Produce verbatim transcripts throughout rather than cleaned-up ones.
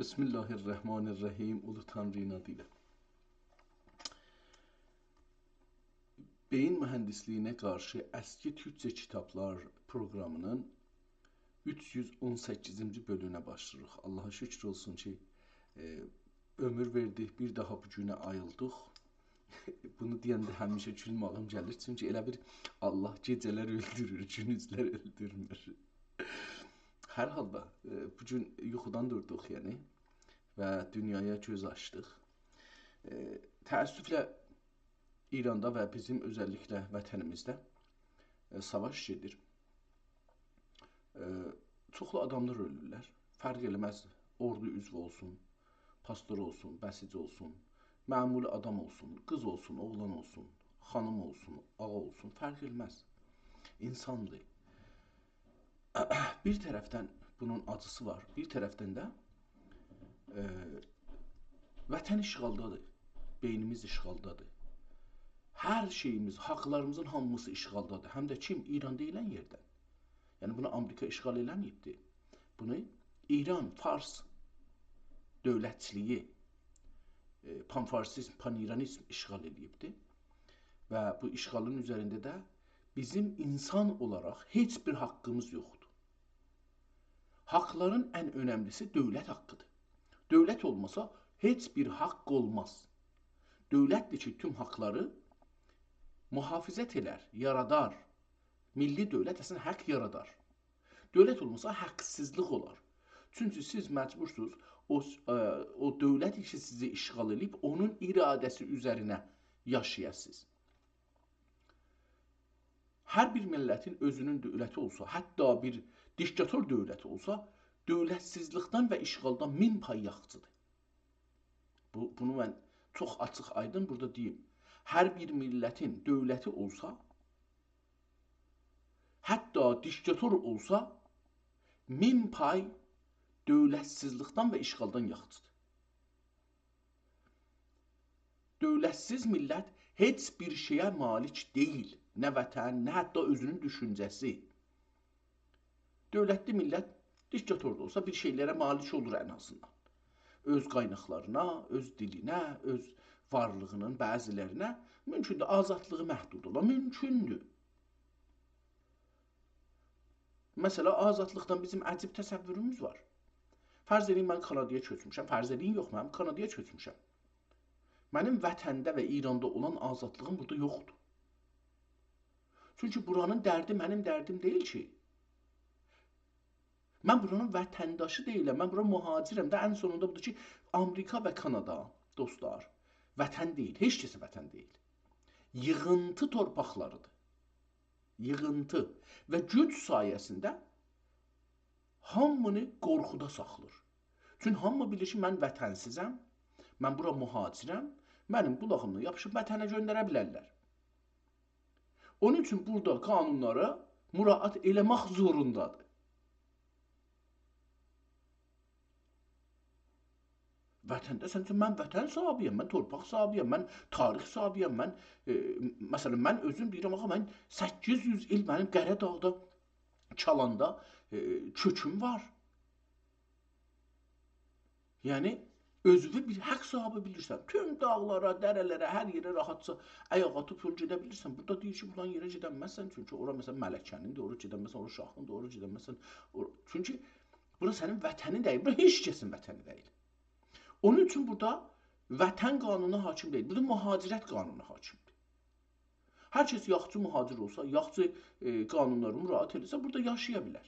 بسم الله الرحمن الرحیم. اولو تانری‌نین آدی ایله. بئیین موهندیسلیگینه قارشی اسکی تورکجه کیتابلار پروقرامینین اوچ یوز اون سککیزینجی بؤلومونه باشلاییریق. آللاها شوکور اولسون کی، ائ، عؤمور وئردی، بیر داها بو گونه آییلدیق. بونو دئینده همیشه گولمه‌ییم گلیر، چونکی ائله بیر آللاه گئجه‌لر اؤلدورور، گوندوزلر اؤلدورمور. هر حالدا، ائ، بو گون یوخودان دوردوق، یعنی، و دونیایا گؤز آچدیق. ائ، تأسفله ایراندا و بیزیم اؤزللیکله وطنیمیزده، ائ، ساواش گئدیر. ائ، چوخلو آداملار اؤلورلر. فرق ائله‌مز، اوردو عضوو اولسون، پاستور اولسون، بسیج اولسون، معمولی آدام اولسون، قیز اولسون، اوغلان اولسون، خانیم اولسون، آقا اولسون، فرق ائله‌مز. اینساندیر. بیر طرفدن بونون آجیسی وار، بیر طرفدن ده، ائ، وطن اشغالدادیر، بئینیمیز اشغالدادیر. هر شئییمیز، حاقلاریمیزین هامیسی اشغالدادیر. هم ده کیم؟ ایران دئییلن یئردن. یعنی بونو آمریکا اشغال ائله‌مه‌ییبدی. بونو ایران، فارس دؤولتچیلیگی، ائ، پان‌فارسیزم، پان‌ایرانیزم اشغال ائله‌ییبدی. و بو اشغالین اوزرینده ده بیزیم اینسان اولاراق هئچ بیر حاققیمیز یوخدور. حاقلارین ان اؤنملیسی دؤولت حاققیدیر. دؤولت اولماسا هئچ بیر حاق اولماز. دؤولتدیر کی، توم حاقلاری محافظت ائلر، یارادار. میللی دؤولت اصلینده حاق یارادار. دؤولت اولماسا حاقسیزلیق اولار. چونکی سیز مجبورسونوز او، ائ، او دؤولت کی سیزی اشغال ائله‌ییب، اونون اراده‌سی اوزرینه یاشایاسینیز. هر بیر میللتین اؤزونون دؤولتی اولسا، حتی بیر دیکتاتور دؤولتی اولسا، دؤولتسیزلیکدن و اشغالدان مین پای یاخچیدیر. بو، بونو من چوخ آچیق آیدین بورادا دئییم. هر بیر میللتین دؤولتی اولسا، حتی دیکتاتور اولسا، مین پای دؤولتسیزلیکدن و اشغالدان یاخچیدیر. دؤولتسیز میللت هئچ بیر شئیه مالیک دئییل. نه وطن، نه حتی اؤزونون دوشونجه‌سی. دؤولتلی میللت دیکتاتور دا اولسا بیر شئیلره مالیک اولور ان آزیندان. اؤز قایناقلارینا، اؤز دیلینه، اؤز وارلیغینین بعضیلرینه مومکوندور آزادلیغی محدود اولا. مومکوندور. مثلا، آزادلیقدان بیزیم عجیب تصوروموز وار. فرض ائدین، من کانادایا کؤچموشم. فرض ائدین، یوخ، من کانادایا کؤچموشم. منیم وطنده و ایراندا اولان آزادلیغیم بورادا یوخدور. چونکی بورانین دردی منیم دردیم دئییل کی. من بورانین وطنداشی دئییلم، من بورا مهاجرم ده. ان سونوندا بودور کی، آمریکا و کانادا، دوستلار، وطن دئییل، هئچ کسه وطن دئییل. ییغینتی تورپاقلاریدیر. ییغینتی. و گوج سایه‌سینده هامینی قورخودا ساخلیر. چون هامی بیلیر کی، من وطنسیزم، من بورا مهاجرم، منیم قولاغیمدان یاپیشیب وطنه گؤندره بیلرلر. اونون اوچون بورادا قانونلارا مراعات ائله‌مک زوروندادیر. وطنده، سن، من وطن صاحبی‌یم، من تورپاق صاحبی‌یم، من تاریخ صاحبی‌یم، من، ائ، مثلا، من اؤزوم دئییرم، آغا، من سککیز یوز ایل منیم قره‌داغدا، چالاندا، ائ، کؤکوم وار. یعنی، اؤزونو بیر حاق صاحبی بیلیرسن. توم داغلارا، دره‌لره، هر یئره راحتجا آیاق آتیب یول گئده بیلیرسن. بورادا دئییر کی، فلان یئره گئدنمزسن، چونکی اورا، مثلا، ملکه‌نیندیر، اورا گئدنمزسن، اورا شاهیندیر، اورا گئدنمزسن. اورا، چونکی بورا سنین وطنین دئییل، بورا هئچ کسین وطنی دئییل. اونون اوچون بورادا وطن قانونو حاکم دئییل، بورادا مهاجرت قانونو حاکمدیر. هر کس یاخچی مهاجر اولسا، یاخچی، ائ، قانونلارا مراعات ائدیرسه، بورادا یاشایا بیلر.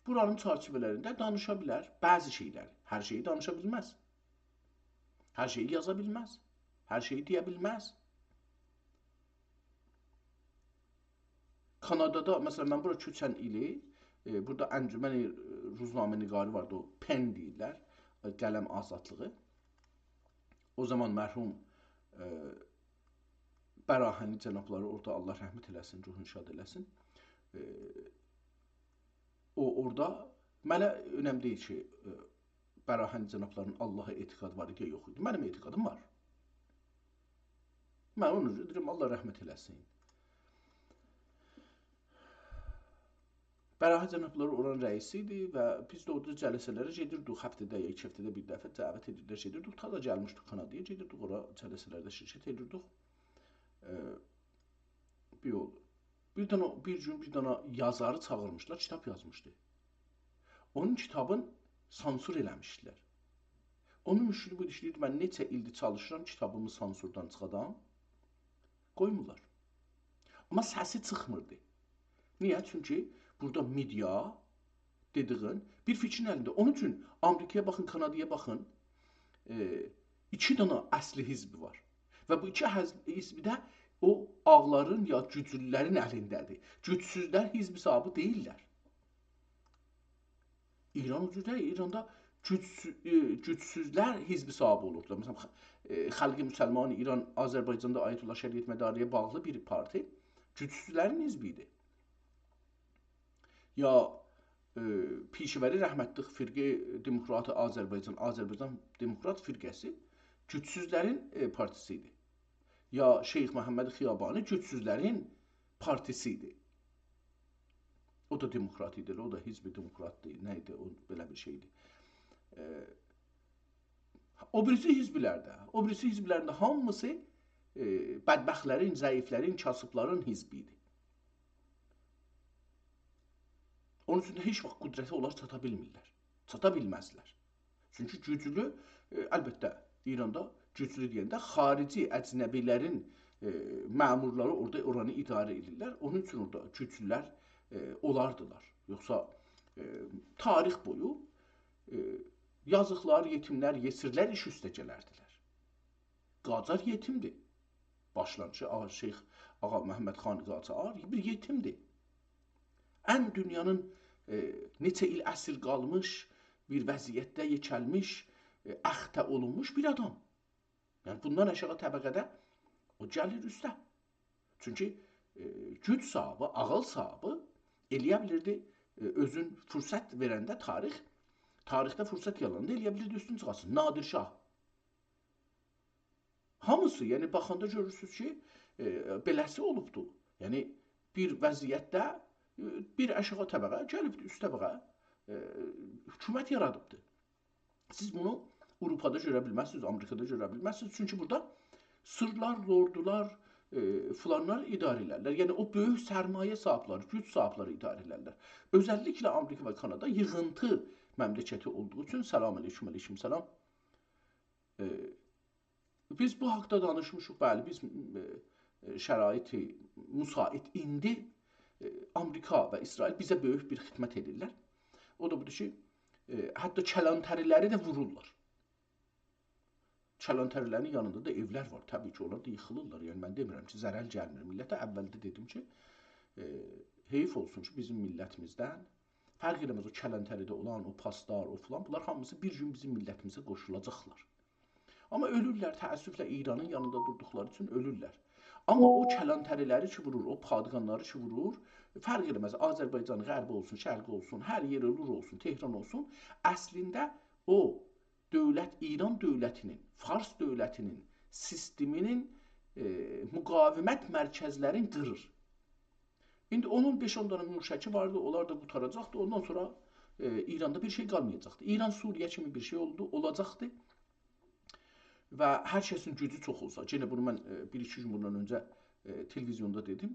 بورانین چرچیوه‌لرینده دانیشا بیلر بعضی شئیلری. هر شئیی دانیشا بیلمز. هر شئیی یازا بیلمز. هر شئیی دئیه بیلمز. کانادادا، مثلا، من بورا کؤچن ایلی، ائ، بورادا انجمن، ائ، روزنامه‌نگاری واردی، او پن دئییرلر، ائ، قلم آزادلیغی. او زامان مرحوم، ائ، براهنی جنابلاری اورادا، آللاه رحمت ائله‌سین، روحونو شاد ائله‌سین. ائ، او اورادا، منه اؤنم دئییل کی، ائ، براهنی جنابلارینین آللاها اعتقادی وار ایدی یا یوخ ایدی. منیم اعتقادیم وار. من اونو دئییرم، آللاه رحمت ائله‌سین. براهه جنابلاری اورانین رئیسی ایدی و بیز ده اورادا جلسه‌لره گئدیردیک، هفته‌ده یا ایکی هفته‌ده بیر دفعه دعوت ائدیردیلر، گئدیردیک. تا دا گلمیشدیک کانادایا، گئدیردیک اورا جلسه‌لرده شرکت ائدیردیک. ائ، بیر یول. بیر دنه، بیر گون بیر دنه یازاری چاغیرمیشدیلار، کیتاب یازمیشدی. اونون کیتابین سانسور ائله‌میشدیلر. اونون مشکلی بودو، ایشله‌ییردی، من نئچه ایلدیر چالیشیرام، کیتابیمی سانسوردان چیخادام. قویمورلار. آمما سسی چیخمیردی. نییه؟ چونکی بورادا مئدیا دئدیگین بیر فیکرین الینده. اونون اوچون آمریکایا باخین، کانادایا باخین. ائ، ایکی دنه اصلی حزب وار. و بو ایکی حز-، حزب ده او آغلارین یا گوجلولرین الینده‌دیر. گوجسوزلر حزب صاحیبی دئییللر. ایران او جور دئییل. ایراندا گوجسو-، ائ، گوجسوزلر حزب صاحیبی اولوبدولار. مثلا، خ-، ائ، خلق مسلمان ایران آذربایجاندا آیت‌الله شریعتمداری‌یه باغلی بیر پارتی گوجسوزلرین حزبی ایدی. یا، ائ، پیشه‌وری رحمتلیک فرقه دموکرات آذربایجان، آذربایجان دموکرات فرقه‌سی گوجسوزلرین، ائ، پارتیسی ایدی. یا شیخ محمد خیابانی گوجسوزلرین پارتیسی ایدی. او دا دموکرات ایدی، او دا حزب دموکراتدی، نه ایدی، او بئله بیر شئیدی. ائ، او بیریسی حزبلرده، او بیریسی حزبلرده هامیسی، ائ، بدبختلرین، ضعیفلرین، کاسیبلارین حزبی ایدی. اونون اوچون ده هئچ واخت قدرته اونلار چاتا بیلمیرلر. چاتا بیلمزلر. چونکی گوجلو، ائ، البته، ایراندا گوجلو دئینده خاریجی، اجنبیلرین، ائ، مأمورلاری اورادا اورانی اداره ائدیرلر. اونون اوچون اورادا گوجلولر، ائ، اولاردیلار. یوخسا، ائ، تاریخ بویو، ائ، یازیقلار، یئتیملر، یئسیرلر ایش اوسته گلردیلر. قاجار یئتیمدیر. باشلانیشی آغا شیخ، آغا محمد خان قاجار بیر یئتیمدیر. ان دونیانین، ائ، نئچه ایل اسیر قالمیش، بیر وضعیتده یئکه‌لمیش، ائ، اخته اولونموش بیر آدام. یعنی بوندان آشاغی طبقه‌ده او گلیر اوسته. چونکی، ائ، گوج صاحیبی، عاغیل صاحیبی ائلیه بیلیردی، ائ، اؤزون فرصت وئرنده تاریخ، تاریخده فرصت یاراناندا ائلیه بیلیردی اوستون چیخارسین. نادر شاه. هامیسی، یعنی باخاندا گؤرورسونوز کی، ائ، بئله‌سی اولوبدو. یعنی بیر وضعیتده، ائ، بیر آشاغی طبقه گلیبدی، اوست طبقه، ائ، حکومت یارادیبدی. سیز بونو آوروپادا گؤره بیلمزسینیز، آمریکادا گؤره بیلمزسینیز. چونکی بورادا سیرلار، لوردولار، ائ، فلانلار اداره ائلرلر. یعنی او بؤیوک سرمایه صاحیبلاری، گوج صاحیبلاری اداره ائلرلر. اؤزللیکله آمریکا و کانادا ییغینتی مملکتی اولدوغو اوچون، سلام علیکم، علیکم سلام. ائ، بیز بو حاقدا دانیشمیشیق، بلی، بیز، ائ، ائ، شرایطی مساعد ایندی، ائ، آمریکا و اسرائیل بیزه بؤیوک بیر خدمت ائدیرلر. او دا بودور کی، ائ، حتی کلانتری‌لری ده وورورلار. کلانتری‌لرین یانیندا دا ائولر وار. طبیعی کی، اونلار دا ییخیلیرلار. یعنی، من دئمیرم کی، ضرر گلمیر میللته. اولده دئدیم کی، ائ، حیف اولسون کی، بیزیم میللتیمیزدن فرق ائله‌مز، او کلانتری‌ده اولان، او پاسدار، او فلان، بونلار هامیسی بیر گون بیزیم میللتیمیزه قوشولاجاقلار. آمما اؤلورلر، تأسفله ایرانین یانیندا دوردوقلاری اوچون اؤلورلر. آمما او کلانتری‌لری کی وورور، او پادگانلاری کی وورور، فرق ائله‌مز، آذربایجان غربی اولسون، شرقی اولسون، هر یئر اولور اولسون، تهران اولسون، اصلینده او دؤولت، ایران دؤولتی‌نین، فارس دؤولتی‌نین سیستمینین، ائ، مقاومت مرکزلرین قیریر. ایندی اونون بئش-اون دنه موشکی واردی، اونلار دا قوتاراجاقدی. اوندان سونرا، ائ، ایراندا بیر شئی قالمایاجاقدی. ایران سوریه کیمی بیر شئی اولدو، اولاجاقدی. و هر کسین گوجو چوخ اولسا، یئنه بونو من، ائ، بیر-ایکی گون بوندان اؤنجه، ائ، تلویزیوندا دئدیم،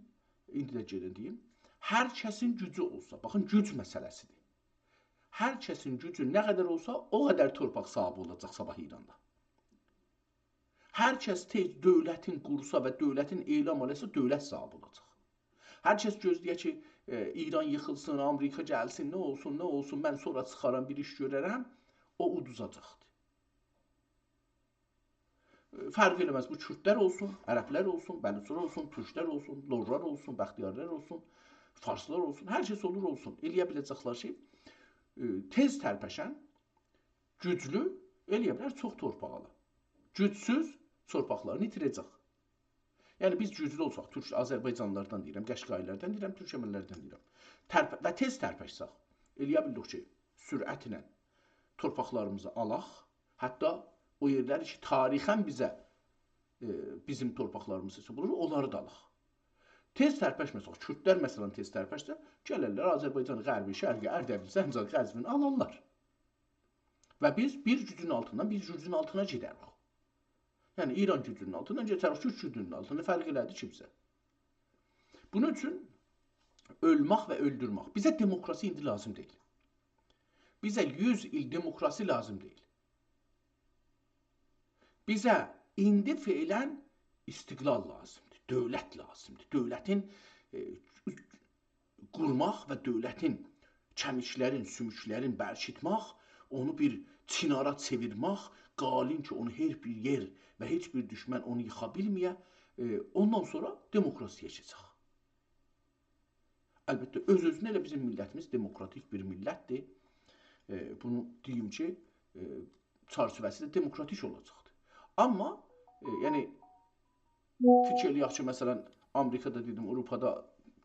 ایندی ده یئنه دئییم. هر کسین گوجو اولسا، باخین، گوج مسئله‌سیدیر. هر کسین گوجو نه قدر اولسا، او قدر تورپاق صاحیبی اولاجاق صاباح ایراندا. هر کس تئز دؤولتین قورسا و دؤولتین اعلام ائله‌سه، دؤولت صاحیبی اولاجاق. هر کس گؤزله‌یه کی، ائ، ایران ییخیلسین، آمریکا گلسین، نه اولسون، نه اولسون، من سونرا چیخارام، بیر ایش گؤررم، او اودوزاجاقدیر. ائ، فرق ائله‌مز، بو کوردلر اولسون، عربلر اولسون، بلوچلار اولسون، تورکلر اولسون، لورلار اولسون، بختیاری‌لر اولسون، فارسلار اولسون، هر کس اولور اولسون، ائلیه بیله‌جکلر کی، ائ، تئز ترپشن، گوجلو ائلیه بیلر چوخ تورپاق آلا. گوجسوز تورپاقلارینی ایتیره‌جک. یعنی بیز گوجلو اولساق، تورک، آذربایجانلیلاردان دئییرم، قشقایی‌لردن دئییرم، تورکمنلردن دئییرم. ترپ-، و تئز ترپشسک، ائلیه بیلدیک کی، سرعتله تورپاقلاریمیزی آلاق، حتی او یئرلری کی، تاریخاً بیزه، ائ، بیزیم تورپاقلاریمیز حساب اولور، اونلاری دا آلاق. تئز ترپشمه‌سک، کوردلر، مثلا، تئز ترپشسه، گلرلر آذربایجان غربی، شرقی، اردبیل، زنجان، قزوین آلارلار. و بیز بیر گوجون آلتیندان بیر گوجون آلتینا گئدریک. یعنی، ایران گوجونون آلتیندان کئچریک، تورک گوجونون آلتینا، فرق ائله‌دی کی بیزه. بونون اوچون اؤلمک و اؤلدورمک. بیزه دموکراسی ایندی لازیم دئییل. بیزه یوز ایل دموکراسی لازیم دئییل. بیزه ایندی فعلا استقلال لازیمدیر، دؤولت لازیمدیر. دؤولتین، ائ، قورماق و دؤولتین کمیکلرین، سوموکلرین برکیتمک، اونو بیر چینارا چئویرمک، قالین کی، اونو هر بیر یئر و هئچ بیر دوشمن اونو ییخا بیلمه‌یه، ائ، اوندان سونرا دموکراسی‌یا کئچک. البته، اؤز-اؤزونه ائله بیزیم میللتیمیز دموکراتیک بیر میللتدیر. ائ، بونو دئییم کی، ائ، چرچیوه‌سی ده دموکراتیک اولاجاقدیر. آمما، ائ، یعنی، فیکیر ائله‌یک کی، مثلا، آمریکادا، دئدیم، آوروپادا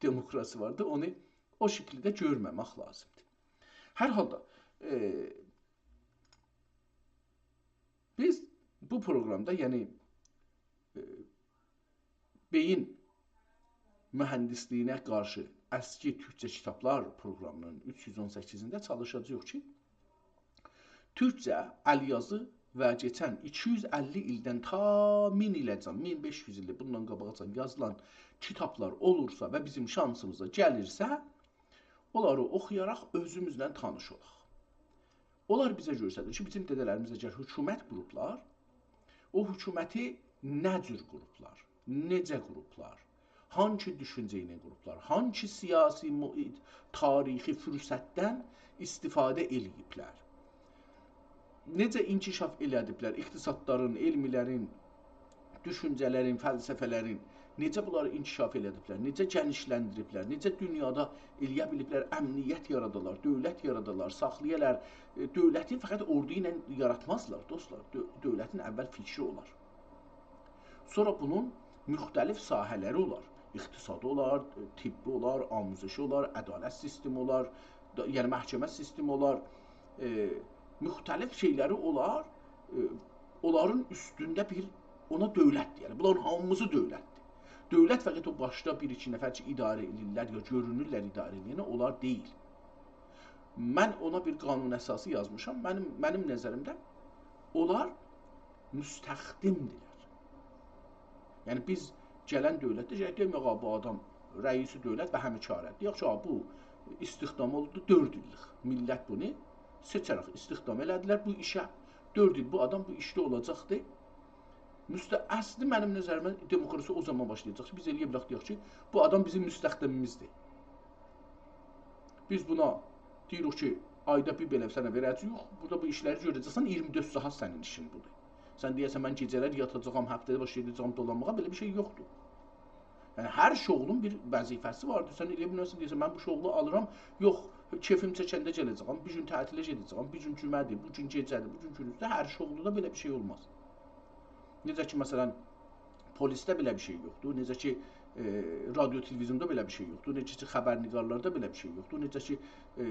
دموکراسی واردی، اونو او شکیلده گؤرمه‌مک لازیمدیر. هر حالدا، ائ، بیز بو پروگرامدا، یعنی، ائ، بئیین موهندیسلیگینه قارشی اسکی تورکجه کیتابلار پروگرامینین اوچ یوز اون سککیزینده چالیشاجاغیق کی، تورکجه ال یازی و کئچن ایکی یوز اللی ایلدن تا مین ایله‌جن، مین بئش یوز ایل بوندان قاباقجان یازیلان کیتابلار اولورسا و بیزیم شانسیمیزا گلیرسه، اونلاری اوخویاراق اؤزوموزله تانیش اولاق. اونلار بیزه گؤستریر کی، بیزیم دده‌لریمیز اگر حکومت قوروبلار، او حکومتی نه جور قوروبلار، نئجه قوروبلار، هانسی دوشونجه ایله قوروبلار، هانسی سیاسی، مو-، تاریخی فرصتدن استفاده ائله‌ییبلر، نئجه انکشاف ائله‌دیبلر، اقتصادلارین، علملرین، دوشونجه‌لرین، فلسفه‌لرین، نئجه بونلاری انکشاف ائله‌دیبلر، نئجه گئنیشلندیریبلر، نئجه دونیادا ائله‌یه بیلیبلر امنیت یارادالار، دؤولت یارادالار، ساخلایالار. ائ، دؤولتی فقط اوردو ایله یاراتمازلار، دوستلار. دؤ-، دؤولتین اول فیکری اولار. سونرا بونون مختلف ساحه‌لری اولار. اقتصادی اولار، طبی اولار، آموزشی اولار، عدالت سیستمی اولار، دا-، یعنی محکمه سیستمی اولار، ائ، مختلف شئیلری اولار، ائ، اونلارین اوستونده بیر، اونا دؤولت دئیرلر. بونلارین هامیسی دؤولتدیر. دؤولت فقط او باشدا بیر-ایکی نفر کی، اداره ائدیرلر یا گؤرونورلر اداره ائدنده، اونلار دئییل. من اونا بیر قانون اساسی یازمیشام. منیم، منیم نظریمده اونلار مستخدمدیرلر. یعنی بیز گلن دؤولتده گرک دئیک، «آقا، بو آدام رئیس دؤولت و همه‌کاره‌دیر.» یوخ کی، «آقا، بو استخدام اولدو، دؤرد ایللیک.» میللت بونو سئچه‌رک استخدام ائله‌دیلر بو ایشه. دؤرد ایل بو آدام بو ایشده اولاجاقدی. مست-، اصلی منیم نظریمه دموکراسی او زامان باشلایاجاق کی، بیز ائلیه بیلک دئیک کی، بو آدام بیزیم مستخدمیمیزدیر. بیز بونا دئییریک کی، آیدا بیر بئله سنه وئره‌جه‌ییک، بورادا بو ایشلری گؤره‌جکسن، اییرمی دؤرد ساعات سنین ایشین بودور. سن دئیه‌سن، «من گئجه‌لر یاتاجاغام، هفته‌ده باشلایاجاغام دولانماغا»، بئله بیر شئی یوخدور. یعنی، هر شغلون بیر وظیفه‌سی واردیر. سن ائلیه بیلمزسن، دئیه‌سن، «من بو شغلو آلیرام، یوخ، کئفیم چکنده گله‌جه‌یم، بیر گون تعطیله گئده‌جه‌یم، بیر گون جمعه‌دیر، بو گون گئجه‌دیر، بو گون گوندوزدور.» هر شغلدا بئله بیر شئی اولماز. نئجه کی، مثلا، پلیسده بئله بیر شئی یوخدور، نئجه کی، ائ، رادیو تلویزیوندا بئله بیر شئی یوخدور، نئجه کی، خبرنگارلاردا بئله بیر شئی یوخدور، نئجه کی، ائ،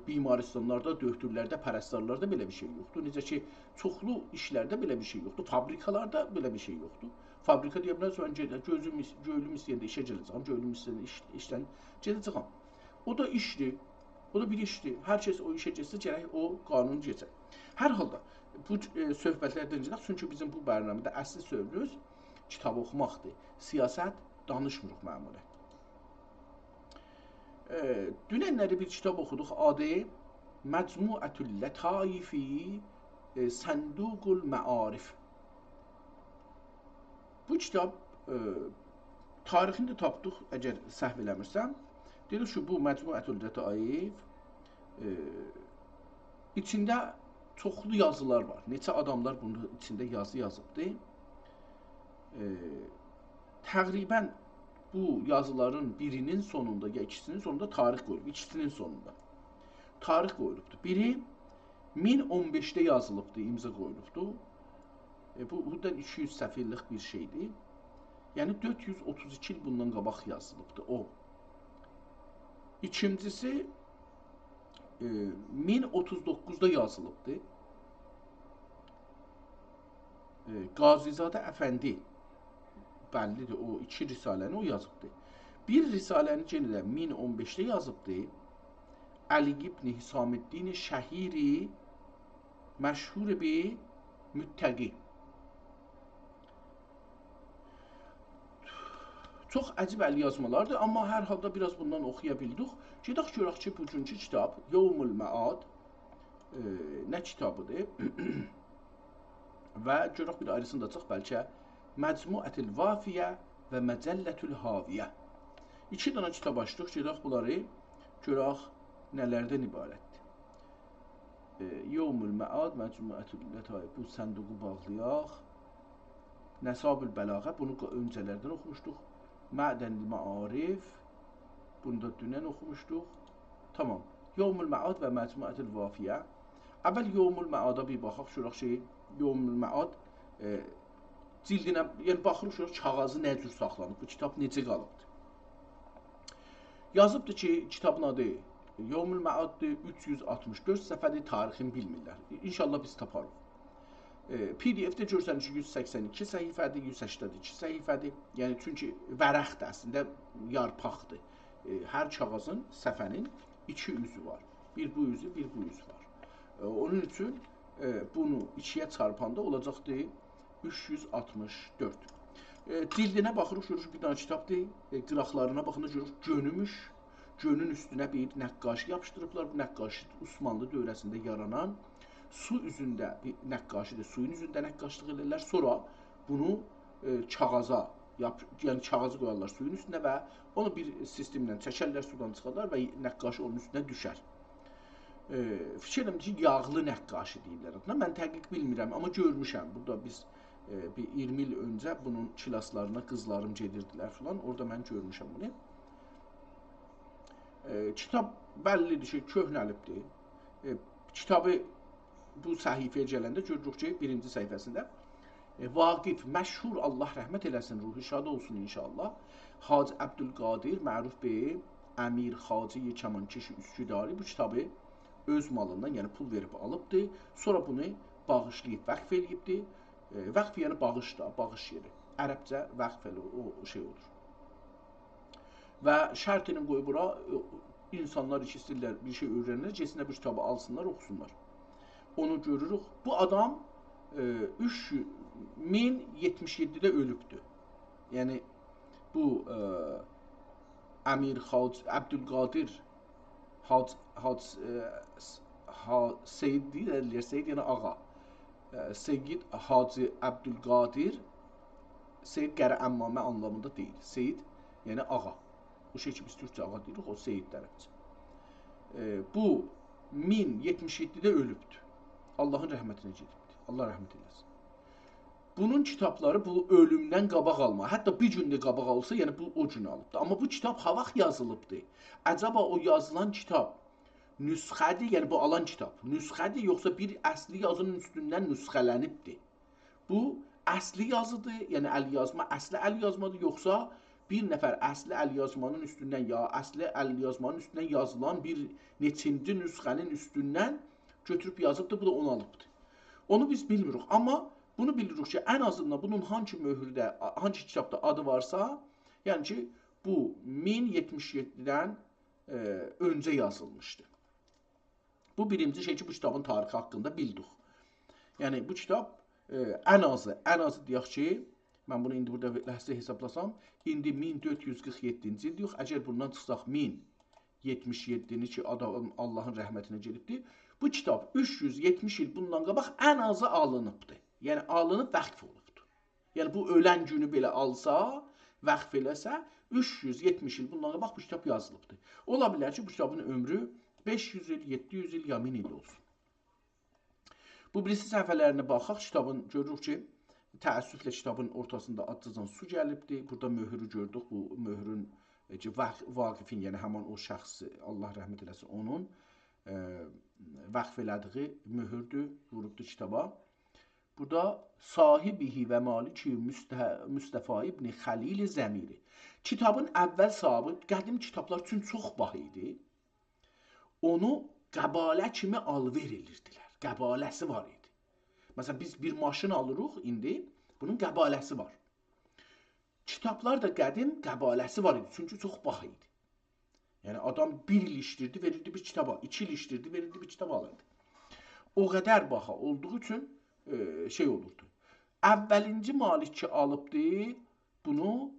بیمارستانلاردا، دؤکتورلرده، پرستارلاردا بئله بیر شئی یوخدور، نئجه کی، چوخلو ایشلرده بئله بیر شئی یوخدور، فابریکالاردا بئله بیر شئی یوخدور. فابریکا دئیه بیلر، «من گئده-، گؤزوم ایس-، گؤیلوم ایسته‌ینده ایشه گئده‌جه‌یم، گؤیلوم ایسته‌ینده ایش-، ایشدن گئده‌جه‌یم.» او دا ایشدیر. او دا بیر ایشدیر. هر کس او ایشه گئتسه، گرک او قانون کئچه. هر حالدا، بو، ائ، صحبتلردن گئدک، چونکی بیزیم بو برنامه‌ده اصلی سؤزوموز کیتاب اوخوماقدیر. سیاست دانیشمیریق معمولا. ائ، دوننلری بیر کیتاب اوخودوق، آدی مجموعة اللطایف، ائ، صندوق المعارف. بو کیتاب، ائ، تاریخینی ده تاپدیق، اگر سهو ائله‌میرسم. دئدیک کی، بو مجموعة اللطایف، ائ، ایچینده چوخلو یازیلار وار. نئچه آداملار بونون ایچینده یازی یازیبدی. ائ، تقریبا بو یازیلارین بیرینین سونوندا، یا ایکیسینین سونوندا تاریخ قویولوب، ایکیسینین سونوندا تاریخ قویولوبدور. بیری مین اون بئشده یازیلیبدیر، امضا قویولوبدور. ائ، بو، بوردان ایکی یوز صفحه‌لیک بیر شئیدیر. یعنی، دؤرد یوز اوتوز ایکی ایل بوندان قاباق یازیلیبدیر او. ایکینجیسی، ائ، مین اوتوز دوققوزدا یازیلیبدیر. ائ، قاضی‌زاده افندی، بللیدیر، او ایکی رساله‌نی او یازیبدی. بیر رساله‌نی یئنه ده مین اون بئشده یازیبدی. علی ابن حسام‌الدین شهیری، مشهور به متقی. چوخ عجیب ال‌یازمالاردیر، آمما هر حالدا بیر آز بوندان اوخویا بیلدیک. گئدک گؤرک کی، بوگونکو کیتاب، یوم المعاد، ائ، نه کیتابیدیر؟ و گؤرک بیر آیریسینی دا آچاق، بلکه مجموعة الوافیة و مجلة الحاویة. ایکی دنه کیتاب آچدیق، گئدک بونلاری گؤرک نه‌لردن عبارتدیر. ائ، یوم المعاد، مجموعة اللطایف، بو صندوقو باغلایاق. نصاب البلاغه، بونو قو-، اؤنجه‌لردن اوخوموشدوق. معدن المعارف، بونو دا دونن اوخوموشدوق. تامام. یوم المعاد و مجموعة الوافیة. اول یوم المعادا بیر باخاق، گؤرک کی، یوم المعاد، ائ، جلدینه، یعنی باخیریق، گؤرک کاغیذی نه جور ساخلانیب، بو کیتاب نئجه قالیبدیر. یازیبدیر کی، کیتابین آدی یوم المعاددیر، اوچ یوز آلتمیش دؤرد صفحه‌دیر، تاریخینی بیلمیرلر. انشاءالله بیز تاپاریق. ائ، پی دی اف‌ده گؤرسن کی، یوز سکسن ایکی صفحه‌دیر، یوز سکسن ایکی صفحه‌دیر. یعنی، چونکی ورقدیر اصلینده، یارپاقدیر. ائ، هر کاغیذین، صفحه‌نین ایکی اوزو وار. بیر بو اوزو، بیر بو اوزو وار. ائ، اونون اوچون، ائ، بونو ایکی‌یه چارپاندا اولاجاقدیر اوچ یوز آلتمیش دؤرد. ائ، جلدینه باخیریق، گؤروروک بیر دنه کیتابدیر. ائ، قیراقلارینا باخاندا گؤروروک گؤنوموش. گؤنون اوستونه بیر نقاشی یاپیشدیریبلار. بو نقاشی عثمانلی دؤوره‌سینده یارانان سو اوزونده بیر نقاشیدیر. سویون اوزونده نقاشلیق ائدیرلر. سونرا بونو، ائ، کاغیذا یاپ-، یعنی کاغیذی قویارلار سویون اوستونه و اونو بیر سیستمله چکرلر، سودان چیخاردار و نقاشی اونون اوستونه دوشر. ائ، فیکیر ائدیرم کی، یاغلی نقاشی دئییرلر آدینا. من دقیق بیلمیرم، آمما گؤرموشم. بورادا بیز، ائ، بیر اییرمی ایل اؤنجه بونون کلاسلارینا قیزلاریم گئدیردیلر فلان. اورادا من گؤرموشم بونو. ائ، کیتاب بللی‌دیر کی، کؤهنه‌لیبدیر. ائ، کیتابی بو صفحه‌یه گلنده گؤروروک کی، بیرینجی صفحه‌سینده، ائ، واقف، مشهور، الله رحمت ائله‌سین، روحو شاد اولسون انشاءالله، حاجی عبدالقادر، معروف به امیر خواجه کمانکش اسکداری، بو کیتابی اؤز مالیندان، یعنی پول وئریب آلیبدی. سونرا بونو باغیشلاییب، وقف ائله‌ییبدی. ائ، وقف یعنی باغیش دا، باغیش یئری. عربجه وقف ائله او، او شئی اولور. و شرط ایله قویوب بورا، ائ، اینسانلار کی ایسته‌ییرلر بیر شئی اؤیرنه‌لر، گئتسینلر بو کیتابی آلسینلار، اوخوسونلار. اونو گؤروروک. بو آدام، ائ، اوچ، مین یئتمیش یئددیده اؤلوبدور. یعنی، بو، ائ، امیر حاج عبدالقادر حاج، حاج، ائ، س-، ها-، سید دئییرلر، سید، یعنی آغا. ائ، سید حاجی عبدالقادر، سید قره عمامه آنلامیندا دئییل. سید، یعنی آغا. او شئی کی، بیز تورکجه آغا دئییریک، او سید عربجه. ائ، بو مین یئتمیش یئددیده اؤلوبدور. آللاهین رحمتینه گئدیبدیر. الله رحمت ائله‌سین. بونون کیتابلاری بو اؤلومدن قاباق آلما، حتی بیر گون ده قاباق آلسا، یعنی بو او گون آلیبدیر. آمما بو کیتاب هاواخت یازیلیبدیر؟ عجبا او یازیلان کیتاب نسخه‌دیر، یعنی بو آلان کیتاب نسخه‌دیر، یوخسا بیر اصلی یازینین اوستوندن نسخه‌لنیبدیر؟ بو اصلی یازیدیر، یعنی ال‌یازما، اصلی ال‌یازمادیر، یوخسا بیر نفر اصلی ال‌یازمانین اوستوندن، یا اصلی ال‌یازمانین اوستوندن یازیلان بیر نئچینجی نسخه‌نین اوستوندن گؤتوروب یازیبدیر، بو دا اونو آلیبدیر. اونو بیز بیلمیریک، آمما بونو بیلیریک کی، ان آزیندان بونون هانسی مؤهورده، هانسی کیتابدا آدی وارسا، یعنی کی، بو مین یئتمیش یئددیدن، ائ، اؤنجه یازیلمیشدی. بو بیرینجی شئی کی، بو کیتابین تاریخی حاقیندا بیلدیک. یعنی، بو کیتاب، ائ، ان آزی، ان آزی دئیک کی، من بونو ایندی بورادا لحظه حسابلاسام، ایندی مین دؤرد یوز قیرخ یئددینجی ایلدیر. یوخ، اگر بوندان چیخساق، مین یئتمیش یئددینجی کی، آدام آللاهین رحمتینه گئدیبدی. بو کیتاب اوچ یوز یئتمیش ایل بوندان قاباق ان آزی آلینیبدی. یعنی، آلینیب وقف اولوبدو. یعنی، بو اؤلن گونو بئله آلسا، وقف ائله‌سه، اوچ یوز یئتمیش ایل بوندان قاباق بو کیتاب یازیلیبدی. اولا بیلر کی، بو کیتابین عؤمرو بئش یوز ایل، یئددی یوز ایل یا مین ایل اولسون. بو بیریسی صفحه‌لرینه باخاق، کیتابین گؤروروک کی، تأسفله کیتابین اورتاسیندا آزجادان سو گلیبدی. بورادا مؤهورو گؤردوک. بو مؤهورون، ائ، کی، واق-، واقفین، یعنی همین او شخص، الله رحمت ائله‌سین، اونون، ائ، وقف ائله‌دیگی مؤهوردور، ووروبدو کیتابا. بورادا صاحبه و مالکه مصط-، مصطفی ابن خلیل ضمیری. کیتابین اول صاحبی، قدیم کیتابلار اوچون چوخ باها ایدی. اونو قباله کیمی آل‌وئر ائدیردیلر. قباله‌سی وار ایدی. مثلا، بیز بیر ماشین آلیریق ایندی، بونون قباله‌سی وار. کیتابلار دا قدیم قباله‌سی وار ایدی، چونکی چوخ باها ایدی. یعنی آدام بیر ایل ایشله‌ییردی، وئریردی بیر کیتابا، ایکی ایل ایشله‌ییردی، وئریردی بیر کیتاب آلیردی. او قدر باها اولدوغو اوچون، ائ، شئی اولوردو. اوّلینجی مالک کی آلیبدی بونو،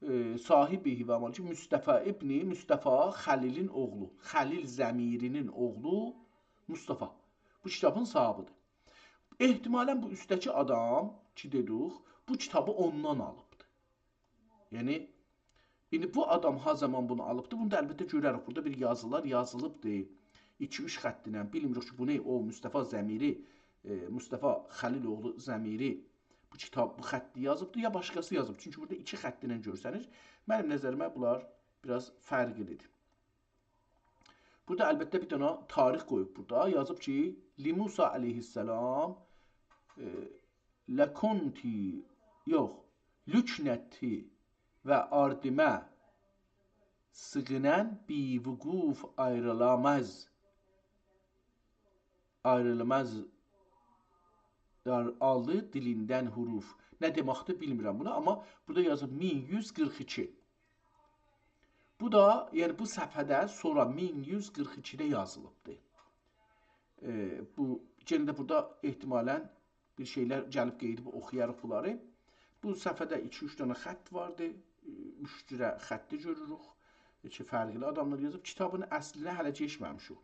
ائ، صاحبه و مالک مصطفی ابن مصطفی خلیلین اوغلو، خلیل ضمیری‌نین اوغلو مصطفی بو کیتابین صاحبیدیر. احتمالاً بو اوستده‌کی آدام کی دئدیک، بو کیتابی اوندان آلیبدی. یعنی، ایندی بو آدام ها زامان بونو آلیبدی، بونو دا البته گؤرریک. بورادا بیر یازیلار یازیلیبدی. ایکی-اوچ خطینن، بیلمیریک کی، بو نه؟ او مصطفی ضمیری، ائ، مصطفی خلیل اوغلو ضمیری بو کیتاب، بو خطی یازیبدی، یا باشقاسی یازیب. چونکی بورادا ایکی خطینن گؤرسنیر. منیم نظریمه بونلار بیر آز فرقلیدیر. بورادا البته بیر دنه تاریخ قویوب بورادا. یازیب کی، لموسی علیه‌السلام، ائ، لکنتی، یوخ، لکنتی و آردیمه سیغینان بی‌وقوف آیریلاماز. آیریلاماز دار آلدی دیلیندن حروف. نه دئمکدیر، بیلمیرم بونو، آمما بورادا یازیب مین یوز قیرخ ایکی. بو دا، یعنی بو صفحه‌ده سونرا مین یوز قیرخ ایکیده یازیلیبدیر. ائ، بو، یئنه ده بورادا احتمالاً بیر شئیلر گلیب قئییدیب، اوخویاریق بونلاری. بو صفحه‌ده ایکی-اوچ دنه خط واردی. ائ، اوچ جوره خطی گؤروروک. ائ، کی، فرقلی آداملار یازیب. کیتابین اصلینه هله کئچمه‌میشیک.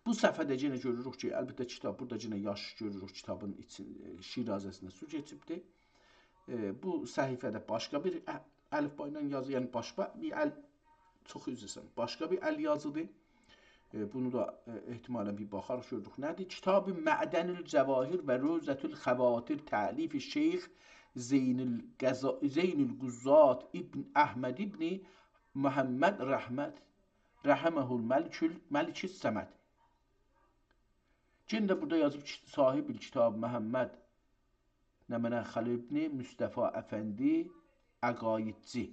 بو صفحه‌ده یئنه گؤروروک کی، البته کیتاب، بورادا یئنه یاش گؤروروک کیتابین ایچین، ائ، شیرازه‌سینه سو کئچیبدیر. ائ، بو صفحه‌ده باشقا بیر ا-، الفبا ایله یازی، یعنی باشقا بیر ال-، چوخ عذر ایسته‌ییرم، باشقا بیر ال یازیدیر. ائ، بونو دا، ائ، احتمالاً بیر باخاریق، گؤروروک نه‌دیر. کتاب معدن الجواهر و روضة الخواطر، تألیف شیخ زین القضا-، زین القضات ابن احمد ابن محمد رحمت، رحمه الملک ال-، ملک الصمد. یئنه ده بورادا یازیب کی، صاحب الکتاب محمد نمنه خلیل ابن مصطفی افندی عقایدچی.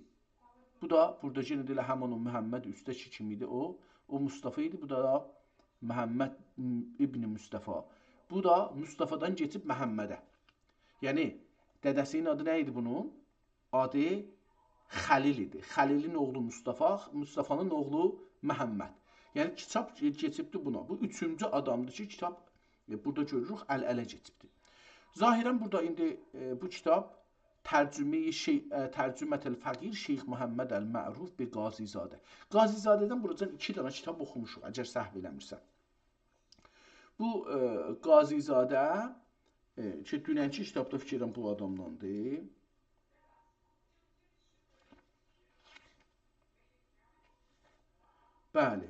بو دا بورادا یئنه ده ائله همین او محمد اوستده‌کی کیم ایدی او؟ او مصطفی ایدی، بو دا محمد ابن مصطفی. بو دا مصطفی‌دان کئچیب محمده. یعنی، دده‌سینین آدی نه ایدی بونون؟ آدی خلیل ایدی. خلیلین اوغلو مصطفی، مصطفی‌نین اوغلو محمد. یعنی، کیتاب کئچیبدی بونا. بو اوچونجو آدامدیر کی، کیتاب، ائ، بورادا گؤروروک، ال-اله کئچیبدی. ظاهراً بورادا ایندی، ائ، بو کیتاب ترجمه‌ی شی-، ائ، ترجمة الفقیر شیخ محمد المعروف به قاضی‌زاده. قاضی‌زاده‌دن بوراجان ایکی دنه کیتاب اوخوموشوق، اگر سهو ائله‌میرسم. بو، ائ، قاضی‌زاده، ائ، کی، دوننکی کیتاب دا فیکر ائدیرم بو آدامداندیر. بلی.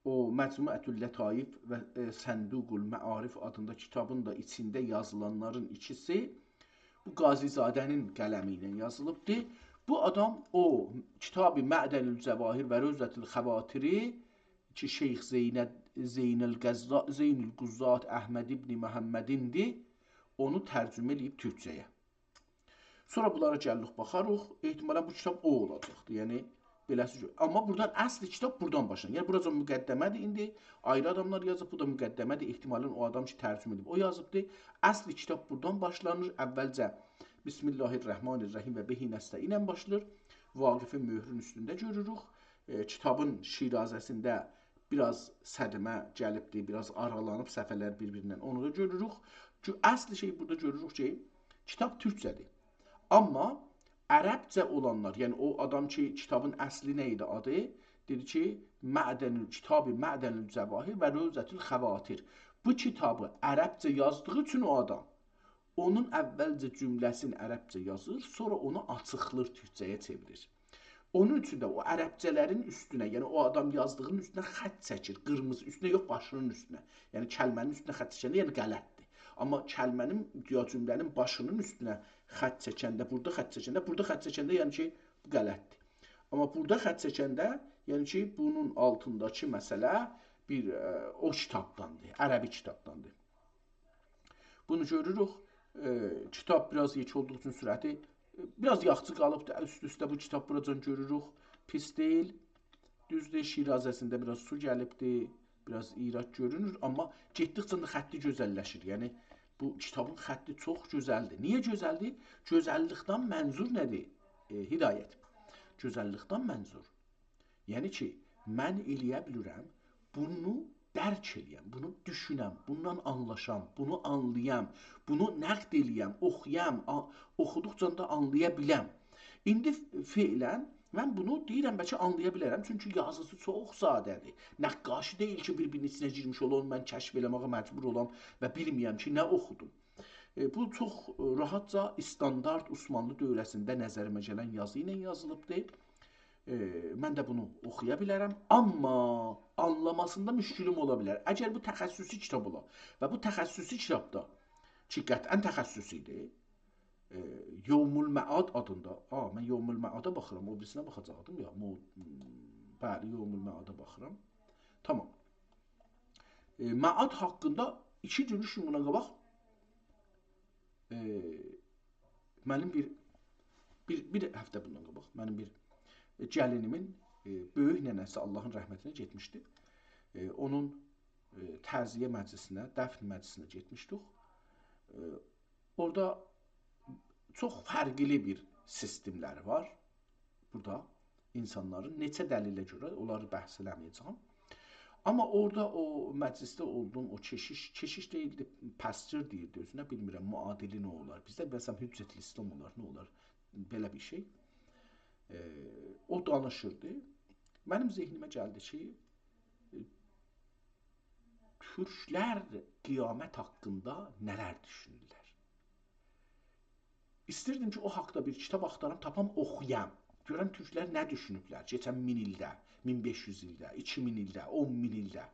او مجموعة اللطایف و، ائ، صندوق المعارف آدیندا کیتابین دا ایچینده یازیلانلارین ایکیسی بو قاضی‌زاده‌نین قلمی ایله یازیلیبدیر. بو آدام او کتاب معدن الجواهر و روضة الخواطری کی، شیخ زینه-، زین القضا-، زین القضات احمد ابن محمدیندیر، اونو ترجمه ائله‌ییب تورکجه‌یه. سونرا بونلارا گلیریک، باخاریق. احتمالاً بو کیتاب او اولاجاقدیر. یعنی، بئله‌سی گؤ-، آمما بورادان اصل کیتاب بورادان باشلانیر. یعنی، بوراجان مقدمه‌دیر ایندی. آیری آداملار یازیب، بو دا مقدمه‌دیر. احتمالاً او آدام کی، ترجمه ائدیب، او یازیبدیر. اصل کیتاب بورادان باشلانیر. اولجه بسم الله الرحمن الرحیم و به نستعین ایله باشلاییر. واقفین مؤهرون اوستونده گؤروروک. ائ، کیتابین شیرازه‌سینده بیر آز صدمه گلیبدیر، بیر آز آرالانیب صفحه‌لر بیر-بیریندن. اونو دا گؤروروک. گؤ-، اصل شئی بورادا گؤروروک کی، کیتاب تورکجه‌دیر. آمما عربجه اولانلار، یعنی او آدام کی، کیتابین اصلی نه ایدی آدی؟ دئدی کی، معدن، کتاب معدن الجواهر و روضة الخواطر. بو کیتابی عربجه یازدیغی اوچون او آدام اونون اولجه جمله‌سینی عربجه یازیر، سونرا اونو آچیقلیر، تورکجه‌یه چئویریر. اونون اوچون ده او عربجه‌لرین اوستونه، یعنی او آدام یازدیغینین اوستونه خط چکیر، قیرمیزی اوستونه یوخ، باشینین اوستونه. یعنی کلمه‌نین اوستونه خط چکنده، یعنی غلطدیر. آمما کلمه‌نین، یا جمله‌نین باشینین اوستونه خط چکنده، بورادا خط چکنده، بورادا خط چکنده، یعنی کی، بو غلطدیر. آمما بورادا خط چکنده، یعنی کی، بونون آلتینداکی مسئله بیر، ائ، او کیتابداندیر، عربی کیتابداندیر. بونو گؤروروک. ائ، کیتاب بیر آز یئکه اولدوغو اوچون سرعتی، ائ، بیر آز یاخشی قالیبدیر. اوست-اوسته بو کیتاب بوراجان گؤروروک. پیس دئییل. دوزدور، شیرازه‌سینده بیر آز سو گلیبدیر. بیر آز ایراد گؤرونور، آمما گئتدیکجه ده خطی گؤزللشیر. یعنی، بو کیتابین خطی چوخ گؤزلدیر. نییه گؤزلدیر؟ گؤزللیکدن منظور نه‌دیر؟ ائ، هدایت. گؤزللیکدن منظور. یعنی کی، من ائلیه بیلیرم، بونو درک ائلییم، بونو دوشونم، بوندان آنلاشام، بونو آنلایام، بونو نقد ائلییم، اوخویام، آ-، اوخودوقجا دا آنلایا بیلم. ایندی ف-، فعلاً من بونو دئییرم، بلکه آنلایا بیلرم، چونکی یازیسی چوخ ساده‌دیر. نقاشی دئییل کی، بیر-بیرینین ایچینه گیرمیش اولا، اونو من کشف ائله‌مه‌یه مجبور اولام و بیلمه‌یم کی، نه اوخودوم. ائ، بو چوخ، ائ، راحتجا استاندارد عثمانلی دوره‌سینده نظریمه گلن یازی ایله یازیلیبدیر. ائ، من ده بونو اوخویا بیلرم، آمما آنلاماسیندا مشکلیم اولا بیلر. اگر بو تخصصی کیتاب اولا و بو تخصصی کیتابدا کی، قطعاً تخصصی ایدی، ائ، یوم‌المعاد آدیندا، آ، من یوم‌المعادا باخیرام، او بیریسینه باخاجاقدیم یا، مو-، م، بلی، یوم‌المعادا باخیرام. تامام. ائ، معاد حاقیندا ایکی گون، اوچ گون بوندان قاباق، ائ، منیم بیر، بیر، بیر هفته بوندان قاباق منیم بیر، ائ، گلینیمین، ائ، بؤیوک ننه‌سی آللاهین رحمتینه گئتمیشدی. ائ، اونون، ائ، تعزیه مجلیسینه، دفن مجلیسینه گئتمیشدیک. ائ، اورادا چوخ فرقلی بیر سیستملری وار بورادا اینسانلارین. نئچه دلیله گؤره اونلاری بحث ائله‌مه‌یه‌جم. آمما اورادا او مجلیسده اولدوم، او کشیش، کشیش دئییلدی، پاستور دئییردی اؤزونه، بیلمیرم معادلی نه اولار. بیزده، مثلاً، حجت الاسلام اولار، نه اولار، بئله بیر شئی. ائ، او دانیشیردی. منیم ذهنیمه گلدی کی، ائ، تورکلر قیامت حاقیندا نه‌لر دوشونورلر؟ ایستیردیم کی، او حاقدا بیر کیتاب آختارام، تاپام، اوخویام. گؤرم تورکلر نه دوشونوبلر کئچن مین ایلده، مین بئش یوز ایلده، ایکی مین ایلده، اون مین ایلده.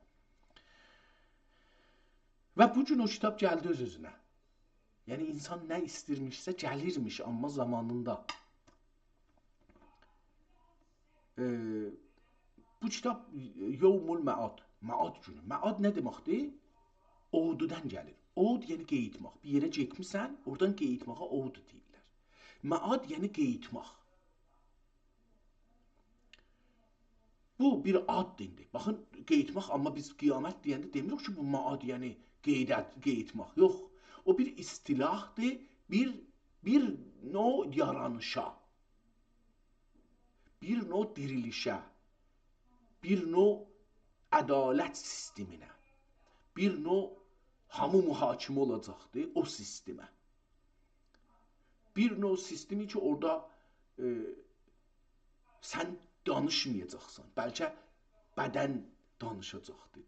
و بو گون او کیتاب گلدی اؤز-اؤزونه. یعنی، اینسان نه ایستیرمیشسه، گلیرمیش، آمما زامانیندا. ائ، بو کیتاب یوم‌المعاد، معاد گونو. معاد نه دئمکدیر؟ عوددن گلیر. عود، یعنی قئییتماق. بیر یئره گئتمیسن، اورادان قئییتماغا عود دئییرلر. معاد، یعنی قئییتماق. بو بیر آددیر ایندی. باخین، قئییتماق، آمما بیز قیامت دئینده دئمیریک کی، بو معاد، یعنی قئییدت-، قئییتماق. یوخ، او بیر اصطلاحدیر، بیر، بیر نوع یارانیشا، بیر نوع دیریلیشه، بیر نوع عدالت سیستمینه، بیر نوع هامی محاکمه اولاجاقدیر او سیستمه. بیر نوع سیستمی کی، اورادا، ائ، سن دانیشمایاجاقسان. بلکه بدن دانیشاجاقدیر.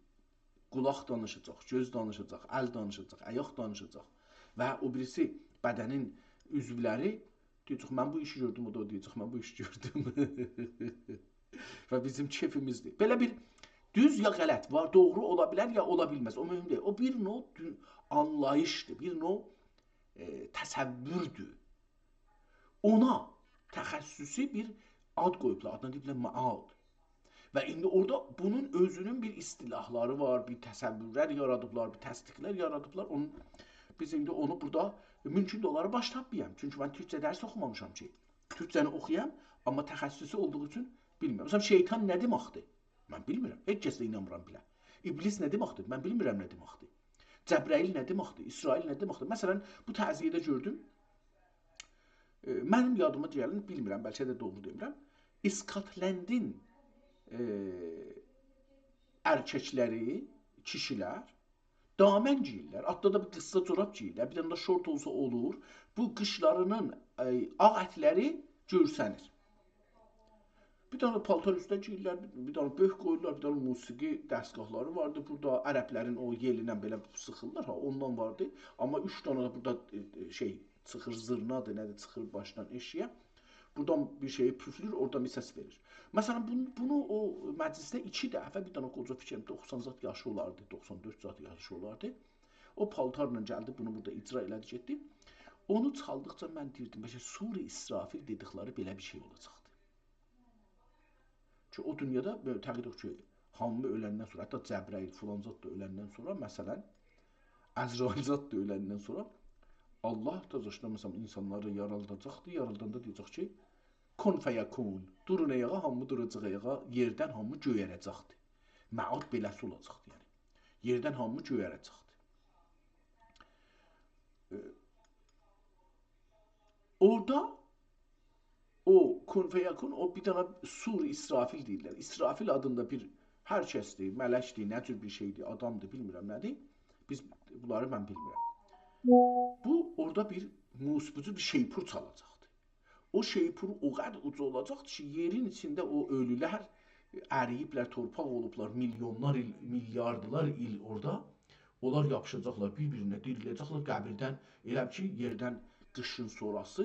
قولاق دانیشاجاق، گؤز دانیشاجاق، ال دانیشاجاق، آیاق دانیشاجاق. و او بیریسی بدنین عضولری دئیه‌جک، «من بو ایشی گؤردوم»، او دا دئیه‌جک، «من بو ایشی گؤردوم.» و بیزیم کئفیمیزدیر. بئله بیر دوز یا غلط وار، دوغرو اولا بیلر، یا اولا بیلمز. او مهم دئییل. او بیر نوع دون-، آنلاییشدیر، بیر نوع، ائ، تصووردور. اونا تخصصی بیر آد قویوبلار، آدینا دئییبلر معاد. و ایندی اورادا بونون اؤزونون بیر اصطلاحلاری وار، بیر تصوورلر یارادیبلار، بیر تصدیقلر یارادیبلار. اونون، بیز ایندی اونو بورادا، مومکوندور اونلاری باش تاپمایام. چونکی من تورکجه درس اوخومامیشام کی، تورکجه‌نی اوخویام، آمما تخصصی اولدوغو اوچون بیلمیرم. مثلاً، شیطان نه دئمکدیر؟ من بیلمیرم. هئچ کس ده اینانمیرام بیله. ابلیس نه دئمکدیر؟ من بیلمیرم نه دئمکدیر. جبرئیل نه دئمکدیر؟ عزرائیل نه دئمکدیر؟ مثلاً، بو تعزیه‌ده گؤردوم. ائ، منیم یادیما گلن، بیلمیرم، بلکه ده دوغرو دئمیرم. اسکاتلندین، ائ، ارککلری، کیشیلر دامن گئییرلر. آلتدا دا بیر قیسسا جوراب گئییرلر. بیر دنه ده شورت اولسا اولور. بو قیچلارینین، ائ، آغ اتلری گؤرسنیر. بیر دنه پالتار اوسته گئییرلر، بیر دنه بؤرک قویورلار، بیر دنه موسیقی دستگاهلاری واردی. بورادا عربلرین او یئلینن بئله سیخیرلار، ها، اوندان واردی. آمما اوچ دنه ده بورادا، ائ، ائ، شئی، چیخیر زیرنادیر، نه‌دیر، چیخیر باشدان ائشییه. بورادان بیر شئیی پوفلویور، اورادان بیر سس وئریر. مثلاً، بونو، بونو او مجلیسده ایکی دفعه بیر دنه قوجا، فیکریم، دوخسان زاد یاشی اولاردی، دوخسان دؤرد زاد یاشی اولاردی. او پالتارلا گلدی، بونو بورادا اجرا ائله‌دی، گئتدی. اونو چالدیقجا من دئییردیم، بلکه سور اسرافیل دئدیکلری بئله بیر شئی اولاجاقدی. کی، او دونیادا بؤیله تعقید یوخ کی، هامی اؤلندن سونرا، حتی جبرئیل، فلان زاد دا اؤلندن سونرا، مثلاً، عزرائیل زاد دا اؤلندن سونرا، آللاه تازاشدان، مثلاً، اینسانلاری یارالداجاقدی، یارالداندا دئیه‌جک کی، «کن فیکون»، دورون آیاغا، هامی دوراجاق آیاغا، یئردن هامی گؤیره‌جکدی. معاد بئله‌سی اولاجاقدی، یعنی. یئردن هامی گؤیره‌جکدی. اورادا او کن فیکون، او بیر دنه سور اسرافیل دئییرلر. اسرافیل آدیندا بیر هر کسدیر، ملکدیر، نه جور بیر شئیدیر، آدامدیر، بیلمیرم نه‌دیر. بیز بونلاری من بیلمیرم. بو اورادا بیر موس-، بو جور بیر شیپور چالاجاقدی. او شیپور او قدر اوجا اولاجاقدی کی، یئرین ایچینده او اؤلولر اریییبلر، تورپاق اولوبلار، میلیونلار ایل، میلیاردلار ایل اورادا. اونلار یاپیشاجاقلار بیر-بیرینه، دیریله‌جکلر قبیردن. ائله کی، یئردن قیشین سونراسی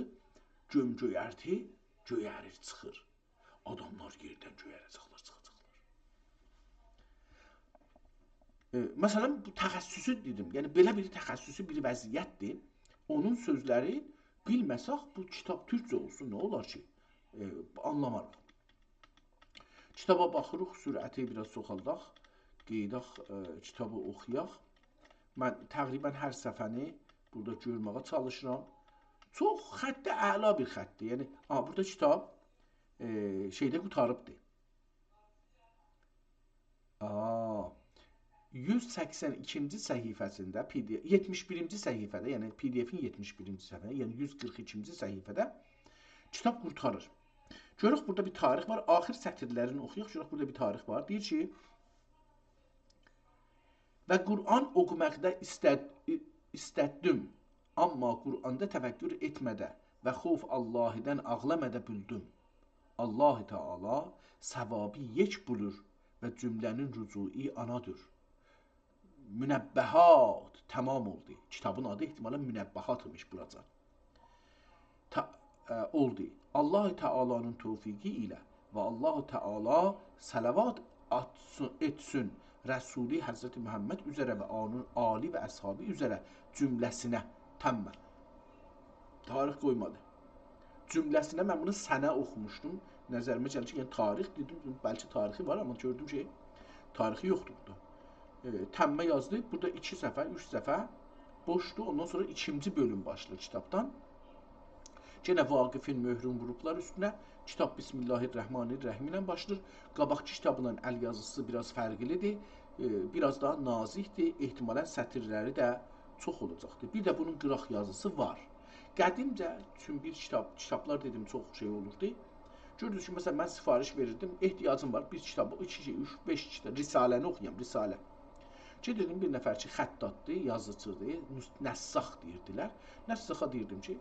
گؤم-گؤیرتی گؤیریر، چیخیر. آداملار یئردن گؤیره‌جکلر، چیخاجاقلار. ائ، مثلا، بو تخصصی دئدیم. یعنی، بئله بیر تخصصی بیر وضعیتدیر. اونون سؤزلری بیلمه‌سک، بو کیتاب تورکجه اولسون، نه اولار کی؟ ائ، آنلاماریق. کیتابا باخیریق، سرعتی بیر آز چوخالداق. قئییداق، ائ، کیتابی اوخویاق. من تقریبا هر صفحه‌نی بورادا گؤرمه‌یه چالیشیرام. چوخ خط اعلا بیر خطدیر. یعنی، آ، بورادا کیتاب، ائ، شئیده قوتاریبدیر. آ، یوز سکسن ایکینجی صفحه‌سینده، پی دی اف، یئتمیش بیرینجی صفحه‌ده، یعنی پی دی افین یئتمیش بیرینجی صفحه‌ده، یعنی یوز قیرخ ایکینجی صفحه‌ده کیتاب قورتاریر. گؤروروک، بورادا بیر تاریخ وار. آخیر سطیرلرینی اوخویاق، گؤروروک، بورادا بیر تاریخ وار. دئییر کی، «و قرآن اوقوماقدا ایستد-، ایسته‌دیم، آمما قرآندا تفکر ائتمه‌ده و خوف آللاهدان آغلامادا بیلدیم. آللاه تعالی ثوابی یک بولور و جمله‌نین رجوعی آنادیر.» منبهات تمام اولدو. کیتابین آدی احتمالا منبهات ایمیش بوراجان. تا-، ائ، اولدو. آللاه تعالی‌نین توفیقی ایله و آللاه تعالی صلوات آتسین، ائتسین رسولی حضرت محمد اوزره و اونون آلی و اصحابی اوزره جمله‌سینه. تمّ. تاریخ قویمادی. جمله‌سینه من بونو سنه اوخوموشدوم. نظریمه گلدی کی، یعنی تاریخ دئدیم، بلکه تاریخی وار، آمما گؤردوم کی، تاریخی یوخدور بورادا. ائ، تمّ یازدی. بورادا ایکی صفحه، اوچ صفحه بوشدور. اوندان سونرا ایکینجی بؤلوم باشلاییر کیتابدان. یئنه واقفین مؤهرون ووروبلار اوستونه. کیتاب بسم الله الرحمن الرحیم ایله باشلاییر. قاباقکی کیتابینان ال یازیسی بیر آز فرقلیدیر. ائ، بیر آز داها نازیکدیر. احتمالا سطیرلری ده چوخ اولاجاقدیر. بیر ده بونون قیراق یازیسی وار. قدیمجه، چون بیر کیتاب، کیتابلار دئدیم چوخ شئی اولوردو. گؤردونوز کی، مثلا، من سفارش وئریردیم، احتیاجیم وار، بیر کیتاب، ایکی، اوچ، بئش کیتاب، رساله‌نی اوخویام، رساله. گئدیردیم بیر نفر کی، خطاطدیر، یازیچیدیر، نس-، نسّاخ دئییردیلر. نسّاخا دئییردیم کی،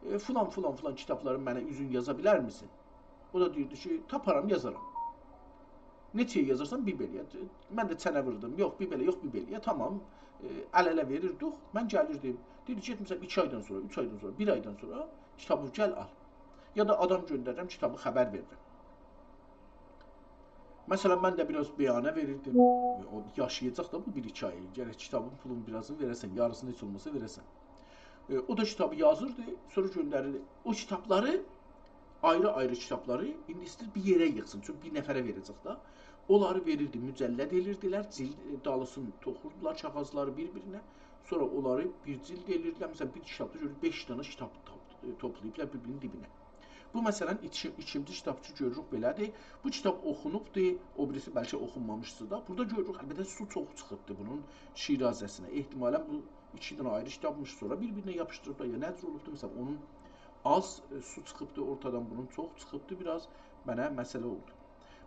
ائ، فلان، فلان، فلان کیتابلاری منه اوزون یازا بیلرمیسن؟ او دا دئییردی کی، تاپارام، یازارام. نئچه‌یه یازارسان، بیر بئله‌یه. من ده چنه ووروردوم. یوخ، بیر بئله، یوخ، بیر بئله‌یه. تمام. ائ، ال-اله وئریردیک. من گلیردیم. دئییردی کی، گئت، مثلا، ایکی آیدان سونرا، اوچ آیدان سونرا، بیر آیدان سونرا کیتابی گل آل. یا دا آدام گؤندریرم، کیتابی خبر وئریرم. مثلا، من ده بیر آز بیانه وئریردیم. او یاشایاجاق دا بو بیر-ایکی آی. گرک کیتابین پولونو بیر آزینی وئره‌سن، یاریسینی هئچ اولماسا وئره‌سن. ائ، او دا کیتابی یازیردی، سونرا گؤندریردی. او کیتابلاری، آیری-آیری کیتابلاری ایندی ایسته‌ییر بیر یئره ییغسین. چونکی بیر نفره وئره‌جک ده. اونلاری وئریردی، مجلد ائلیردیلر، جیلد، ائ، دالیسینی توخوردولار کاغیذلاری بیر-بیرینه. سونرا اونلاری بیر جیلد ائلیردیلر. مثلا، بیر کیتابدا گؤرور، بئش دنه کیتاب تاپ-، ائ، توپلاییبلار بیر-بیرینین دیبینه. بو، مثلا، ایکی-، ایکینجی کیتاب کی، گؤروروک بئله‌دیر. بو کیتاب اوخونوبدور، او بیریسی بلکه اوخونمامیشدی دا. بورادا گؤروروک، البته، سو چوخ چیخیبدی بونون شیرازه‌سینه. احتمالا بو ایکی دنه آیری کیتابمیش، سونرا بیر-بیرینه یاپیشدیریبلار، یا نه جور اولوبدو، مثلا، اونون آز، ائ، سو چیخیبدی اورتادان، بونون چوخ چیخیبدی بیر آز. منه مسئله اولدو.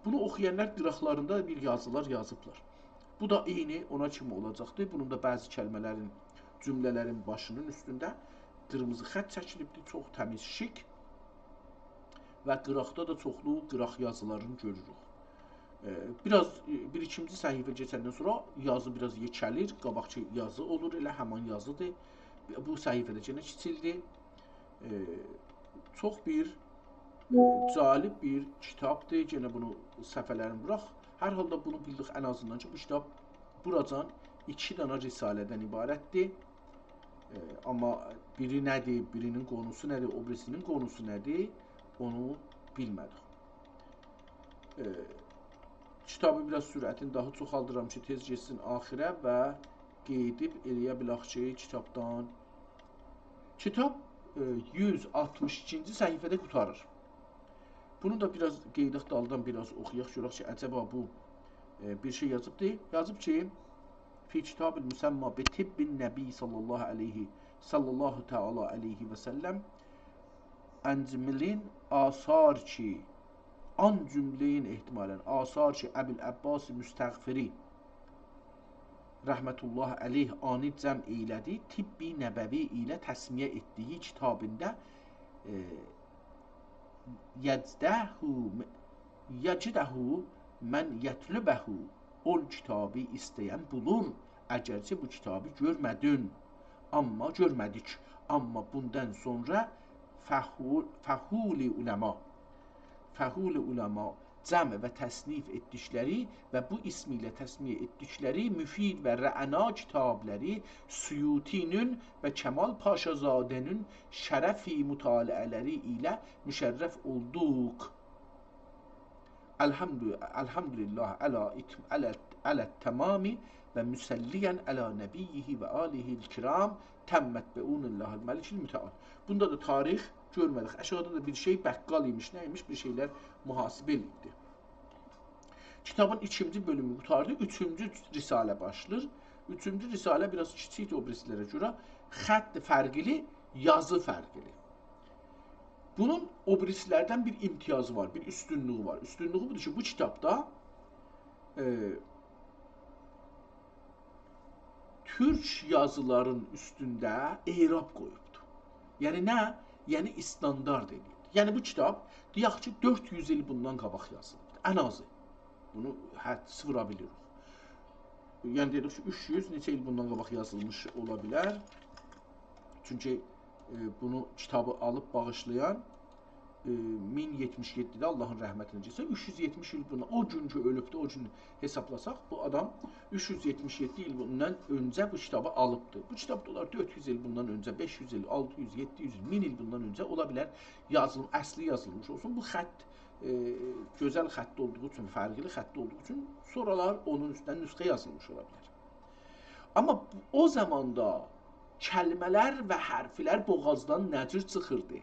بونو اوخویانلار قیراقلاریندا بیر یازیلار یازیبلار. بو دا عینی اونا کیمی اولاجاقدیر. بونون دا بعضی کلمه‌لرین، جمله‌لرین باشینین اوستونده قیرمیزی خط چکیلیبدیر. چوخ تمیز، شیک. و قیراقدا دا چوخلو قیراق یازیلارینی گؤروروک. ائ، بیر آز، ائ، بیر ایکینجی صفحه‌یه کئچندن سونرا یازی بیر آز یئکه‌لیر، قاباقکی یازی اولور، ائله همان یازیدیر. بو صفحه‌ده یئنه کیچیلدی. ائ، چوخ بیر، ائ، جالب بیر کیتابدیر. یئنه بونو صفحه‌لرینی ووراق. هر حالدا بونو بیلدیک ان آزیندان کی، بو کیتاب بوراجان ایکی دنه رساله‌دن عبارتدیر. ائ، آمما بیری نه‌دیر، بیرینین قونوسو نه‌دیر، او بیریسینین قونوسو نه‌دیر، اونو بیلمه‌دیک. ائ، کیتابی بیر آز سرعتینی داها چوخالدیرام کی، تئز گئتسین آخیره و قئییدیب ائلیه بیلک کی، کیتابدان، کیتاب، ائ، یوز آلتمیش ایکینجی صفحه‌ده قوتاریر. بونو دا بیر آز قئییداق، دالدان بیر آز اوخویاق، گؤرک کی، عجبا بو، ائ، بیر شئی یازیبدی. یازیب کی، فی کتاب مسمی بطب النبی صلی الله علیه، صلی الله تعالی علیه و سلم، آن جمله‌ین آثار کی، آن جمله‌ین احتمالاً آثار کی، ابوالعباس مستغفری رحمة الله علیه آنی جمع ائیله‌دی، طب نبوی ایله تسمیه ائتدیگی کیتابیندا، ائ، یجده، یجده من یطلبه، اول کیتابی ایسته‌ین بولور، اگرچه بو کیتابی گؤرمه‌دین، آمما گؤرمه‌دیک. آمما بوندان سونرا فحول، فحول علما، فحول علما جمع و تصنیف ائتدیکلری و بو اسم ایله تسمیه ائتدیکلری مفید و رعنا کیتابلاری سیوطی‌نین و کمال پاشازاده‌نین شرفی مطالعه‌لری ایله مشرف اولدوق. الحمد، الحمدلله علی اتم-، علی، علی التمام و مصلیا علی نبیه و آله الکرام، تمت بعون الله الملک المتعال. بوندا دا تاریخ گؤرمه‌دیک. آشاغیدا دا بیر شئی بقال ایمیش، نه ایمیش؟ بیر شئیلر محاسبه ائله‌ییبدی. کیتابین ایکینجی بؤلومو قوتاردی، اوچونجو رساله باشلاییر. اوچونجو رساله بیر آز کیچیکدیر او بیریسی‌لره گؤره. خط فرقلی، یازی فرقلی. بونون او بیریسی‌لردن بیر امتیازی وار، بیر اوستونلویو وار. اوستونلویو بودور کی، بو کیتابدا، ائ، تورک یازیلارین اوستونده اعراب قویوبدور. یعنی نه؟ یعنی استاندارد ائله‌ییبدیر. یعنی بو کیتاب، دئیک کی، دؤرد یوز ایل بوندان قاباق یازیلیبدیر. ان آزی. بونو حد، سیفیرا بیلیریک. یعنی دئدیک کی، اوچ یوز نئچه ایل بوندان قاباق یازیلمیش اولا بیلر. چونکی، ائ، بونو کیتابی آلیب باغیشلایان، ائ، مین یئتمیش یئددیده، آللاهین رحمتینه گئتسه، اوچ یوز یئتمیش ایل بوندان، او گون کی اؤلوبدو، او گون حسابلاساق، بو آدام اوچ یوز یئتمیش یئددی ایل بوندان اؤنجه بو کیتابی آلیبدی. بو کیتاب دا اولار دؤرد یوز ایل بوندان اؤنجه، بئش یوز ایل، آلتی یوز، یئددی یوز ایل، مین ایل بوندان اؤنجه اولا بیلر یازیلم-، اصلی یازیلمیش اولسون. بو خط، ائ، گؤزل خط اولدوغو اوچون، فرقلی خط اولدوغو اوچون سونرالار اونون اوستوندن نسخه یازیلمیش اولا بیلر. آمما بو، او زاماندا کلمه‌لر و حرفلر بوغازدان نه جور چیخیردی؟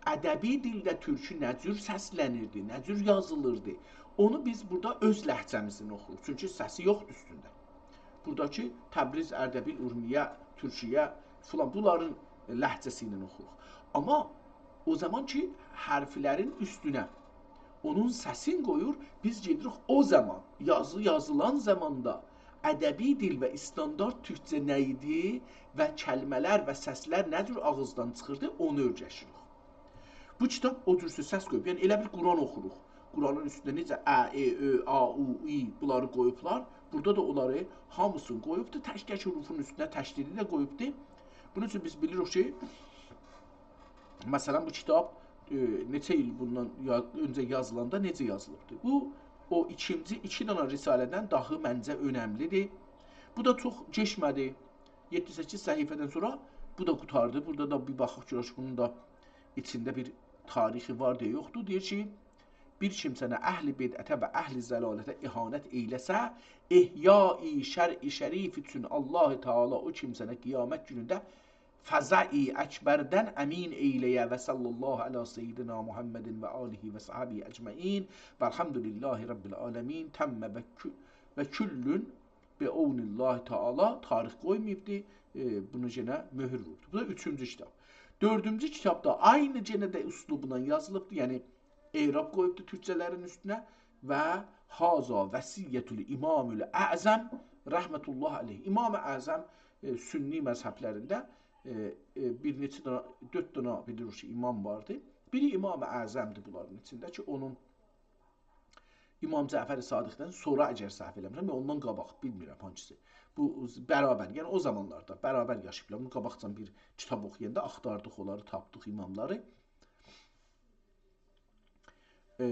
ادبی دیلده تورکو نه جور سسلنیردی، نه جور یازیلیردی؟ اونو بیز بورادا اؤز لهجه‌میزله اوخوروق. چونکی سسی یوخدور اوستونده. بوراداکی تبریز، اردبیل، اورمیه، تورکیه فلان، بونلارین لهجه‌سی ایله اوخوروق. آمما او زامان کی، حرفلرین اوستونه اونون سسین قویور، بیز گئدیریک او زامان، یازی یازیلان زاماندا ادبی دیل و استاندارد تورکجه نه ایدی و کلمه‌لر و سسلر نه جور آغیزدان چیخیردی، اونو اؤیرشیریک. بو کیتاب او جور سس قویوب، یعنی ائله بیل قرآن اوخوروق. قرآنین اوستونده نئجه ا، ائ، اؤ، آ، او، ای بونلاری قویوبلار. بورادا دا اونلاری هامیسینی قویوبدور. تک-تک حروفون اوستونه تشدیدی ده قویوبدور. بونون اوچون بیز بیلیریک کی، مثلا، بو کیتاب، ائ، نئچه ایل بوندان یا-، اؤنجه یازیلاندا نئجه یازیلیبدیر؟ بو، او ایکینجی، ایکی دنه رساله‌دن داهی منجه اؤنملیدیر. بو دا چوخ کئچمه‌دی. یئددی-سککیز صفحه‌دن سونرا بو دا قوتاردی. بورادا دا بیر باخاق گؤرک بونون دا ایچینده بیر تاریخی وار دئیه یوخدور. دئییر کی، بیر کیمسه‌نی اهل بدعته و اهل ضلالته اهانت ائیله‌سه، احیای شرع شریف اوچون الله تعالی او کیمسه‌نی قیامت گونونده فزع اکبردن امین ائیله‌یه و صلی الله علی سیدنا محمد و آله و صحبه اجمعین و الحمد لله رب العالمین تم و ک-، و کل بعون الله تعالی. تاریخ قویماییبدی، ائ، بونو یئنه مؤهور ووردو. بو دا اوچونجو کیتاب. دؤردونجو کیتاب دا عینی یئنه ده اسلوبلا یازیلیبدی، یعنی اعراب قویوبدو تورکجه‌لرین اوستونه و هذا وصیة الامام الاعظم رحمة الله علیه. امام اعظم، ائ، سنی مذهبلرینده، ائ، ائ، بیر نئچه دنه، دؤرد دنه بیلیریک کی، امام واردی. بیری امام اعظمدیر بونلارین ایچینده کی، اونون امام جعفر صادقدن سونرا، اگر سهو ائله‌میرم، یا اوندان قاباق، بیلمیرم هانگیسی. بو برابر، یعنی او زامانلاردا برابر یاشاییبلار. بونو قاباقجادان بیر کیتاب اوخویاندا آختاردیق اونلاری، تاپدیق اماملاری. ائ،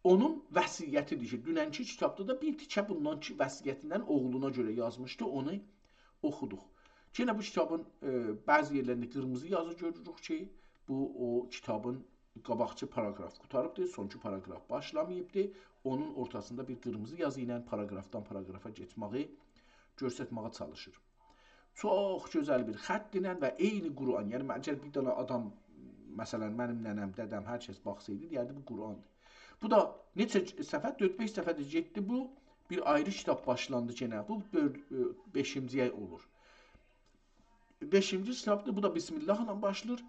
اونون وصیتیدیر کی، دوننکی کیتابدا دا بیر تیکه بوندان کی، وصیتیندن اوغلونا گؤره یازمیشدی، اونو اوخودوق. یئنه بو کیتابین، ائ، بعضی یئرلرینده قیرمیزی یازی گؤروروک کی، بو او کیتابین قاباقکی پاراگراف قوتاریبدیر، سونکی پاراگراف باشلاماییبدیر. اونون اورتاسیندا بیر قیرمیزی یازی ایله پاراگرافدان پاراگرافا کئچمه‌یی گؤسترمه‌یه چالیشیر. چوخ گؤزل بیر خطله و عینی قرآن. یعنی، اگر بیر دنه آدام، مثلا، منیم ننه‌م، دده‌م، هر کس باخسایدی، دئیردی، بو قرآندیر. بو دا نئچه صفحه؟ دؤرد-بئش صفحه‌دیر گئتدی بو. بیر آیری کیتاب باشلاندی یئنه. بو بؤل-، ائ، بئشینجی‌یه اولور. بئشینجی کیتابدیر. بو دا بسم الله ایله باشلاییر.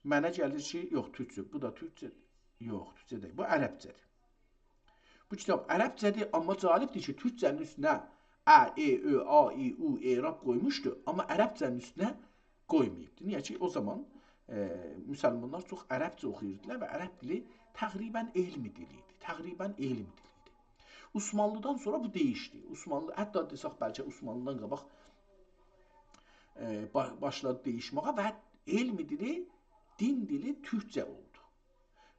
منه گلیر کی، یوخ، تورکجه. بو دا تورکجه، یوخ، تورکجه دئییل. بو عربجه‌دیر. بو کیتاب عربجه‌دیر، آمما جالبدیر کی، تورکجه‌نین اوستونه ا، ائ، اؤ، آ، ای، او، اعراب قویموشدو، آمما عربجه‌نین اوستونه قویماییبدی. نییه کی، او زامان، ائ، مسلمانلار چوخ عربجه اوخویوردولار و عرب دیلی تقریباً علم دیلی ایدی. تقریباً علم دیلی ایدی. عثمانلی‌دان سونرا بو دییشدی. عثمانلی، حتی دئسک، بلکه عثمانلی‌دان قاباق، ائ، با-، باشلادی دییشمه‌یه و علم دیلی دین دیلی تورکجه اولدو.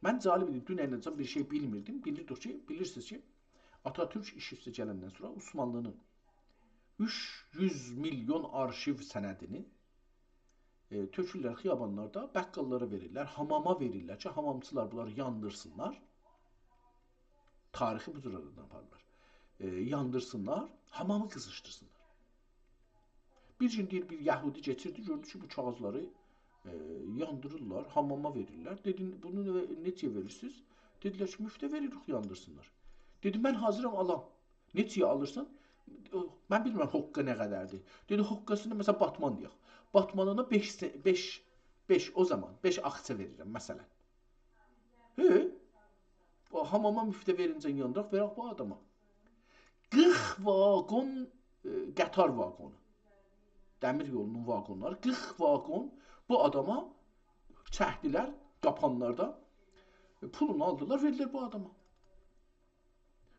من جالب ایدی، دونن‌ه‌جن بیر شئی بیلمیردیم. بیلیردیک کی، بیلیرسینیز کی، آتاتورک ایش اوسته گلندن سونرا عثمانلی‌نین اوچ یوز میلیون آرشیو سندینی، ائ، تؤکورلر خیابانلاردا، بقاللارا وئریرلر، حاماما وئریرلر کی، حامامچیلار بونلاری یاندیرسینلار. تاریخی بو جور آرادان آپاریرلار. ائ، یاندیرسینلار، حامامی قیزیشدیرسینلار. بیر گون دئییر، بیر یهودی کئچیردی، گؤردو کی، بو کاغیذلاری، ائ، یاندیریرلار، حاماما وئریرلر. دئدی، «بونو نه-، نئچه‌یه وئریرسینیز؟» دئدیلر کی، «مفته وئریریک، یاندیرسینلار.» دئدی، «من حاضرام آلام.» «نئچه‌یه آلیرسان؟» «او، من بیلمیرم حقه نه قدردیر.» دئدی، «حقه‌سینه، مثلا، باتمان دئیک. باتمانینا بئش سه-، بئش، بئش او زامان، بئش آخچا وئریرم، مثلا.» هه؟ او حاماما مفته وئرینجه یاندیراق، وئرک بو آداما. قیرخ واگون، ائ، قطار واگونو. دمیر یولونون واگونلاری، قیرخ واگون بو آداما چکدیلر، قاپانلاردا. ائ، پولونو آلدیلار، وئردیلر بو آداما.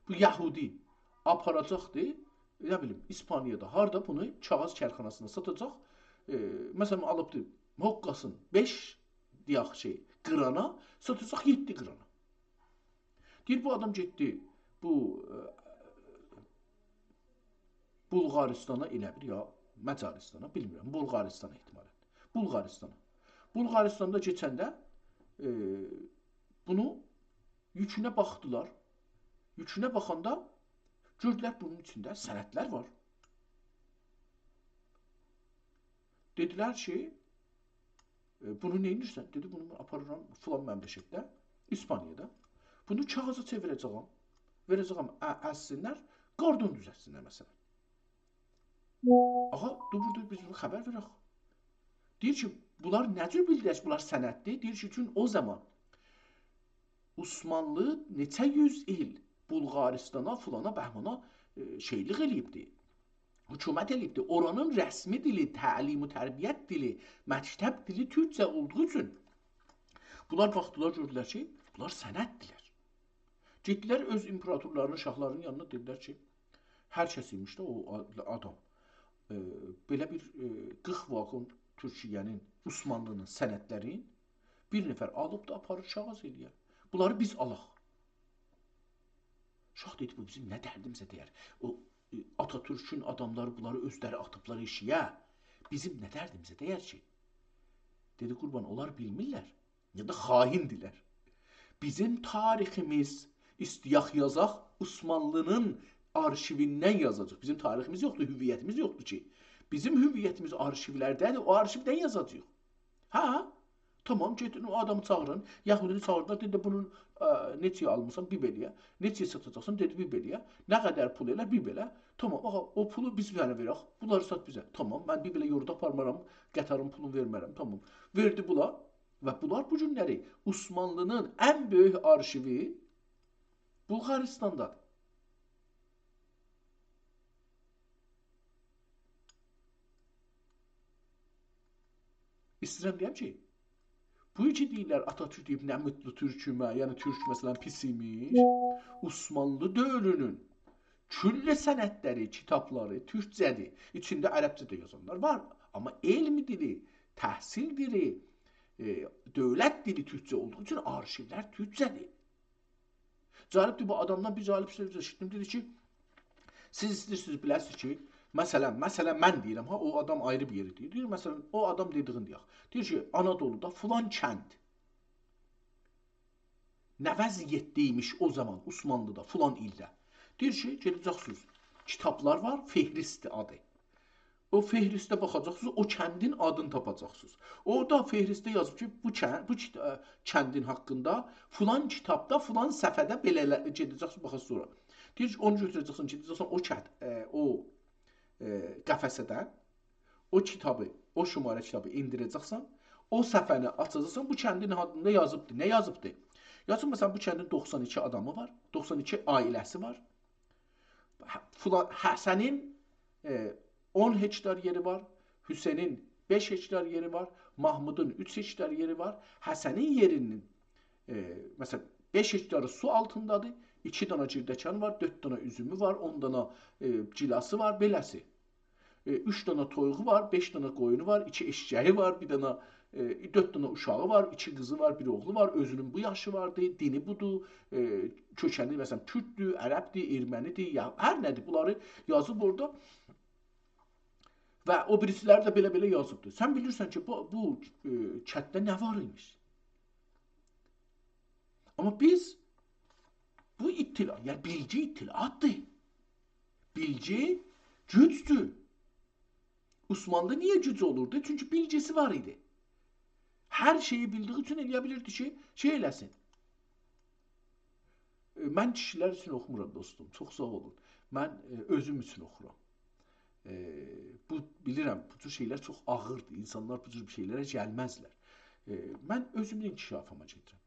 بو یهودی آپاراجاقدی، نه بیلیم، ایسپانیادا، هاردا بونو کاغیذ کارخاناسینا ساتاجاق. ائ، مثلا، آلیبدی حقه‌سین بئش، دئیک کی، قیرانا، ساتاجاق یئددی قیرانا. دئییر، بو آدام گئتدی، بو، ائ، بولغاریستانا ائله بیل، یا مجاریستانا، بیلمیرم، بولغاریستانا احتمالا. بولغاریستانا. بولغاریستاندا کئچنده، ائ، بونو یوکونه باخدیلار. یوکونه باخاندا گؤردولر بونون ایچینده سندلر وار. دئدیلر کی، ائ، «بونو نئینیرسن؟» دئدی، «بونو آپاریرام فلان مملکتده، ایسپانیادا. بونو کاغیذا چئویره‌جه‌یم. وئره‌جه‌یم، ا-، ازسینلر، قاردون دوزلتسینلر، مثلا.» آغا، دور، بورادا بیز بونو خبر وئرک. دئییر کی، بونلار نه جور بیلدیلر کی، بونلار سنددیر؟ دئییر کی، چون او زامان عثمانلی نئچه یوز ایل بولغاریستانا، فلانا، بهمانا، ائ، شئیلیک ائله‌ییبدی. حکومت ائله‌ییبدی. اورانین رسمی دیلی، تعلیم و تربیت دیلی، مکتب دیلی تورکجه اولدوغو اوچون بونلار باخدیلار، گؤردولر کی، بونلار سنددیلر. گئتدیلر اؤز ایمپراتورلارینین، شاهلارینین یانینا، دئدیلر کی، هر کس ایمیش ده او آ-، آدام، ائ، بئله بیر، ائ، قیرخ واگون تورکیه‌نین، عثمانلی‌نین سندلرین بیر نفر آلیب دا آپاریر کاغیذ ائله‌یه. بونلاری بیز آلاق. شاه دئدی، بو بیزیم نه دردیمیزه دَیر؟ او، ائ، آتاتورکون آداملاری بونلاری اؤزلری آتیبلار ائشیگه. بیزیم نه دردیمیزه دَیر کی؟ دئدی، قوربان، اونلار بیلمیرلر. یا دا خائندیرلر. بیزیم تاریخیمیز، ایسته‌یک یازاق، عثمانلی‌نین آرشیویندن یازاجاغیق. بیزیم تاریخیمیز یوخدور، هویتیمیز یوخدور کی. بیزیم هویتیمیز آرشیولرده‌دیر، او آرشیودن یازاجاغیق. هه؟ تامام، گئدین او آدامی چاغیرین. یهودینی چاغیردیلار، دئدی، «بونون، ا، نئچه‌یه آلمیسان؟» «بیر بئله‌یه.» «نئچه‌یه ساتاجاقسان؟» دئدی، «بیر بئله‌یه.» «نه قدر پول ائلر؟» «بیر بئله.» «تامام، آغا، او پولو بیز سنه وئرک. بونلاری سات بیزه.» «تامام، من بیر بئله یوردا آپارمارام، قطارین پولونو وئرمرم.» تامام. وئردی بونلار و بونلار بو گونلری عثمانلی‌نین ان بؤیوک آرشیوی بولغاریستاندادیر. ایسته‌ییرم دئیم کی، بو کی دئییرلر، آتاتورک دئییب، «نه موتلو تورکومه»، یعنی تورک، مثلا، پیس ایمیش. عثمانلی دؤورونون کلّ سندلری، کیتابلاری تورکجه‌دیر. ایچینده عربجه ده یازانلار وار. آمما علم دیلی، تحصیل دیلی، ائ، دؤولت دیلی تورکجه اولدوغو اوچون آرشیولر تورکجه‌دیر. جالبدیر، بو آدامدان بیر جالب سؤز ائشیتدیم. دئدی کی، سیز ایسته‌ییرسینیز بیله‌سینیز کی، مثلا، مثلا، من دئییرم ها، او آدام آیری بیر یئری دئییر. دئییر، مثلا، او آدام دئدیگینی دئیک. دئییر کی، آنادولودا فلان کند نه وضعیتده ایمیش او زامان عثمانلی‌دا، فلان ایلده. دئییر کی، گئده‌جکسینیز، کیتابلار وار، فهرستدیر آدی. او فهرسته باخاجاقسینیز، او کندین آدینی تاپاجاقسینیز. اورادا فهرسته یازیب کی، بو کن-، بو کیت-، ا، کندین حاقیندا فلان کیتابدا، فلان صفحه‌ده بئله ائله-، گئده‌جکسینیز، باخاسینیز اورا. دئییر کی، اونو گؤتوره‌جکسن، گئده‌جکسن او کت-، ائ، او، ائ، قفسه‌دن او کیتابی، او شماره کیتابی ائندیره‌جکسن، او صفحه‌نی آچاجاقسان، بو کندین آدیندا یازیبدی. نه یازیبدی؟ یازیب، مثلا، بو کندین دوخسان ایکی آدامی وار، دوخسان ایکی عائله‌سی وار. ح-، فلا-، حسنین، ائ، اون هکتار یئری وار، حسینین بئش هکتار یئری وار، محمودون اوچ هکتار یئری وار. حسنین یئرینین، ائ، مثلا، بئش هکتاری سو آلتیندادیر، ایکی دانا گیردکانی وار، دؤرد دانا اوزومو وار، اون دانا، ائ، گیلاسی وار، بئله‌سی. ائ، اوچ دانا تویوغو وار، بئش دانا قویونو وار، ایکی ائششه‌یی وار، بیر دانا، ائ، دؤرد دانا اوشاغی وار، ایکی قیزی وار، بیر اوغلو وار، اؤزونون بو یاشی واردی، دینی بودور، ائ، کؤکنی، مثلا، کورددور، عربدیر، ارمنیدیر، یا هر نه‌دیر، بونلاری یازیب اورادا. و او بیریسی‌لری ده بئله-بئله یازیبدیر. سن بیلیرسن کی، بو، بو، ائ، کتده نه وار ایمیش؟ آمما بیز بو اطلاع، یعنی بیلگی اطلاعاتدیر. بیلگی گوجدور. عثمانلی نییه گوج اولوردو؟ چونکی بیلگیسی وار ایدی. هر شئیی بیلدیگی اوچون ائلیه بیلیردی کی، شئی ائله‌سین. ائ، من کیشی‌لر اوچون اوخومورام، دوستوم. چوخ ساغ اولون. من، ائ، اؤزوم اوچون اوخورام. ائ، بو، بیلیرم، بو جور شئی‌لر چوخ آغیردیر. اینسانلار بو جور شئی‌لره گلمزلر. ائ، من اؤزومون انکشافیما گئدیرم.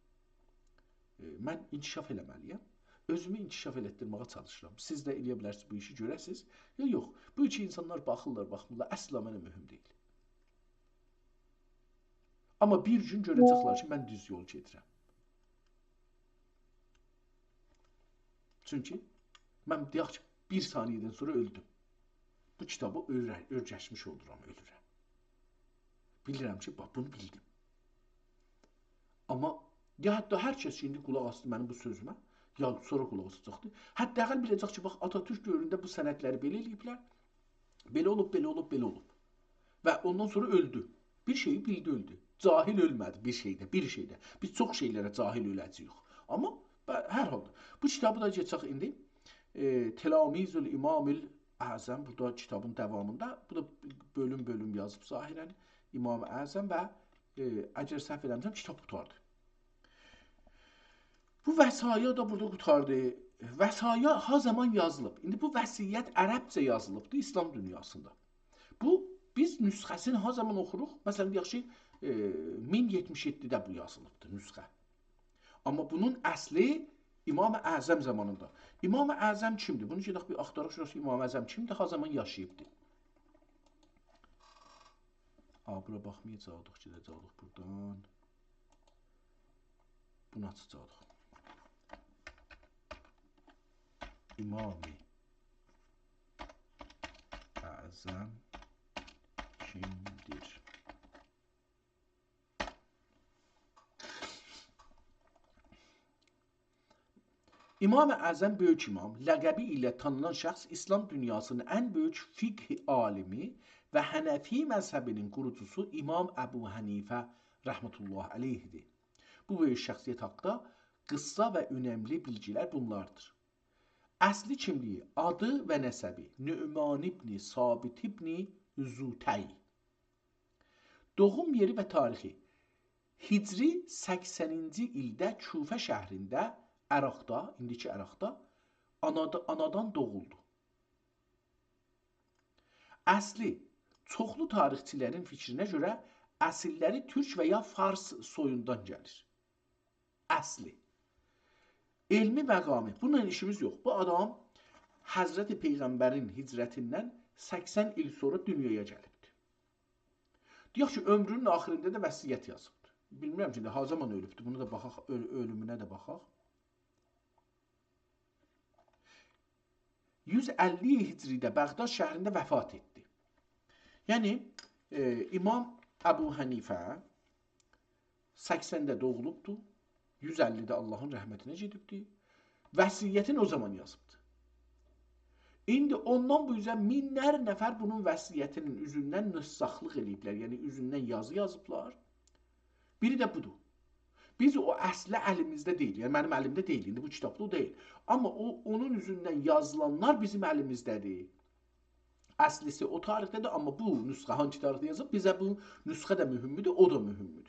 ائ، من انکشاف ائله‌مه‌لی‌یم. اؤزومو انکشاف ائلتدیرمه‌یه چالیشیرام. سیز ده ائلیه بیلرسینیز بو ایشی گؤره‌سینیز. یا یوخ، بو ایکی اینسانلار باخیرلار، باخمیرلار، اصلا منه مهم دئییل. آمما بیر گون گؤره‌جکلر کی، من دوز یول گئدیرم. چونکی من، دئیک کی، بیر ثانیه‌دن سونرا اؤلدوم. بو کیتابی اؤیره-، اؤیرشمیش اولورام، اؤلورم. بیلیرم کی، باخ، بونو بیلدیم. آمما یا حتی هر کس کی، ایندی قولاق آسدی منیم بو سؤزومه، یا سونرا قولاق آساجاقدیر، حداقل بیله‌جک کی، باخ، آتاتورک دؤورونده بو سندلری بئله ائله‌ییبلر، بئله اولوب، بئله اولوب، بئله اولوب. و اوندان سونرا اؤلدو. بیر شئیی بیلدی، اؤلدو. جاهل اؤلمه‌دی بیر شئیده، بیر شئیده. بیز چوخ شئی‌لره جاهل اؤله‌جه‌ییک. آمما ب-، هر حالدا. بو کیتابی دا گئچک ایندی. ائ، تلاميذ الإمام الأعظم، بورادا کیتابین داوامیندا، بو دا بؤلوم-بؤلوم یازیب ظاهراً، امام اعظم و، ائ، اگر سهو ائله‌میرم، کیتاب قوتاردی. بو وصایا دا بورادا قوتاردی. وصایا ها زامان یازیلیب؟ ایندی بو وصیت عربجه یازیلیبدی اسلام دونیاسیندا. بو، بیز نسخه‌سینی ها زامان اوخوروق؟ مثلا، دئیک کی، ائ، مین یئتمیش یئددیده بو یازیلیبدی، نسخه. آمما بونون اصلی امام اعظم زامانیندا. امام اعظم کیمدیر؟ بونو گئدک بیر آختاراق گؤرک کی، امام اعظم کیمدیر، ها زامان یاشاییبدیر. آ، بورا باخمایاجاقدیق، گئده‌جکدیک بورادان. بونو آچاجاقدیق. امام اعظم کیمدیر؟ امام اعظم، بؤیوک امام لقبی ایله تانینان شخص، اسلام دونیاسینین ان بؤیوک فقه عالیمی و حنفی مذهبینین قوروجوسو امام ابو حنیفه رحمة الله علیه‌دیر. بو بؤیوک شخصیت حاقدا قیسا و اؤنملی بیلگی‌لر بونلاردیر. اصلی کیملیگی، آدی و نسبی: نعمان ابن ثابت ابن زوطی. دوغوم یئری و تاریخی: هجری سکسنینجی ایلده کوفه شهرینده، عراقدا، ایندیکی عراقدا، آنادا-، آنادان دوغولدو. اصلی: چوخلو تاریخچی‌لرین فیکرینه گؤره، اصیللری تورک و یا فارس سویوندان گلیر. اصلی. علمی مقامی. بونونلا ایشیمیز یوخ. بو آدام حضرت پیغمبرین هجرتیندن سکسن ایل سونرا دونیایا گلیبدیر. دئیک کی، عؤمرونون آخیریندا دا وصیت یازیبدیر. بیلمیرم کی، ایندی ها زامان اؤلوبدور. بونو دا باخاق، اؤل-، اؤلومونه ده باخاق. یوز اللی هجریده بغداد شهرینده وفات ائتدی. یعنی، ائ، امام ابو حنیفه سکسنده دوغولوبدو، یوز اللیده آللاهین رحمتینه گئدیبدی. وصیتین او زامان یازیبدی. ایندی اوندان بو اوزه مینلر نفر بونون وصیتینین اوزوندن نساخلیق ائله‌ییبلر، یعنی اوزوندن یازی یازیبلار. بیری ده بودور. بیز او اصلی الیمیزده دئییل، یعنی منیم الیمده دئییل، ایندی بو کیتابدا او دئییل. آمما او، اونون اوزوندن یازیلانلار بیزیم الیمیزده‌دیر. اصلیسی او تاریخده‌دیر، آمما بو نسخه هانسی تاریخده یازیلیب، بیزه بو نسخه ده مهمدور، او دا مهمدور.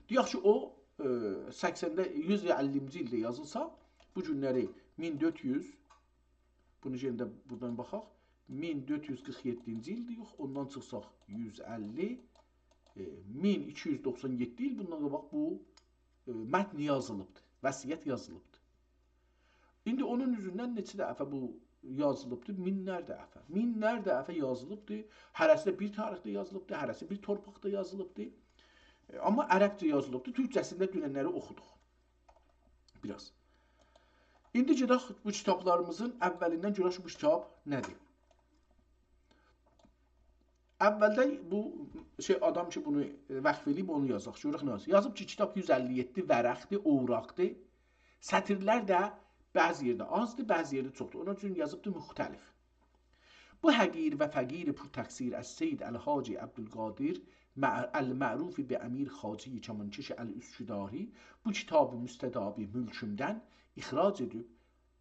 دئیک کی، او، ائ، سکسنده، یوز اللی‌نجی ایلده یازیلسا، بو گونلری مین دؤرد یوز، بونو یئنه ده بورادان باخاق، مین دؤرد یوز قیرخ یئددینجی ایلدیر، یوخ، اوندان چیخساق یوز اللی، ائ، مین ایکی یوز دوخسان یئددی ایل بوندان قاباق بو، ائ، متن یازیلیبدیر، وصیت یازیلیبدیر. ایندی اونون اوزوندن نئچه دفعه بو یازیلیبدیر؟ مینلر دفعه. مینلر دفعه یازیلیبدیر. هره‌سی ده بیر تاریخده یازیلیبدیر، هره‌سی بیر تورپاقدا یازیلیبدیر. ائ، آمما عربجه یازیلیبدیر. تورکجه‌سینی ده دوننلری اوخودوق. بیر آز. ایندی گئدک بو کیتابلاریمیزین اولیندن گؤرک کی، بو کیتاب نه‌دیر؟ اولده بو شئی، آدام کی بونو، ائ، وقف ائله‌ییب، اونو یازاق. گؤرک نه یازیب. یازیب کی، کیتاب یوز اللی یئددی ورقدیر، اوراقدیر. سطیرلر ده بعضی یئرده آزدیر، بعضی یئرده چوخدور. اونون اوچون یازیبدیر مختلف. بو حقیر و فقیر پورتقصیر از سید الحاج عبدالقادر مع-، المعروف به امیر خواجهٔ کمانکش الاسکداری، بو کیتاب مستدابی مولکومدن اخراج ائدیب،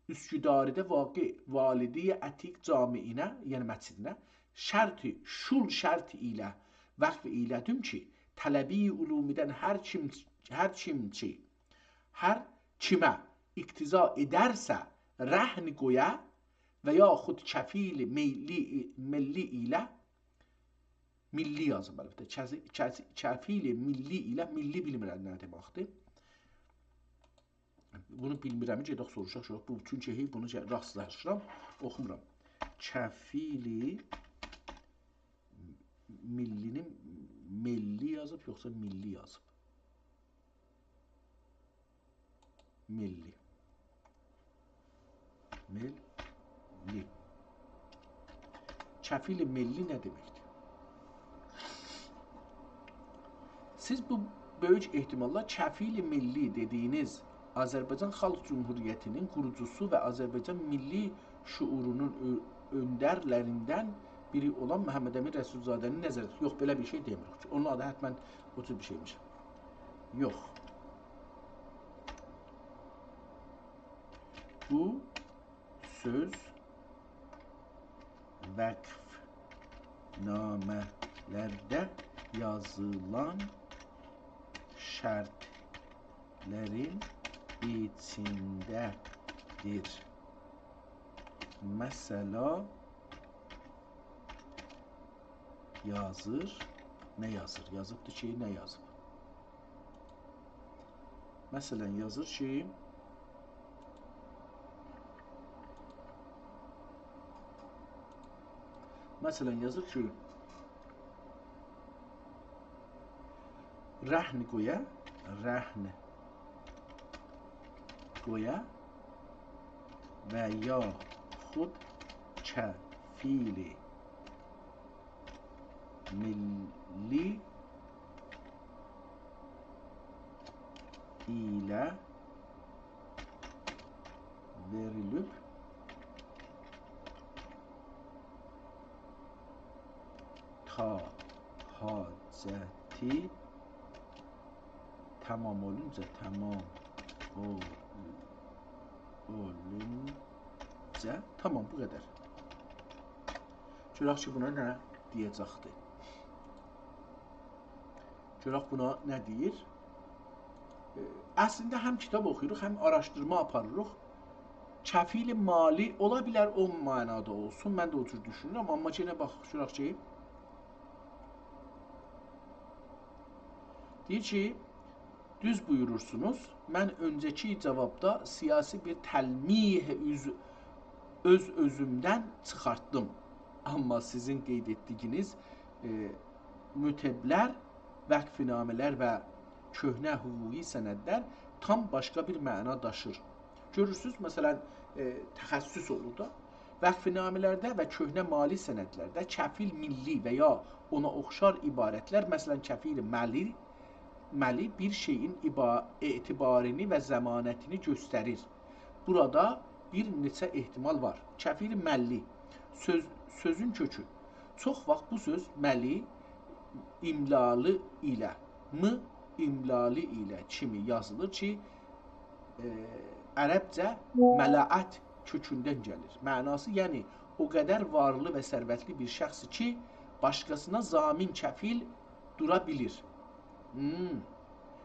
اسکداری‌ده واقع والدهٔ عتیق جامعینه، یعنی مسجدینه، شرط، شول شرط ایله وقف ائیله‌دیم کی، طلبی علومدن هر کیم، هر کیم کی، هر کیمه اقتضا ائدرسه رهن قویا و یاخود کفیل ملی، ملی ایله، ملی یازیب البته، کفی-، کفی-، کفیل ملی ایله، ملی بیلمیرم نه دئمکدیر. بونو بیلمیرم، گئدک سوروشاق، سوروشاق. بو، چونکی هئی بونو گه-، راستلاشیرام، اوخومورام. کفیل ملی‌نی ملی یازیب، یوخسا میللی یازیب؟ ملی. ملی. کفیل ملی نه دئمکدیر؟ سیز بو بؤیوک احتماللا کفیل ملی دئدیگینیز آذربایجان خالق جمهوریتی‌نین قوروجوسو و آذربایجان میللی شعورونون اؤ-، اؤندرلریندن بیری اولان محمد امین رسول‌زاده‌نی نظرده توتور. یوخ، بئله بیر شئی دئمیریک. اونون آدی حتماً او جور بیر شئیمیش. یوخ. بو سؤز وقف‌نامه‌لرده یازیلان شرطلرین ایچینده‌دیر. مثلا یازیر. نه یازیر؟ یازیبدیر کی، نه یازیب؟ مثلا یازیر کی، مثلا یازیر کی، رهن قویا، رهن قویا و یاخود کفیل ملی ایله وئریلیب تا حاجتی تمام اولونجا، تمام اول-، اولونجا، تمام، بو قدر. گؤرک کی، بونا نه دئیه‌جکدیر. گؤرک بونا نه دئییر؟ ائ، اصلینده هم کیتاب اوخویوروق، هم آراشدیرما آپاریریق. کفیل مالی اولا بیلر او معنادا اولسون، من ده او جور دوشونورم، آمما یئنه باخ، گؤرک کی، دئییر کی، دوز بویورورسونوز. من اؤنجه‌کی جاوابدا سیاسی بیر تلمیح اوز-، اؤز اؤزومدن چیخارتدیم. آمما سیزین قید ائتدیگینیز، ائ، متبلر، وقف‌نامه‌لر و کهنه حقوقی سندلر تام باشقا بیر معنا داشیر. گؤرورسوز، مثلا، ائ، تخصص اولور دا. وقف‌نامه‌لرده و کهنه مالی سندلرده کفیل ملی و یا اونا اوخشار عبارتلر، مثلا، کفیل ملی، ملی بیر شئیین عبا-، اعتبارینی و ضمانتینی گؤستریر. بورادا بیر نئچه احتمال وار. کفیل ملی. سؤز، سؤزون کؤکو. چوخ واخت بو سؤز ملی، املالی ایله، م املالی ایله کیمی یازیلیر کی، ائ، عربجه ملأت کؤکوندن گلیر. معناسی، یعنی، او قدر وارلی و ثروتلی بیر شخص کی، باشقاسینا ضامن، کفیل دورا بیلیر. هوم.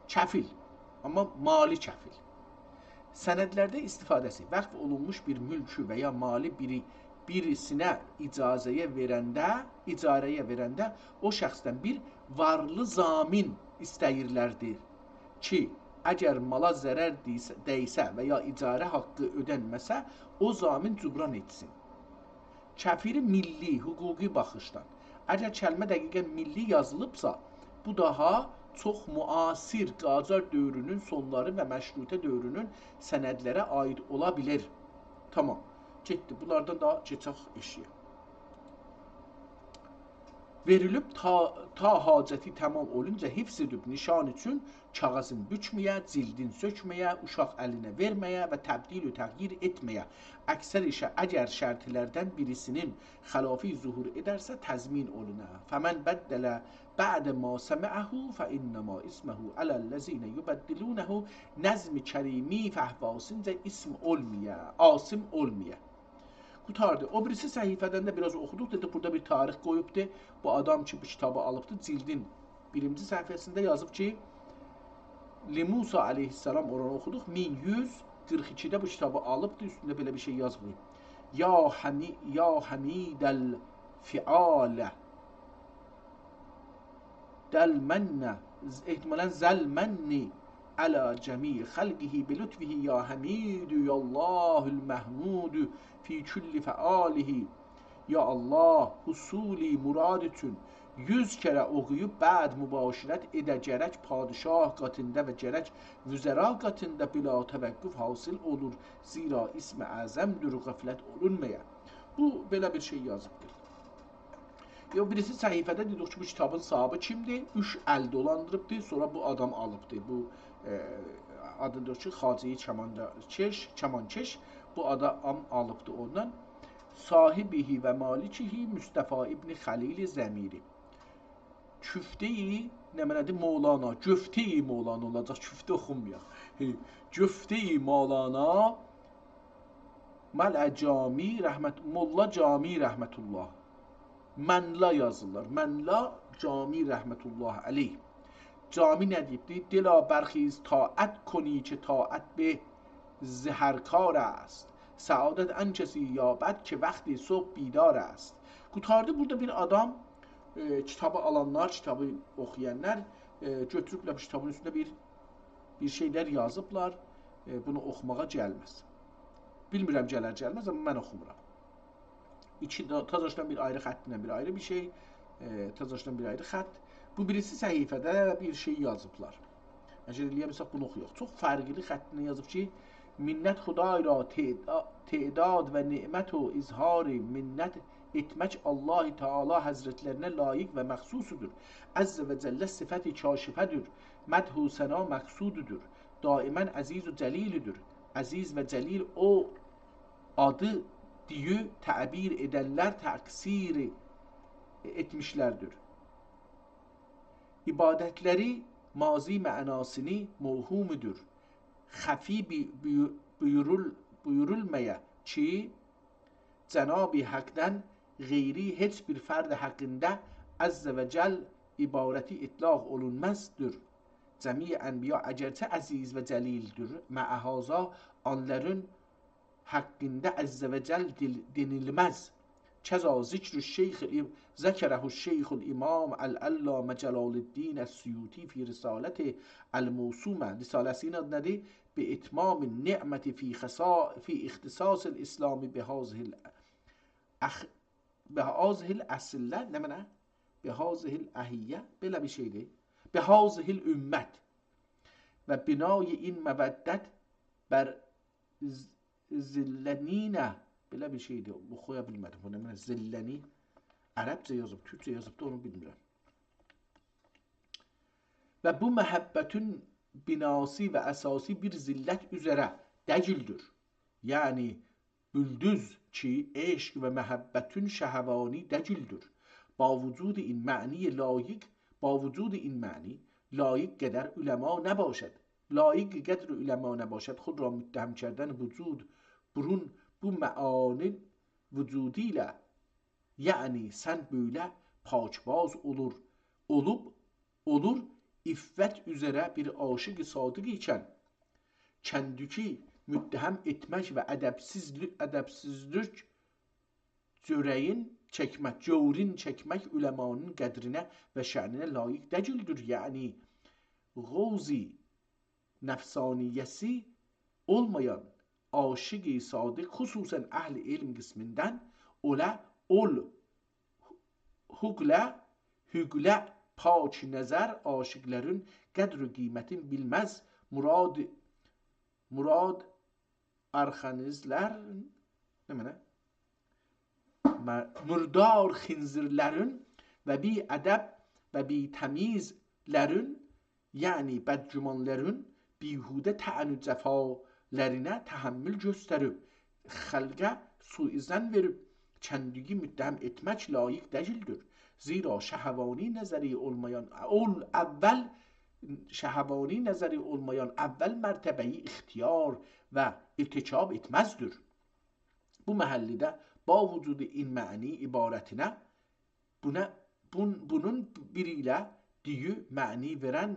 کفیل. آمما مالی کفیل. سندلرده استفاده‌سی. وقف اولونموش بیر مولکو و یا مالی بیری، بیریسینه اجازه‌یه وئرنده، اجاره‌یه وئرنده او شخصدن بیر وارلی ضامن ایسته‌ییرلردی کی، اگر مالا ضرر دیسه، دیسه و یا اجاره حاققی اؤدنمه‌سه، او ضامن جبران ائتسین. کفیری میللی، حقوقی باخیشدان. اگر کلمه دقیقاً میللی یازیلیبسا، بو داها چوخ معاصر قاجار دؤورونون سونلاری و مشروطه دؤورونون سندلره عایید اولا بیلیر. تامام. گئتدی. بونلاردان دا کئچک ائشییه. وئریلیب تا، تا حاجتی تامام اولونجا حفظ ائدیب نیشان اوچون کاغیذین بوکمه‌یه، جیلدین سؤکمه‌یه، اوشاق الینه وئرمه‌یه و تبدیل و تغییر ائتمه‌یه. اکثر ایشه اگر شرطلردن بیریسینین خلافی ظهور ائدرسه تضمین اولونا. فمن بدل بعد ما سمعه فانما اثمه علی الذین یبدلونه. نظم کریمی فهواسینجا اسم اولمایا، آثم اولمایا. قوتاردی. او بیریسی صفحه‌دن ده بیر آز اوخودوق. دئدی، بورادا بیر تاریخ قویوبدو. بو آدام کی، بو کیتابی آلیبدی، جیلدین بیرینجی صفحه‌سینده یازیب کی، لموسی علیه‌السلام، اورانی اوخودوق، مین یوز قیرخ ایکیده بو کیتابی آلیبدی، اوستونده بئله بیر شئی یازماییب. یا حمی-، یا حمید الفعال، دل من، احتمالاً ذل من علی جمیع خلقه بلطفه، یا حمید، یا الله المحمود فی کل فعاله. یا الله، حصول مراد اوچون یوز کره اوخویوب، بعد مباشرت ائده، گرک پادشاه قاتیندا و گرک وزرا قاتیندا بلا توقف حاصل اولور. زیرا اسم اعظم‌دور، غفلت اولونمایا. بو، بئله بیر شئی یازیبدیر. یا، بیریسی صفحه‌ده دئدیک کی، بو کیتابین صاحیبی کیمدیر؟ اوچ ال دولاندیریبدیر، سونرا بو آدام آلیبدیر. بو، ائ، آدی دئییر کی، خواجه‌ی کماندا-، کش، کمانکش، بو آدام آلیبدیر اوندان. صاحبه و مالکه مصطفی ابن خلیل ضمیری. کفته‌ی، نمنه‌دیر؟ مولانا. گفته‌ی مولانا اولاجاق، کفته اوخونمایاق. هی، گفته‌ی مولانا، ملا جامی رحمت، ملا جامی رحمت الله. منلا یازیرلار. منلا جامی رحمت الله علیه. جامی نه دئییبدی؟ دلا برخیز طاعت کنی که طاعت به ز هر کار است. سعادت آن کسی یابد که وقت صبح بیدار است. قوتاردی. بورادا بیر آدام، ائ، کیتابی آلانلار، کیتابی اوخویانلار، ائ، گؤتوروبلر بو کیتابین اوستونده بیر، بیر شئیلر یازیبلار. ائ، بونو اوخوماغا گلمز. بیلمیرم گلر گلمز، آمما من اوخومورام. ایکی دا-، تازاشدان بیر آیری خط ایله بیر آیری بیر شئی، ائ، تازاشدان بیر آیری خط. بو بیریسی صفحه‌ده بیر شئی یازیبلار. اگر ائلیه بیلسک، بونو اوخویاق. چوخ فرقلی خط ایله یازیب کی، منت خدای را تعدا-، تعداد و نعمت و اظهار منت ائتمک الله تعالی حضرتلرینه لایق و مخصوصدور. عز و جل صفت کاشفه‌دیر، مدح و ثنا مقصوددور. دائماً عزیز و جلیلدیر. عزیز و جلیل او آدی دئییب تعبیر ائدنلر تقصیر ائتمیشلردیر. عبادتلری ماضی معناسینی موهومدور. خفی بی-، بویو-، بویورول-، بویورولمایا کی، جناب حقدن غیری هئچ بیر فرد حقینده عز و جل عبارتی اطلاق اولونمازدیر. جمیع انبیا اگرچه عزیز و جلیلدیر، مع هذا آنلارین حقینده عز و جل دئییل-، دئنیلمز. کذا ذکر الشیخ ال-، ذکره الشیخ الامام العلامة جلال الدین السیوطی فی رسالته الموسومة. رساله‌سینین آدی نه‌دیر؟ بإتمام النعمة فی خصا-، فی اختصاص الاسلام بهذه ال-، اخ-، بهذه الاصیلة، نمنه؟ بهذه الاهیة، بئله بیر شئیدیر. بهذه الامة. و بنای این مودت بر ز-، ذلنینه، بئله بیر شئیدیر، اوخویا بیلمه‌دیم. بو نمنه؟ ذلنی عربجه یازیب، تورکجه یازیب دا، اونو بیلمیرم. و بو محبتین بناسی و اساسی بیر ذلت اوزره دئییلدیر. یعنی، بولدوز کی، عشق و محبتین شهوانی دئییلدیر. با وجود این معنی لایق، با وجود این معنی، لایق قدر علما نباشد. لایق قدر علما نباشد، خود را متهم کردن وجود، برون بو معانی وجودی ایله، یعنی سن بئله پاکباز اولور، اولوب، اولور، عفت اوزره بیر عاشق صادق ایکن، کندکی متهم ائتمک و ادبسیزلی-، ادبسیزلیک جؤره‌یین چکمک، جورین چکمک علمانین قدرینه و شأنینه لایق دئییلدیر. یعنی، غوضی نفسانیه‌سی اولمایان عاشق صادق، خصوصاً اهل علم قسمیندن، اولا، اول حقله، حقله پاک نظر عاشقلرین قدر و قیمتین بیلمز. مراد، مراد آرخانیزلر، نمنه؟ م-، مردار خنزیرلرین و بی‌ادب و بی‌تمیزلرین، یعنی بدگمانلارین بیهوده طعن و جفالارینه تحمل گؤستریب، خلقه سوءظن وئریب، کندیگی متهم ائتمک لایق دئییلدیر. زیرا شهوانی نظری اولمایان، اول، اول، شهوانی نظری اولمایان اول مرتبه‌یی اختیار و ارتکاب ائتمزدیر. بو محلده با وجود این معنی عبارتینه، بونا، بون-، بونون بیری ایله دیگری معنی وئرن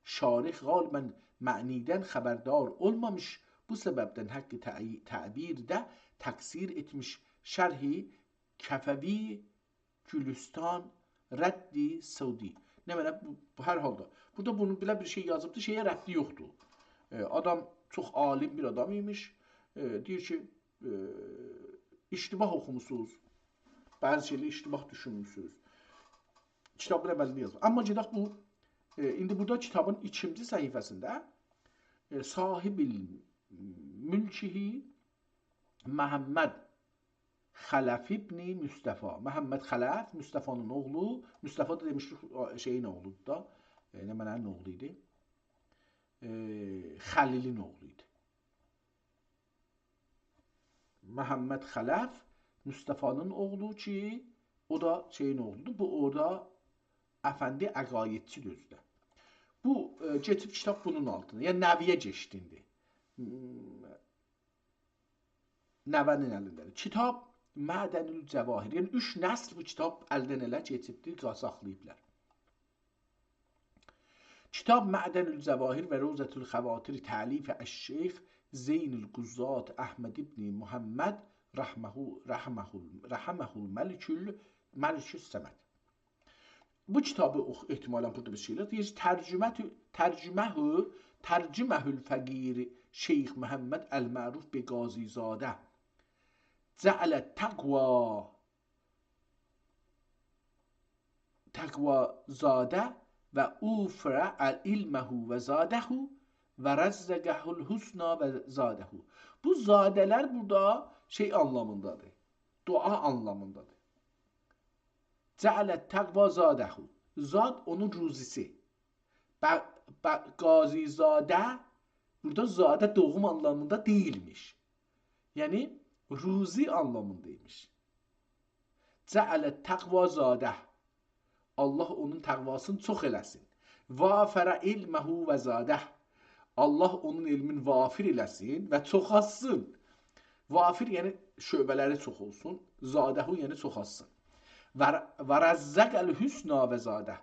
شارح غالباً معنیدن خبردار اولمامیش، بو سببدن حق تعی-، تعبیرده تقصیر ائتمیش. شرح کفوی گلستان رد سعدی. نمنه، بو، بو هر حالدا. بورادا بونون بئله بیر شئی یازیبدی، شئیه ربطی یوخدور. ائ، آدام چوخ عالم بیر آدام ایمیش. ائ، دئییر کی، ائ، اشتباه اوخوموسونوز. بعضی شئیلر اشتباه دوشونموسونوز. کیتابین اولینده یازیب. آمما گئدک بو، ائ، ایندی بورادا کیتابین ایکینجی صفحه‌سینده، ائ، صاحب ملکه محمد خلف ابن مصطفی. محمد خلف، مصطفی‌نین اوغلو. مصطفی دا دئمیشدیک، او شئیین اوغلودور دا. ائ، نمنه‌نین اوغلو ایدی؟ ائ، خلیلین اوغلو ایدی. محمد خلف، مصطفی‌نین اوغلو کی، او دا شئیین اوغلودور. بو اورادا افندی عقایدچی‌دیر اؤزو ده. بو، ائ، کئچیب کیتاب بونون آلتینا. یعنی نوه‌یه کئچدی ایندی. م-، نوه‌نین الینده‌دیر. کیتاب معدن الجواهر. یعنی اوچ نسل بو کیتاب الدن اله کئچیبدیر، ساخلاییبلار. کیتاب معدن الجواهر و روضة الخواطر تألیف الشیخ زین القضات احمد ابن محمد رحمه، رحمه، رحمه الملک ال-، ملک الصمد. بو کیتابی اوخ-، احتمالاً بورادا بیر شئیلر. دئییر، ترجمه، ترجمه، ترجمه الفقیر شیخ محمد المعروف به قاضی زاده. جعل التقوی، تقوی زاده و اوفر علمه و زاده و رزقه الحسنی و زاده. بو زاده‌لر بورادا شئی آنلامیندادیر. دعا آنلامیندادیر. جعل التقوی زاده. زاد اونون روزی‌سی. ب-، ب-، قاضی زاده، بورادا زاده دوغوم آنلامیندا دئییلمیش. یعنی، روزی آنلامیندایمیش. جعل التقوی زاده. الله اونون تقواسینی چوخ ائله‌سین. وافر علمه و زاده. الله اونون علمین وافر ائله‌سین و چوخالتسین. وافر، یعنی شعبه‌لری چوخ اولسون. زاده، یعنی چوخالتسین. و، و رزقه الحسنی و زاده.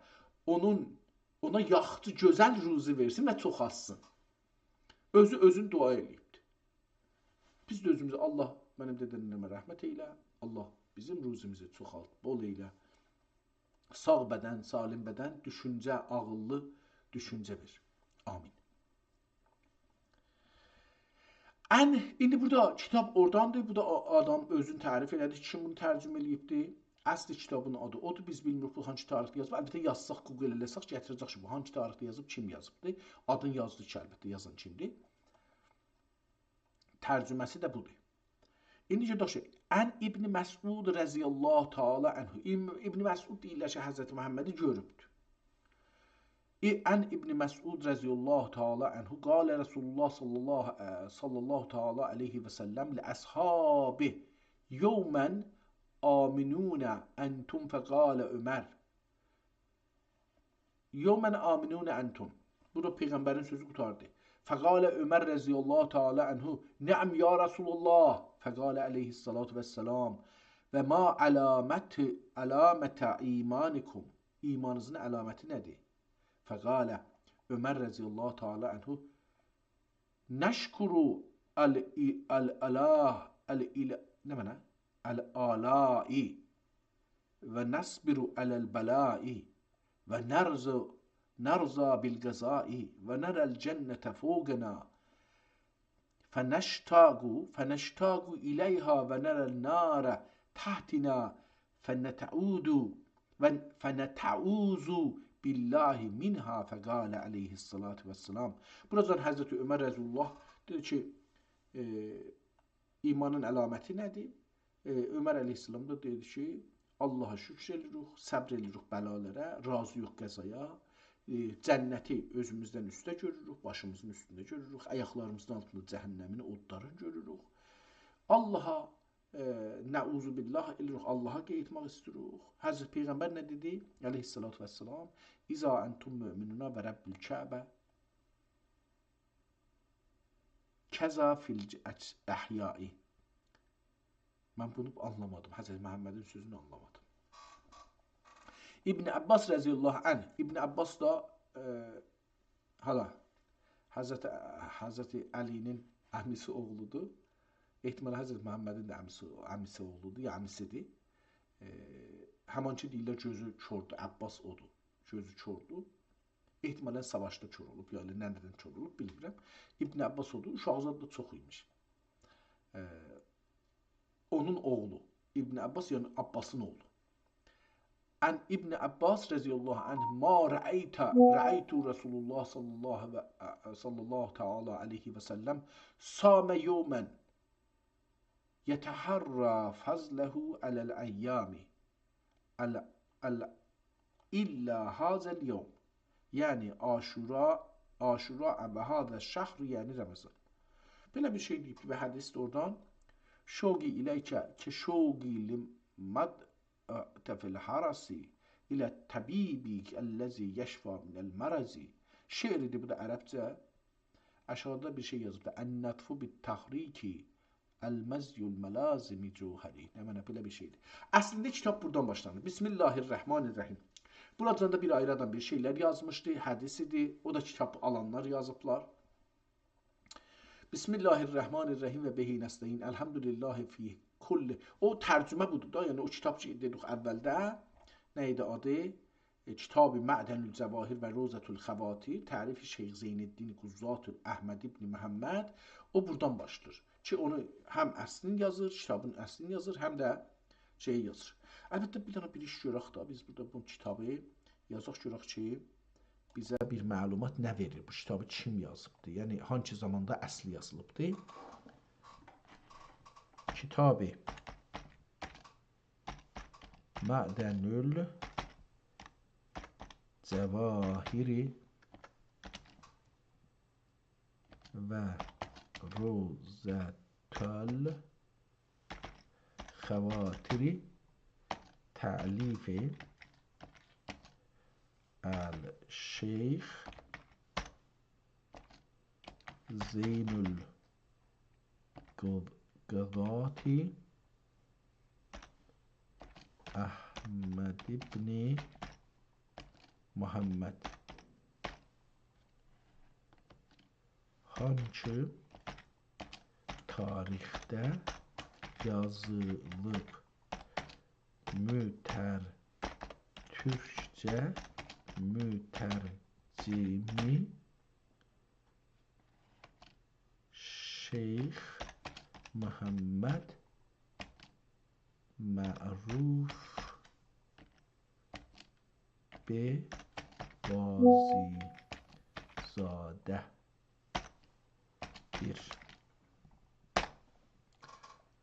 اونون، اونا یاخشی، گؤزل روزی وئرسین و چوخالتسین. اؤزو اؤزون دعا ائله‌ییبدیر. بیز ده اؤزوموزه، الله منیم دده‌ننه‌مه رحمت ائیله، الله بیزیم روزیمیزی چوخالت، بول ائیله. ساغ بدن، سالم بدن، دوشونجه، عاغیللی دوشونجه وئر. آمین. ان، ایندی بورادا کیتاب اوراداندیر، بو دا آ-، آدام اؤزون تعریف ائله‌دی کی، کیم بونو ترجمه ائله‌ییبدی. اصلی کیتابین آدی اودور، بیز بیلمیریک بو هانسی تاریخده یازیب. البته یازساق، گوگل ائله‌سک، گتیره‌جک کی، بو هانسی تاریخده یازیب، کیم یازیبدی. آدین یازدی کی، البته، یازان کیمدیر. ترجمه‌سی ده بودور. ایندی گئدک شئی. عن ابن مسعود رضی الله تعالی عنه. ابن، ابن مسعود دئییرلر کی، حضرت محمدی گؤروبدور. ای، عن ابن مسعود رضی الله تعالی عنه قال رسول الله صلی الله، اه، صلی الله تعالی علیه و سلم لاصحابه: یوما آمنون انتم، فقال عمر: یوما آمنون انتم. بورادا پیغمبرین سؤزو قوتاردی. فقال عمر رضی الله تعالی عنه: نعم یا رسول الله. فقال علیه الصلاة والسلام: و ما علامت، علامت ایمانکم؟ ایمانینیزین علامتی نه‌دیر؟ فقال عمر رضی الله تعالی عنه: نشکر ال-، ال-، اله، ال-، اله، نمنه؟ الآلاء، ونصبر على البلاء، ونرضى، نرضى بالقضاء، ونرى الجنة فوقنا، فنشتاق، فنشتاق إليها، ونرى النار تحتنا، فنتعوذ، ون-، فنتعوذ بالله منها، فقال عليه الصلاة والسلام. بوراجان حضرت عمر رضی الله دئدی کی، ائ، ایمانین علامتی نه‌دیر؟ ائ، عمر علیه‌السلام دا دئدی کی، آللاها شکر ائله‌ییریک، صبر ائله‌ییریک بلالارا، راضی‌یوخ قضایا، ائ، جنتی اؤزوموزدن اوسته گؤروروک، باشیمیزین اوستونده گؤروروک، آیاقلاریمیزین آلتیندا جهنمین اودلارینی گؤروروک. آللاها، ائ، نعوذ بالله ائله‌ییریک، آللاها قاییتماق ایسته‌ییریک. حضرت پیغمبر نه دئدی؟ علیه‌الصلاة والسلام: «إذا أنتم مؤمنون ورب الكعبة، كذا في الج-، أج-، أحياء.» من بونو آنلامادیم. حضرت محمدین سؤزونو آنلامادیم. ابن عباس رضی الله عنه. ابن عباس دا، ائ، حالا حضرت، حضرت علی‌نین عمیسی اوغلودور. احتمالا حضرت محمدین ده عمیسی، عمیسی اوغلودور، یا عمیسی‌دیر. ائ، همان کی دئییرلر گؤزو کوردور، عباس اودور. گؤزو کوردور. احتمالا ساواشدا کور اولوب، یا ائله نه‌دن کور اولوب، بیلمیرم. ابن عباس اودور، اوشاغی زاد دا چوخ ایمیش. ائ، اونون اوغلو. ابن عباس، یعنی عباسین اوغلو. عن ابن عباس رضی الله عنه: «ما رأيت، رأيت رسول الله صلى الله و-، صلى الله تعالى عليه وسلم صام يوما يتحرى فضله على الأيام ال-، ال-، إلا هذا اليوم.» یعنی عاشورا، عاشورا و هذا الشهر، یعنی رمضان. بئله بیر شئی دئییب و حدیث ده اورادان: «شوقی الیک که شوقی لمدفع الحرس إلى الطبيب الذي يشفى من المرض.» شعری‌دیر بو دا عربجه. آشاغیدا بیر شئی یازیبدی: «النتف بالتحريك المزي الملازم جوهري.» نمنه، بئله بیر شئیدیر. اصلینده کیتاب بورادان باشلانیر. بسم الله الرحمن الرحیم. بوراجان دا بیر آیری آدام بیر شئیلر یازمیشدی، حدیث ایدی. او دا کیتاب آلانلار یازیبلار. بسم الله الرحمن الرحیم و به نستعین. الحمد لله فی کل. او ترجمه بودور دا، یعنی او کیتاب کی دئدیک اولده. نه ایدی آدی؟ ائ، کتاب معدن الجواهر و روضة الخواطر، تعریف شیخ زین‌الدین قضات احمد ابن محمد، او بورادان باشلاییر. کی اونو هم اصلینی یازیر، کیتابین اصلینی یازیر، هم ده شئیی یازیر. البته، بیر دنه بیر ایش گؤرک ده، بیز بورادا بو کیتابی یازاق، گؤرک کی بیزه بیر معلومات نه وئریر، بو کیتابی کیم یازیبدی، یعنی هانسی زاماندا اصلی یازیلیبدی. کتاب معدن الجواهر و روضة الخواطر، تألیف الشیخ زین القضات احمد ابن محمد. هانسی تاریخده یازیلیب، متر-، تورکجه مترجمی شیخ محمد معروف به قاضی‌زاده‌دیر.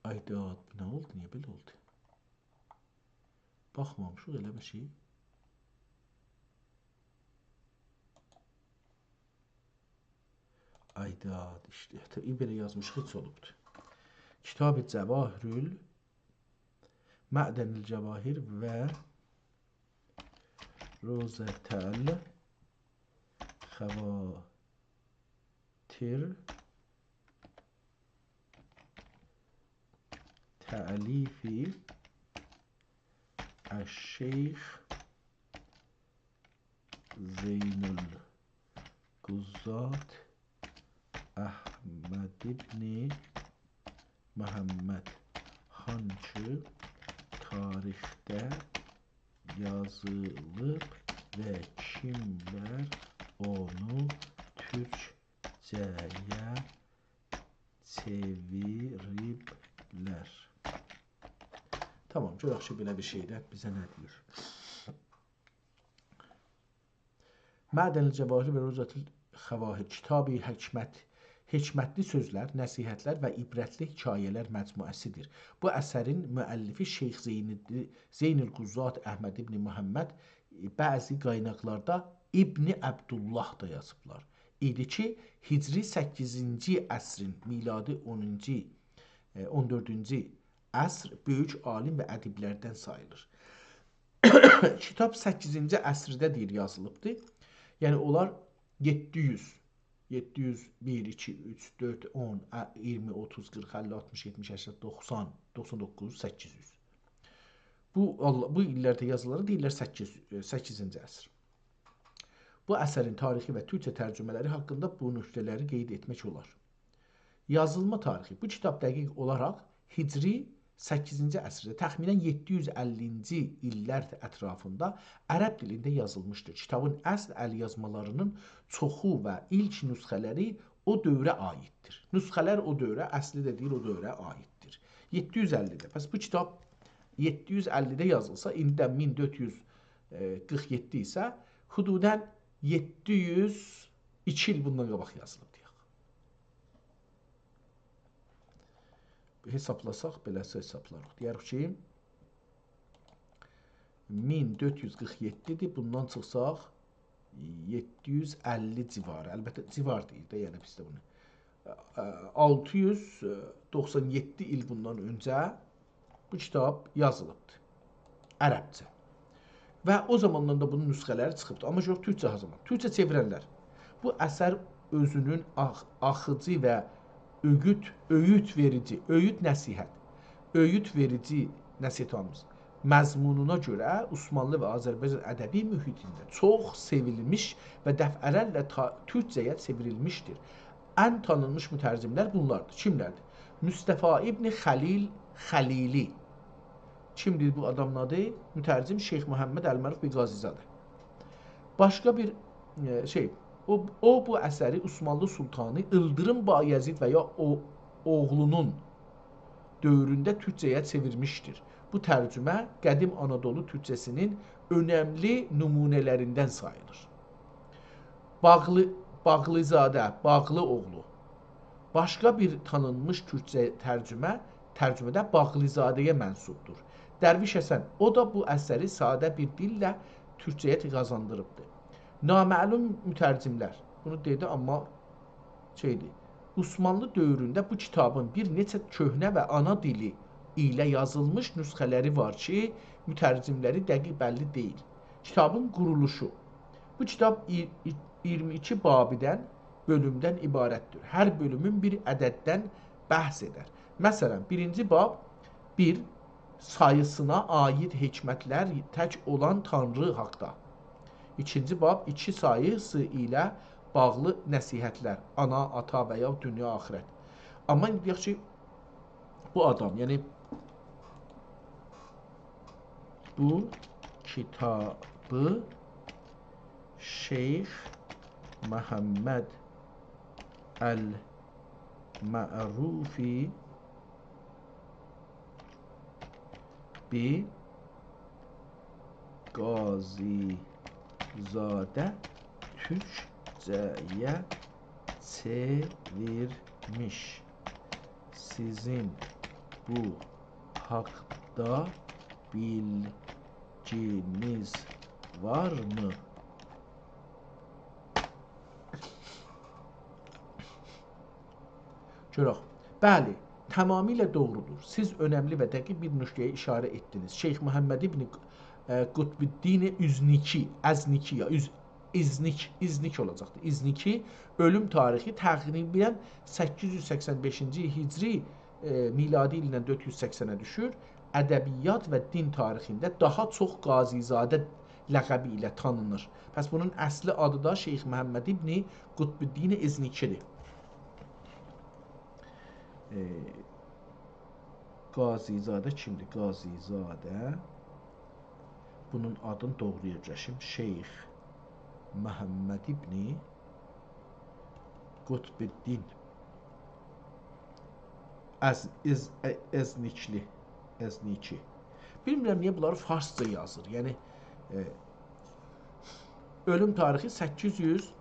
آی داد، نه اولدو؟ نییه بئله اولدو؟ باخمامیشیق ائله بیر شئی. آی داد، ایشته، طبیعی بئله یازمیشیق، هئچ اولوبدو. کتاب جواهر ال-، معدن الجواهر و روضة الخواطر، تألیف الشیخ زین القضات احمد ابن محمد. هانگی تاریخده یازیلیب و کیملر اونو تورکجه‌یه چئویریبلر؟ تامام، گؤرک کی، بئله بیر شئیده بیزه نه دئییر. معدن الجواهر و روضة الخواهر کتابی حکمت، حکمتلی سؤزلر، نصیحتلر و عبرتلی حکایه‌لر مجموعه‌سی‌دیر. بو اثرین مؤلفی شیخ زین، زین القضات احمد ابن محمد، بعضی قایناقلاردا ابن عبدالله دا یازیبلار. ایدی کی، هجری سککیزینجی عصرین، میلادی اونونجو، ائ، اون دؤردونجو عصر بؤیوک عالم و ادیبلردن ساییلیر. کیتاب سککیزینجی عصرده دئییر یازیلیبدیر. یعنی اونلار یئددی یوز، یئددی یوز بیر، ایکی، اوچ، دؤرد، اون، ا، اییرمی، اوتوز، قیرخ، اللی، آلتمیش، یئتمیش، سکسن، دوخسان، دوخسان دوققوز، سککیز یوز. بو، آللا-، بو ایللرده یازیلارا دئییرلر سککیز، ائ، سککیزینجی عصر. بو اثرین تاریخی و تورکجه ترجمه‌لری حاقیندا بو نکته‌لری قید ائتمک اولار. یازیلما تاریخی. بو کیتاب دقیق اولاراق هجری سککیزینجی عصرده، تخمیناً یئددی یوز اللینجی ایللر اطرافیندا عرب دیلینده یازیلمیشدیر. کیتابین اصل ال‌یازمالارینین چوخو و ایلک نسخه‌لری او دؤوره عایددیر. نسخه‌لر او دؤوره، اصلی ده دئییر، او دؤوره عایددیر. یئددی یوز اللیده. پس بو کیتاب یئددی یوز اللیده یازیلسا، ایندی ده مین دؤرد یوز قیرخ یئددی ایسه، حدوداً یئددی یوز ایکی ایل بوندان قاباق یازیلیب دئیک. حسابلاساق، بئله‌سی حسابلاریق. دئیه‌ریک کی، مین دؤرد یوز قیرخ یئددی‌دیر، بوندان چیخساق، یئددی یوز اللی جیواری. البته، جیوار دئییر ده، یعنی بیز ده بونو. ا، آلتی یوز دوخسان یئددی ایل بوندان اؤنجه بو کیتاب یازیلیبدیر. عربجه. و او زاماندان دا بونون نسخه‌لری چیخیبدیر. آمما یوخ، تورکجه ها زامان. تورکجه چئویرنلر. بو اثر اؤزونون آخ-، آخیجی و اؤیود، اؤیود وئریجی، اؤیود نصیحت، اؤیود وئریجی نصیحت‌آمیز مضمونونا گؤره عثمانلی و آذربایجان ادبی محیطینده چوخ سئویلمیش و دفعه‌لرله تا-، تورکجه‌یه چئوریلمیشدیر. ان تانینمیش مترجم‌لر بونلاردیر. کیملردیر؟ مصطفی ابن خلیل خلیلی. کیمدیر بو آدامین آدی؟ مترجم شیخ محمد المعروف به قاضی‌زاده. باشقا بیر، ائ، شئی، او، او بو اثری عثمانلی سلطانی ایلدیریم بایزید و یا او، اوغلونون دؤورونده تورکجه‌یه چئویرمیشدیر. بو ترجمه قدیم آنادولو تورکجه‌سینین اؤنملی نمونه‌لریندن ساییلیر. باغلی، باغلی‌زاده، باغلی اوغلو. باشقا بیر تانینمیش تورکجه ترجمه، ترجمه ده باغلی‌زاده‌یه منسوبدور. درویش حسن، او دا بو اثری ساده بیر دیلله تورکجه‌یه قازاندیریبدیر. نامعلوم مترجم‌لر، بونو دئدی، آمما شئیدیر، عثمانلی دؤورونده بو کیتابین بیر نئچه کؤهنه و آنا دیلی ایله یازیلمیش نسخه‌لری وار کی، مترجم‌لری دقیق بللی دئییل. کیتابین قورولوشو. بو کیتاب ای-، ای-، اییرمی ایکی بابیدن، بؤلومدن عبارتدیر. هر بؤلومون بیر عدددن بحث ائدر. مثلاً، بیرینجی باب بیر، ساییسینا عایید حکمت‌لر تک اولان تانری حاقدا. ایکینجی باب ایکی، ساییسی ایله باغلی نصیحت‌لر، آنا، آتا و یا دونیا آخرت. آمما ایندی دئیک کی، بو آدام، یعنی بو کیتابی شیخ محمد المعروفی به قاضی‌زاده تورکجه‌یه چئویرمیش. سیزین بو حاقدا بیلگینیز وارمی؟ گؤرک. بلی، تمامیله دوغرودور. سیز اؤنملی و دقیق بیر نکته‌یه اشاره ائتدینیز. شیخ محمد ابن، ائ، قطب‌الدین ازنیکی، ازنیکی یا، اؤز-، ازنیک، ازنیک اولاجاقدیر. ازنیکی اؤلوم تاریخی تقریباً سککیز یوز سکسن بئشینجی هجری، ائ، میلادی ایلینن دؤرد یوز سکسنه دوشور. ادبیات و دین تاریخینده داها چوخ قاضی‌زاده لقبی ایله تانینیر. پس بونون اصلی آدی دا شیخ محمد ابن قطب‌الدین ازنیکی‌دیر. ائ، قاضی‌زاده کیمدیر؟ قاضی‌زاده. بونون آدینی دوغرو یئرلشیم. شیخ محمد ابن قطب‌الدین از، از، ازنیکلی، ازنیکی. بیلمیرم نییه بونلاری فارسجا یازیر. یعنی، ائ، اؤلوم تاریخی سککیز یوز،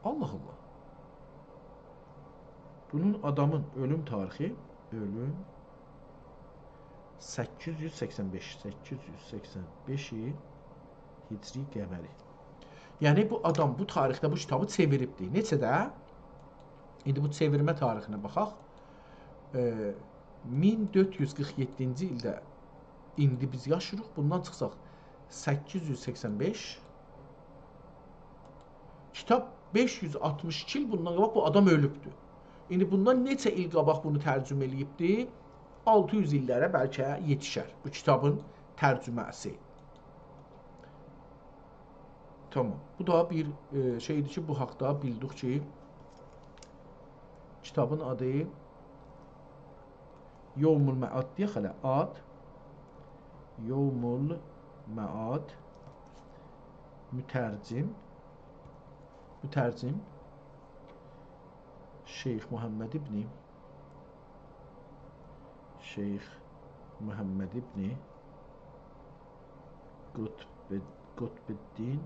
الله الله. بونون آدامین اؤلوم تاریخی، اؤلوم سککیز یوز سکسن بئش، سککیز یوز سکسن بئش هجری قمری. یعنی بو آدام بو تاریخده بو کیتابی چئویریبدی. نئچه‌ده؟ ایندی بو چئویرمه تاریخینه باخاق. ائ، مین دؤرد یوز قیرخ یئددینجی ایلده ایندی بیز یاشاییریق. بوندان چیخساق، سککیز یوز سکسن بئش، کیتاب بئش یوز آلتمیش ایکی ایل بوندان قاباق بو آدام اؤلوبدو. ایندی بوندان نئچه ایل قاباق بونو ترجمه ائله‌ییبدی؟ آلتی یوز ایللره بلکه یئتیشر بو کیتابین ترجمه‌سی. تامام. بو دا بیر، ائ، شئیدیر کی، بو حاقدا بیلدیک کی، کیتابین آدی یوم‌المعاد دئیک هله، آد، یوم‌المعاد، مترجم، مترجم شیخ محمد ابن، شیخ محمد ابن قطب، قطب‌الدین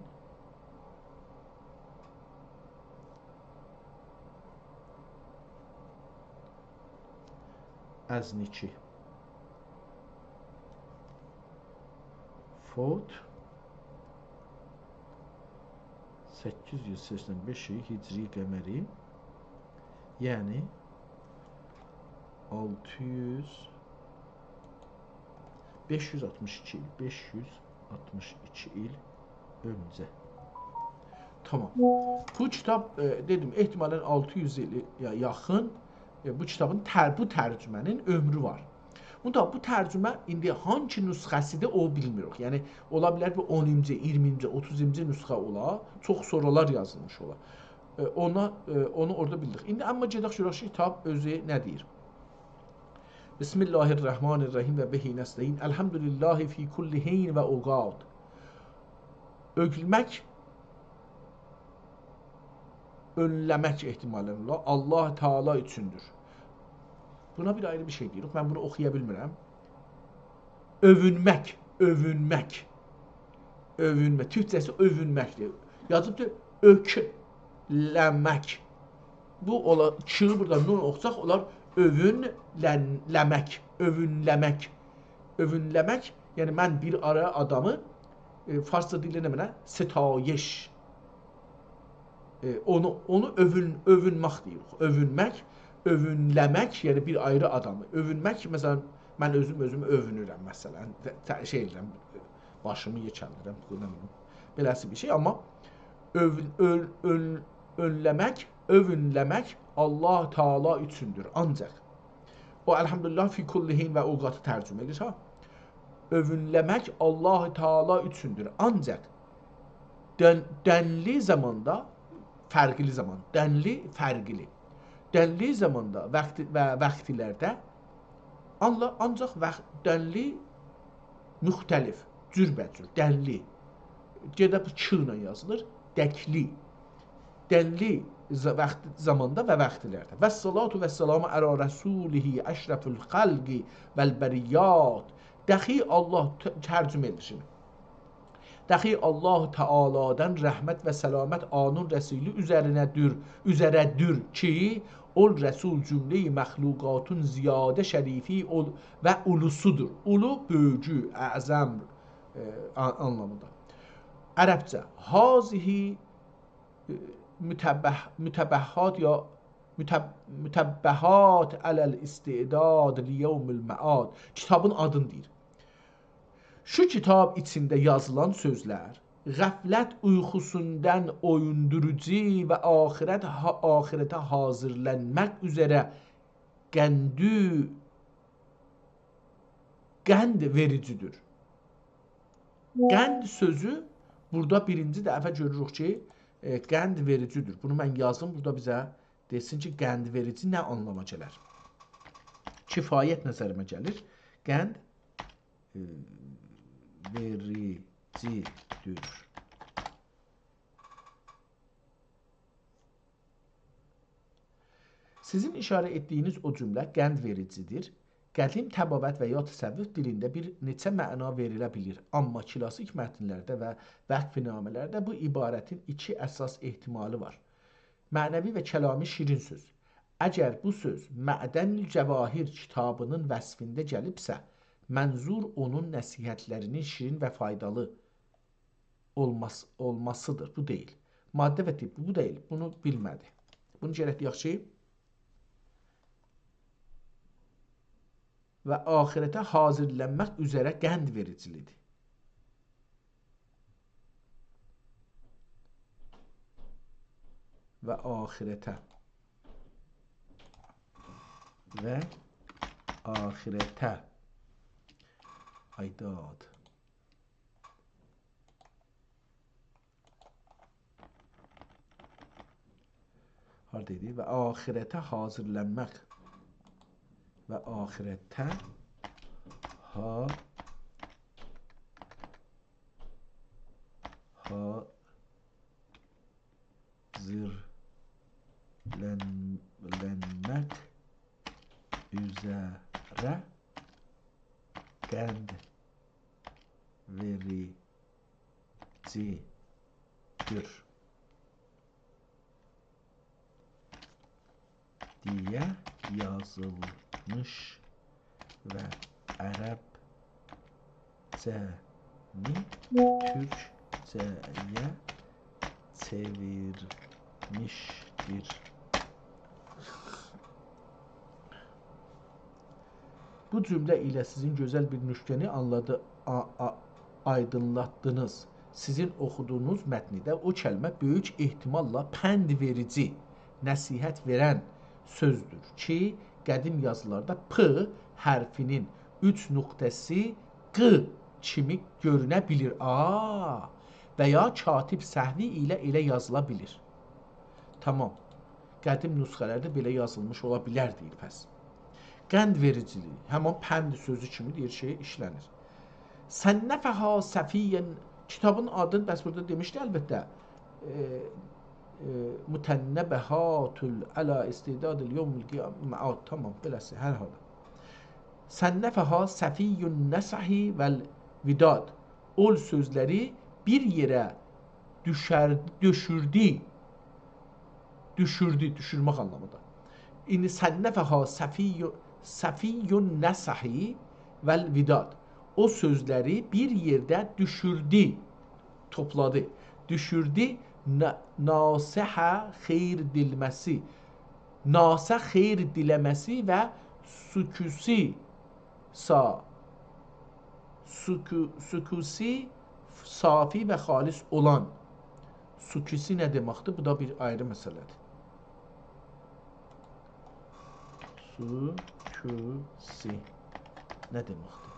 ازنیکی. فوت سککیز یوز سکسن بئش هجری قمری، یعنی آلتی یوز، بئش یوز آلتمیش ایکی ایل، بئش یوز آلتمیش ایکی ایل اؤنجه. تامام. بو کیتاب، ائ، دئدیم، احتمالاً آلتی یوز ایله یا-، یاخین، ائ، بو کیتابین تر-، بو ترجمه‌نین عؤمرو وار. بوندا بو ترجمه ایندی هانسی نسخه‌سیدیر، او بیلمیریک. یعنی، اولا بیلر بو اونونجو، اییرمینجی، اوتوزونجو نسخه اولا، چوخ سونرالار یازیلمیش اولا. ائ، اونا، ائ، اونو اورادا بیلدیک. ایندی اما گئدک گؤرک کی، کیتاب اؤزو نه دئییر. بسم الله الرحمن الرحیم و به نستعین. الحمد لله فی کل حین و اوقات. اؤولمک، اؤولمک احتمالاً اولا، الله تعالی اوچوندور. بونا بیر آیری بیر شئی دئییریک. من بونو اوخویا بیلمیرم. اؤوونمک، اؤوونمک. اؤوونمک. تورکجه‌سی اؤوونمکدیر. یازیبدیر اؤکلمک. بو اولا، کی‌نی بورادا نون اوخوساق، اولار اؤوونلن-، لمک، اؤوونلمک. اؤوونلمک، یعنی من بیر آرا آدامی، ائ، فارسجا دیلینده منه ستایش. ائ، اونو، اونو اؤوون-، اؤوونمک دئییریک. اؤوونمک، اؤوونلمک، یعنی بیر آیری آدامی. اؤوونمک، مثلاً، من اؤزوم اؤزومو اؤوونورم، مثلاً، ت-، ت-، شئی ائدیرم، باشیمی یئکلدیرم، نه بیلیم، بئله‌سی بیر شئی، اما اؤو-، اؤل-، اؤل-، اؤولمک، اؤوونلمک الله تعالی اوچوندور، آنجاق. او، الحمدلله فی کل حین و اوقاتی ترجمه ائدیر، ها. اؤوونلمک الله تعالی اوچوندور، آنجاق دن-، دنلی زاماندا، فرقلی زامان، دنلی، فرقلی. دنلی زاماندا، واخت و واختلرده، آنلا-، آنجاق واخت، دنلی مختلف، جوربه‌جور، دنلی. گئده بو ک ایله یازیلیر، دکلی. دنلی ز-، واخت، زاماندا و واختلرده. و الصلاة و السلام علی رسوله اشرف الخلق و البریات. دخی الله ت-، ترجمه ائدیشیم. دخی الله تعالی‌دن رحمت و سلامت اونون رسولو اوزرینه‌دیر، اوزره‌دیر کی، اول رسول جمله‌ی مخلوقاتون زیاده شریفی اول-، و اولوسودور. اولو، بؤیوگو، اعظم، ائ، آ-، آنلامیندا. عربجه، هذه، ائ، متبه-، متبهات یا متب-، متبهات علی الاستعداد لیوم المعاد. کیتابین آدینی دئییر. شو کیتاب ایچینده یازیلان سؤزلر غفلت اویخوسوندان اویوندوروجو و آخرت ها-، آخرته حاضیرلانماق اوزره قندی، قند وئریجیدیر. قند سؤزو بورادا بیرینجی دفعه گؤروروک کی، ائ، قند وئریجیدیر. بونو من یازدیم، بورادا بیزه دئسین کی، قند وئریجی نه آنلاما گلر؟ کفایت نظریمه گلیر. قند، ائ، وئریجیدیر. سیزین ایشاره ائتدیگینیز او جمله قند وئریجیدیر. قدیم طباوت و یا تصوف دیلینده بیر نئچه معنا وئریله بیلیر، آمما کلاسیک متنلرده و وقف‌نامه‌لرده بو عبارتین ایکی اساس احتمالی وار. معنوی و کلامی شیرین سؤز. اگر بو سؤز معدن جواهر کیتابینین وصفینده گلیبسه، منظور اونون نصیحتلرینین شیرین و فایدالی اولماس-، اولماسیدیر. بو دئییل. ماده و طب، بو دئییل. بونو بیلمه‌دی. بونو گرک دئیک کی، و آخرته حاضرلانماق اوزره قند وئریجیلیدیر. و آخرته. و آخرته. آی داد. هاردایدی؟ و آخرته حاضرلانماق. و آخرته ها-، حاضرلانماق اوزره قند وئریجیدیر. دئیه یازیلمیش و عربجه‌نی تورکجه‌یه چئویرمیشدیر. بو جمله ایله سیزین گؤزل بیر نکته‌نی آنلادی-، آ-، آ-، آیدینلاتدینیز. سیزین اوخودوغونوز متنده او کلمه بؤیوک احتماللا پند وئریجی، نصیحت وئرن سؤزدور کی، قدیم یازیلاردا پ حرفینین اوچ نقطه‌سی ق کیمی گؤرونه بیلیر. آ، و یا کاتب سهوی ایله ائله یازیلا بیلیر. تامام. قدیم نسخه‌لرده بئله یازیلمیش اولا بیلر، دئییر پس. قند وئریجیلیگی، همین پند سؤزو کیمی دئییر کی، ایشله‌نیر. صنفها صفی، کیتابین آدینی، بس بورادا دئمیشدی البته. ائ، ائ، متنبهات علی استعداد الیوم القیامه. آ، تامام، بئله‌سی، هر حالدا. صنفها صفی النصح والوداد. اول سؤزلری بیر یئره دوشر-، دوشوردو. دوشوردو، دوشورمک آنلامیندا. ایندی صنفها صفی، صفی النصح والوداد. او سؤزلری بیر یئرده دوشوردو، توپلادی. دوشوردو نا-، ناصحه خیر دیلمه‌سی. ناصحه خیر دیله‌مه‌سی و سکوسی سا-، سکو-، سکوسی صافی و خالص اولان. سکوسی نه دئمکدیر؟ بو دا بیر آیری مسئله‌دیر. سکوسی نه دئمکدیر؟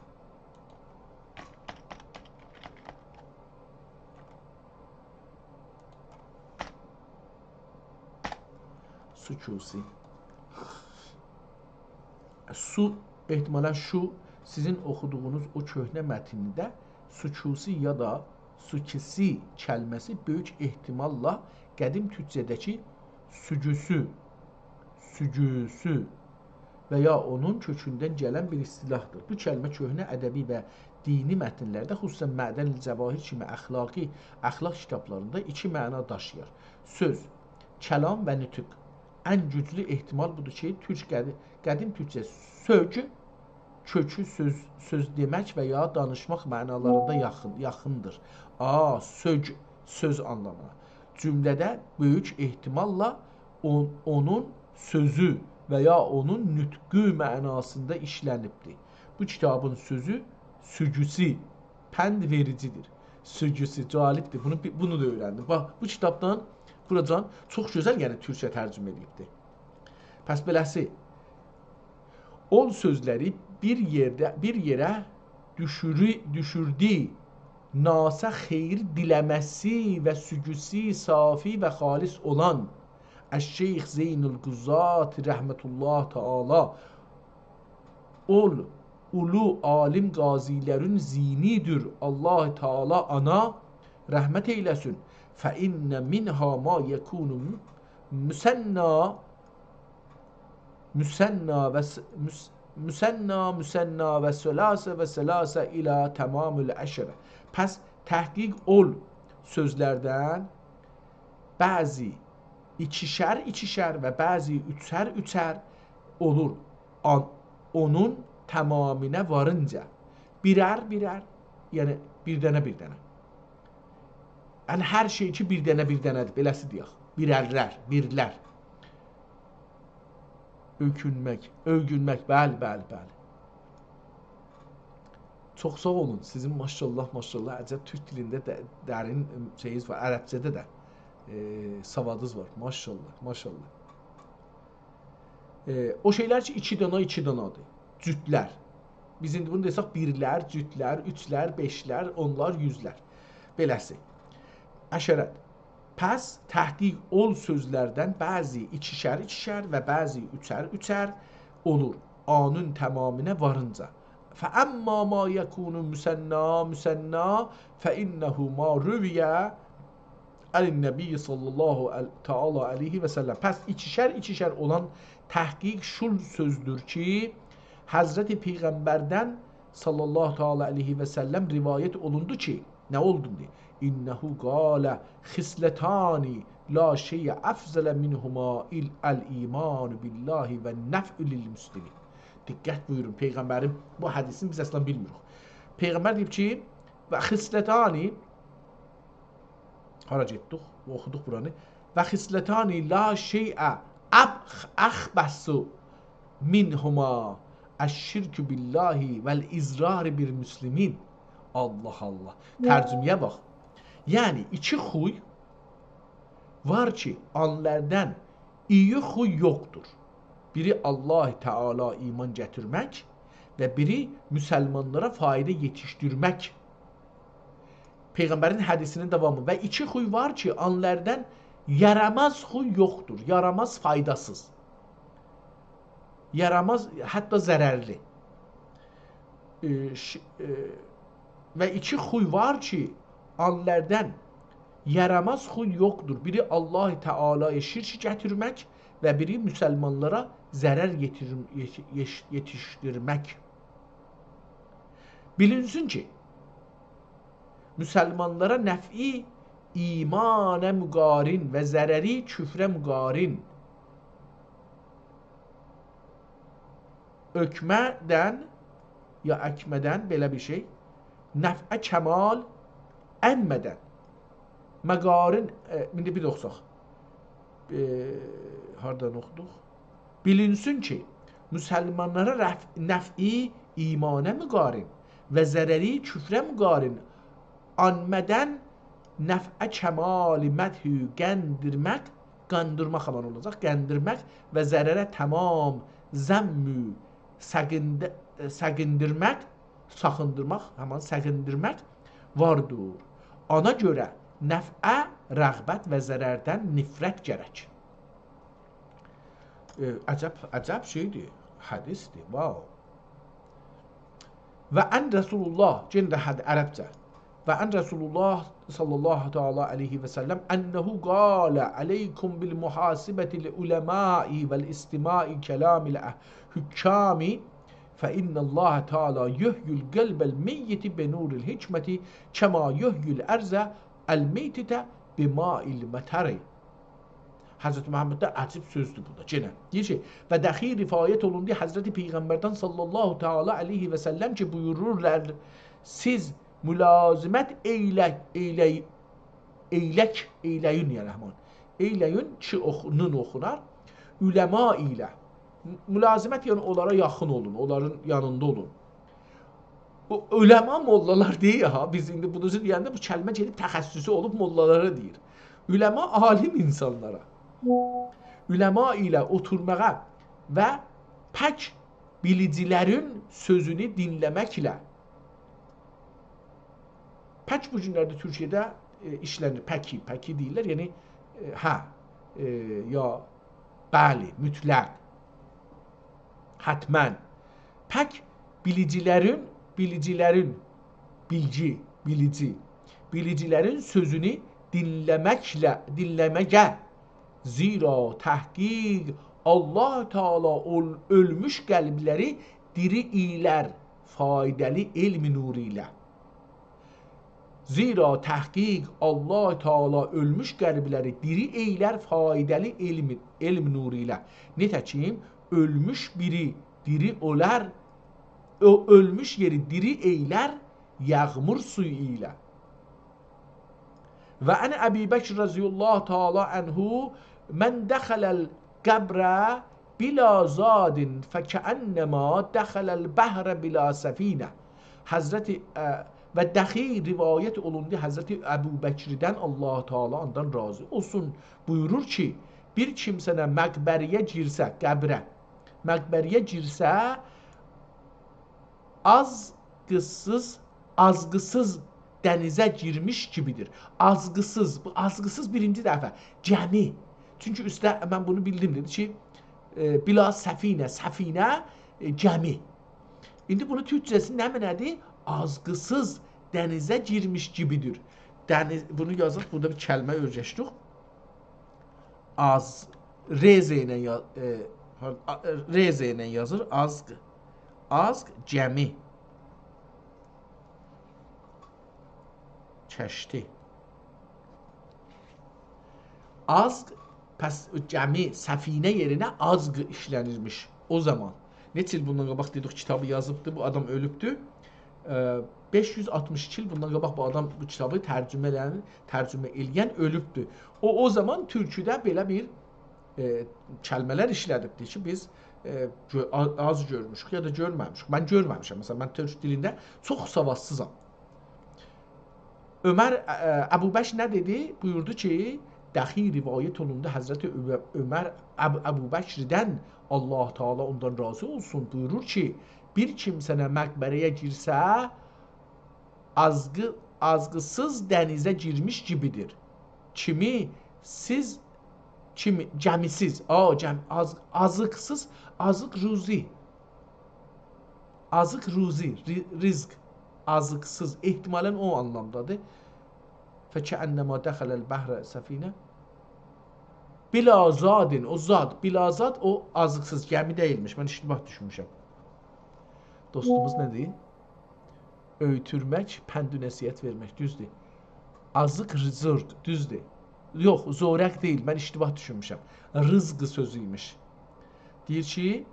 سکوسی. سو، احتمالاً شو، سیزین اوخودوغونوز او کؤهنه متنده سکوسی یا دا سکوسی کلمه‌سی بؤیوک احتماللا قدیم تورکجه‌ده‌کی سوگوسو، سوگوسو و یا اونون کؤکوندن گلن بیر اصطلاحدیر. بو کلمه کؤهنه ادبی و دینی متنلرده، خصوصاً معدن الجواهر کیمی اخلاقی، اخلاق کیتابلاریندا ایکی معنا داشییار. سؤز، کلام و نطق. ان گوجلو احتمال بودور کی، تورک قدی-، قدیم تورکجه سؤگ، کؤکو سؤز، سؤز دئمک و یا دانیشماق معنالاریندا یاخین، یاخیندیر. آ، سؤگ، سؤز آنلامینا. جمله‌ده بؤیوک احتماللا اون-، اونون سؤزو و یا اونون نطقو معناسیندا ایشله‌نیبدیر. بو کیتابین سؤزو سوگوسو، پند وئریجیدیر. سوگوسو جالبدیر. بونو، بونو دا اؤیرندیم. باخ، بو کیتابدان بوراجان چوخ گؤزل، یعنی تورکجه ترجمه ائدیبدیر. پس بئله‌سی، اول سؤزلری بیر یئرده، بیر یئره دوشورو-، دوشوردو. ناصحه خیر دیله‌مه‌سی و سوگوسو صافی و خالص اولان. الشیخ زین القضات رحمة الله تعالی، اول اولو عالم قاضی‌لرین زینی‌دیر. الله تعالی اونا رحمت ائیله‌سین. فإن منها ما یکون مثنی، مثنی و ث-، مث-، مثنی، مثنی و ثلاث و ثلاث الی تمام العشرة. پس تحقیق اول سؤزلردن بعضی ایکیشر ایکیشر و بعضی اوچر اوچر اولور. آن-، اونون تمامینا وارینجا. بیرر بیرر، یعنی بیر دنه بیر دنه. یعنی هر شئی کی بیر دنه بیر دنه‌دیر، بئله‌سی دئیک. بیررلر، بیرلر. اؤوگونمک، اؤوگونمک، بلی، بلی، بلی. چوخ ساغ اولون. سیزین ماشاءالله، ماشاءالله، عجب تورک دیلینده ده، درین، ائم، شئیینیز وار. عربجه‌ده ده، ائ، سوادینیز وار. ماشاءالله، ماشاءالله. ائ، او شئیلر کی، ایکی دانا، ایکی دانادیر. جوتلر. بیز ایندی بونو دئسک، بیرلر، جوتلر، اوچلر، بئشلر، اونلار، یوزلر. بئله‌سی. عشرة. پس تحقیق اول سؤزلردن بعضی ایکیشر ایکیشر و بعضی اوچر اوچر اولور. آنین تمامینا وارینجا. فأما ما یکون مثنی مثنی فإنه ما روی عن النبی صلی الله عل-، تعالی علیه و سلم. پس ایکیشر ایکیشر اولان تحقیق شول سؤزدور کی، حضرت پیغمبردن صلی الله تعالی علیه و سلم روایت اولوندو کی، نه اولدو ایندی؟ «إنه قال خصلتان لا شيء أفضل منهما ال-، الإيمان بالله والنفع للمسلمين.» دقت بویورون، پیغمبرین بو حدیثینی بیز اصلا بیلمیریک. پیغمبر دئییب کی، «و خصلتان»، هارا گئتدیک؟ اوخودوق بورانی. «و خصلتان لا شيء أب-، أخبث منهما الشرك بالله والإضرار بالمسلمين.» الله الله. ترجمه‌یه باخ. یعنی، ایکی خوی وار کی، آنلاردان ایی خوی یوخدور. بیری الله تعالی ایمان گتیرمک و بیری مسلمانلارا فایدا یئتیشدیرمک. پیغمبرین حدیثینین داوامی. و ایکی خوی وار کی، آنلاردان یاراماز خوی یوخدور. یاراماز، فایداسیز. یاراماز، حتی ضررلی. ائ، ش-، ائ، و ایکی خوی وار کی، آنلاردان یاراماز خوی یوخدور. بیری الله تعالی‌یا شرک گتیرمک و بیری مسلمانلارا ضرر یئتیرم-، یئت-، یئت-، یئتیشدیرمک. بیلینسین کی، مسلمانلارا نفعی ایمانا مقارن و ضرری کفره مقارن. اکمدن یا اکمدن، بئله بیر شئی. نفعه کمال انمدن. مقارن، ائ، ایندی بیر ده اوخوساق. ائ، هاردان اوخودوق؟ بیلینسین کی، مسلمانلارا رف-، نفعی ایمانا مقارن و ضرری کفره مقارن، انمدن نفعه کمال مدحو قندیرمک، قاندیرماق همان اولاجاق، قندیرمک و ضرره تمام ذمو سقیند-، سقیندیرمک، ساخیندیرماق، همان سقیندیرمک واردیر. اونا گؤره نفعه رغبت و ضرردن نفرت گرک. ائ، عجب، عجب شئیدیر، حدیثدیر، واو. و عن رسول الله، یئنه ده حد-، عربجه. و عن رسول الله صلی الله تعالی علیه و سلم أنه قال: «عليكم بمحاسبة العلماء والاستماع كلام الحكام، فإن الله تعالى يحيي القلب الميت بنور الحكمة كما يحيي الأرض الميتة بماء المطر.» حضرت محمددن عجیب سؤزدور بو دا. یئنه دئییر کی، و دخیل روایت اولوندو حضرت پیغمبردن صلی الله تعالی علیه و سلم کی، بویورورلار: «سیز ملازمت ائیله-، ائیله-، ائیلک، ائیله‌یین، یا رحمان. ائیله‌یین» کی، اوخو-، نون اوخونار. «علما ایله». ملازمت، یعنی اونلارا یاخین اولون، اونلارین یانیندا اولون. او علما موللالار دئییل ها. بیز ایندی بونو دئینده بو کلمه گئدیب تخصصو اولوب موللالارا دئییر. علما عالم اینسانلارا. علما ایله اوتورماغا و پک بیلیجی‌لرین سؤزونو دینله‌مکله. پک بو گونلرده تورکیه‌ده، ائ، ایشله‌نیر. پکی، پکی دئییرلر. یعنی، ائ، هه، ائ، یا بلی، مطلق. حتماً. پک بیلیجی‌لرین، بیلیجی‌لرین، بیلگی، بیلیجی، بیلیجی‌لرین سؤزونو دینله‌مکله، دینله‌مه‌یه. زیرا تحقیق الله تعالی اول-، اؤلموش قلبلری دیری ائیلر فایدالی علم نورو ایله. زیرا تحقیق الله تعالی اؤلموش قلبلری دیری ائیلر فایدالی علم، علم نورو ایله. نئتکیم، اؤلموش بیری دیری اولار، او اؤلموش یئری دیری ائیلر یاغمور سویو ایله. و عن ابی بکر رضی الله تعالی عنه: «من دخل القبر بلا زاد فکأنما دخل البحر بلا سفینه.» حضرت، اه، و دخیل روایت اولوندو حضرت ابوبکردن، الله تعالی اوندان راضی اولسون، بویورور کی، بیر کیمسه نه مقبره‌یه گیرسه، قبره، مقبره‌یه گیرسه، آزغیسیز، آزغیسیز دنیزه گیرمیش کیمیدیر. آزغیسیز، بو آزغیسیز بیرینجی دفعه. گمی. چونکی اوسته، من بونو بیلدیم، دئدی کی، ائ، بلا سفینه، سفینه، ائ، گمی. ایندی بونو تورکجه‌سی نمنه‌دیر؟ آزغیسیز دنیزه گیرمیش کیمیدیر. دنیز، بونو یازیق، بورادا بیر کلمه اؤیرشدیک. آز، ر ز ایله یا-، ائ، پاردون، آ، ر ز ایله یازیر، آزغ. آزغ، گمی. کشتی. آزغ، پس گمی، سفینه یئرینه آزغ ایشلنیرمیش او زامان. نئچه ایل بوندان قاباق دئدیک، کیتابی یازیبدی، بو آدام اؤلوبدو. اه، بئش یوز آلتمیش ایکی ایل بوندان قاباق بو آدام بو کیتابی ترجمه ائله‌ین، ترجمه ائله‌ین اؤلوبدو. او، او زامان تورکوده بئله بیر، ائ، کلمه‌لر ایشله‌دیبدیر کی، بیز، ائ، گؤ-، آ-، آز گؤرموشوک یا دا گؤرمه‌میشیک. من گؤرمه‌میشم. مثلا، من تورک دیلینده چوخ سوادسیزام. عمر، اه، ابوبکر نه دئدی؟ بویوردو کی، دخیل روایت اولوندو حضرت عمر، عمر، اب-، ابوبکردن، الله تعالی اوندان راضی اولسون، بویورور کی، بیر کیمسه نه مقبره‌یه گیرسه، آزغی-، آزغیسیز دنیزه گیرمیش کیمیدیر. کیمی سیز، کیمی، گمی‌سیز، آ، گم-، آز-، آزیقسیز، آزیق روزی. آزیق روزی، ری-، رزق، آزیقسیز، احتمالاً او آنلامدادیر. فکأنما دخل البحر سفینه. بلا زاد، او زاد، بلا زاد، او آزیقسیز، گمی دئییلمیش، من اشتباه دوشونموشم. دوستوموز نه دئییر؟ اؤیوتورمک، پند و نصیحت وئرمک، دوزدور. آزیق، رزق، دوزدور. یوخ، زورق دئییل، من اشتباه دوشونموشم. رزق سؤزو ایمیش. دئییر کی،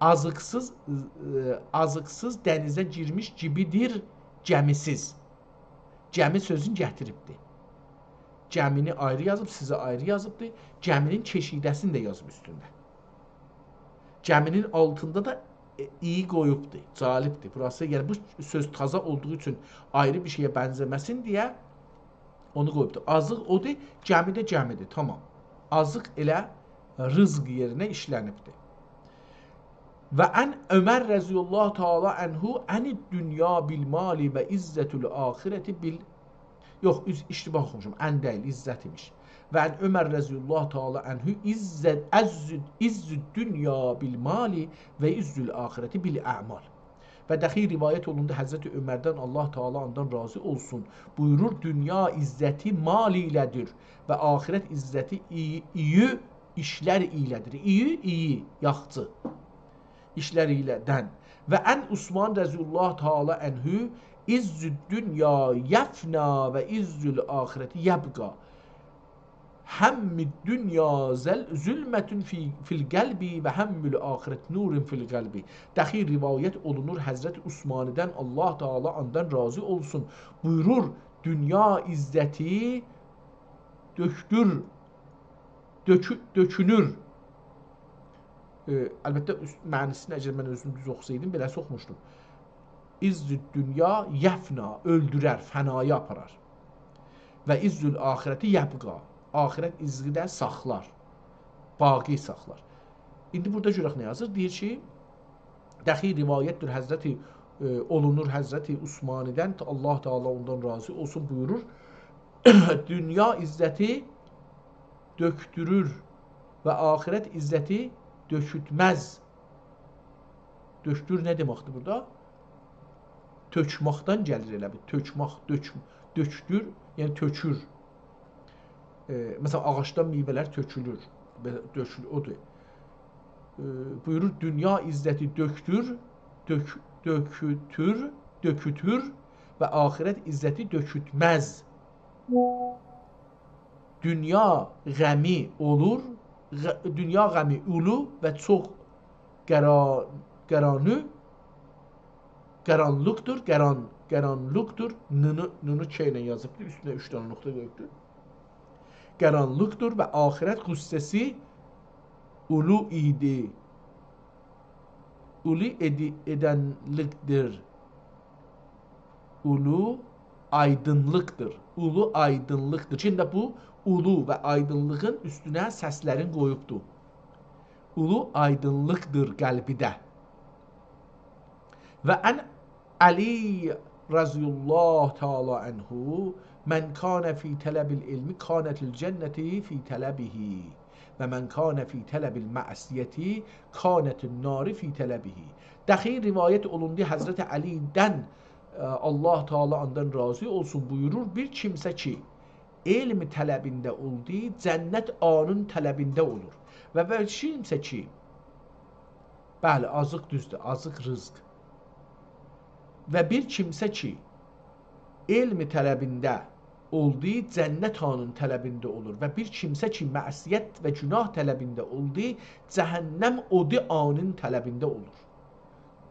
آزیقسیز، ائ، آزیقسیز دنیزه گیرمیش کیمیدیر گمی‌سیز. گمی سؤزونو گتیریبدی. گمینی آیری یازیب، سیزی آیری یازیبدی. گمینین کشیده‌سینی ده یازیب اوستونده. گمینین آلتیندا دا، ائ، ای قویوبدو. جالبدیر. بوراسی، یعنی بو سؤز تازا اولدوغو اوچون آیری بیر شئیه بنزه‌مه‌سین دئیه اونو قویوبدو. آزیق اودور، گمی ده گمی‌دیر. تامام. آزیق ائله رزق یئرینه ایشلنیبدیر. و عن عمر رضی الله تعالی عنه: «عن الدنیا بالمال و عزة الآخرة بال-»، یوخ، اوز-، اشتباه اوخوموشام، عن دئییل، عزت ایمیش. «و عن عمر رضی الله تعالی عنه: عزة، عز، عز الدنیا بالمال و عز الآخرة بالاعمال.» و دخیل روایت اولوندو حضرت عمردن، الله تعالی اوندان راضی اولسون، بویورور: «دونیا عزتی مال ایله‌دیر و آخرت عزتی ایی، ایی ایشلر ایله‌دیر.» ایی، ایی، یاخچی ایشلر ایله‌دن. «و عن عثمان رضی الله تعالی عنه: عز الدنیا یفنی و عز الآخرة یبقی. هم الدنیا ظل-، ظلمة فی، فی القلب و هم الآخرة نور فی القلب.» دخیل روایت اولونور حضرت عثمانی‌دن، الله تعالی اوندان راضی اولسون، بویورور: دونیا عزتی دؤکدور، دؤکو-، دؤکونور. ائ، البته، اوست-، معنی‌سینی اگر من اؤزوم دوز اوخوسایدیم، بئله اوخوموشدوم. «عز الدنیا یفنی»، اؤلدورر، فنایا آپارار. «و عز الآخرة یبقی»، آخرت عزی ده ساخلار، باقی ساخلار. ایندی بورادا گؤرک نه یازیر. دئییر کی، دخیل روایتدیر حضرت، ائ، اولونور حضرت عثمانی‌دن، الله تعالی اوندان راضی اولسون، بویورور: دونیا عزتی دؤکدورور و آخرت عزتی دؤکوتمز. دؤکدور نه دئمکدیر بورادا؟ تؤکمکدن گلیر ائله بیل. تؤکمک، دؤک-، دؤکدور، یعنی تؤکور. ائ، مثلا، آغاجدان میوه‌لر تؤکولور. بئله دؤکول-، اودور. ائ، بویورور، دونیا عزتی دؤکدور، دؤک-، دؤکوتور، دؤکوتور و آخرت عزتی دؤکوتمز. دونیا غمی اولور، غ-، دونیا غمی اولو و چوخ قارا-، قارانی، قارانلیقدیر، قاران-، قارانلیقدیر. نونو، نونو ک ایله یازیبدیر، اوستونه اوچ دنه نقطه قویوبدور. قارانلیقدیر و آخرت غصه‌سی اولو ایدی. اولو ائدی-، ائدنلیکدیر. اولو آیدینلیقدیر. اولو آیدینلیقدیر. شیمدی بو اولو و آیدینلیغین اوستونه سسلرین قویوبدو. اولو آیدینلیقدیر قلبیده. و عن علی رضی الله تعالی عنه: «من کان فی طلب العلم کانت الجنة فی طلبه و من کان فی طلب المعصیة کانت النار فی طلبه.» دخی روایت اولوندو حضرت علی‌دن، ائ، الله تعالی اوندان راضی اولسون، بویورور: بیر کیمسه کی علم طلبینده اولدو، جنت اونون طلبینده اولور. و بیر کیمسه کی، بلی، آزیق دوزدور، آزیق رزق. و بیر کیمسه کی علم طلبینده اولدو، جنت اونون طلبینده اولور. و بیر کیمسه کی معصیت و گناه طلبینده اولدو، جهنم اودو اونون طلبینده اولور.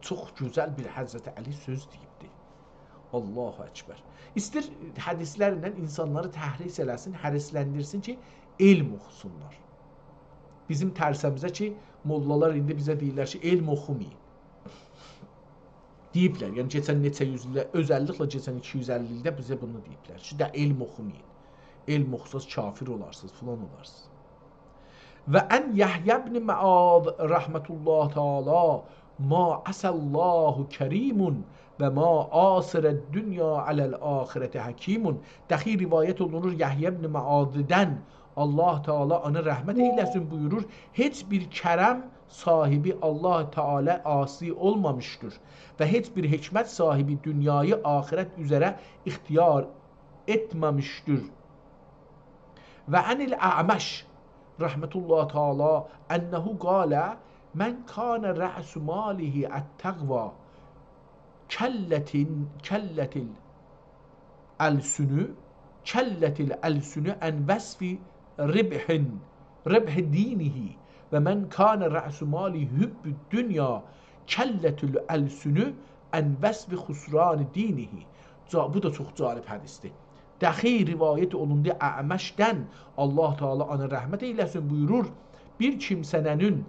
چوخ گؤزل بیر حضرت علی سؤز دئییبدی. الله اکبر. ایستیر حدیثلرله اینسانلاری تحریص ائله‌سین، هوسلندیرسین کی علم اوخوسونلار. بیزیم ترسه‌میزه کی موللالار ایندی بیزه دئییرلر کی علم اوخومایین. دئییبلر، یعنی کئچن نئچه یوز ایلده، اؤزللیکله کئچن ایکی یوز اللی ایلده بیزه بونو دئییبلر کی ده علم اوخومایین. علم اوخوساز کافر اولارسینیز، فلان اولارسینیز. و عن یحیی بن معاذ رحمة الله تعالی: «ما عصی الله کریم و ما آثر الدنیا علی الآخرة حکیم.» دخی روایت اولونور یحیی ابن معاذدن، الله تعالی اونا رحمت ائیله‌سین، بویورور: هئچ بیر کرم صاحبی الله تعالی عاصی اولمامیشدیر و هئچ بیر حکمت صاحبی دونیایی آخرت اوزره اختیار ائتمه‌میشدیر. و عن الاعمش رحمة الله تعالی انه قال: «من کان رأس ماله التقوی کلت، کلت الألسن، کلت الألسن عن وصف ربح، ربح دینه، و من کان رأس ماله حب الدنیا کلت الألسن عن وصف خسران دینه.» جا-، بو دا چوخ جالب حدیثدیر. دخی روایت اولوندو اعمشدن، الله تعالی اونا رحمت ائیله‌سین، بویورور: بیر کیمسه‌نین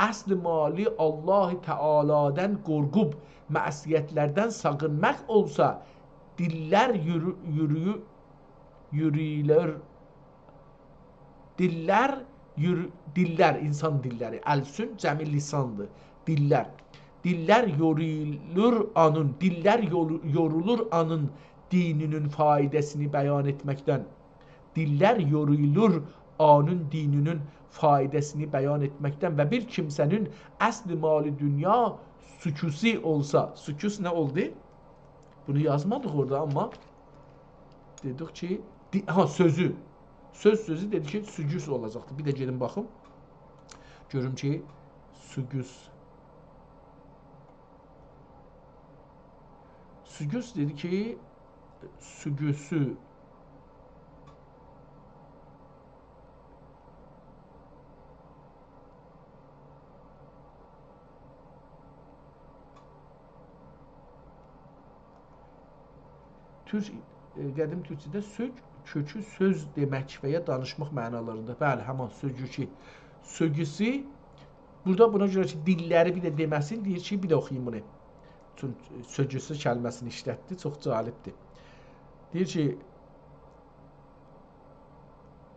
اصل مالی الله تعالی‌دن قورقوب معصیت‌لردن ساغینماق اولسا، دیللر یورو-، یورویو-، یورویلر، دیللر یور-، دیللر، اینسان دیللری، ألسن جمع لساندیر، دیللر. دیللر یورویلور اونون، دیللر یولو-، یورولور اونون دینینین فایده‌سینی بیان ائتمکدن. دیللر یورویلور اونون دینینین فایده‌سینی بیان ائتمکدن. و بیر کیمسه‌نین اصل مال دنیا سکوسی اولسا، سکوس نه اولدو؟ بونو یازمادیق اورادا، آمما دئدیک کی، دی-، ها، سؤزو. سؤز سؤزو دئدی کی، سوگوس اولاجاقدی. بیر ده گئدیم باخیم. گؤروم کی، سوگوس. سوگوس دئدی کی، سوگوسو. تورک، ائ، قدیم تورکجه‌ده سؤگ کؤکو سؤز دئمک و یا دانیشماق معنالاریندا. بلی، همان سؤگو کی، سوگوسو. بورادا بونا گؤره کی، دیللری بیر ده دئمه‌سین، دئییر کی، بیر ده اوخویوم بونو. چون سوگوسو کلمه‌سینی ایشلتدی، چوخ جالبدیر. دئییر کی،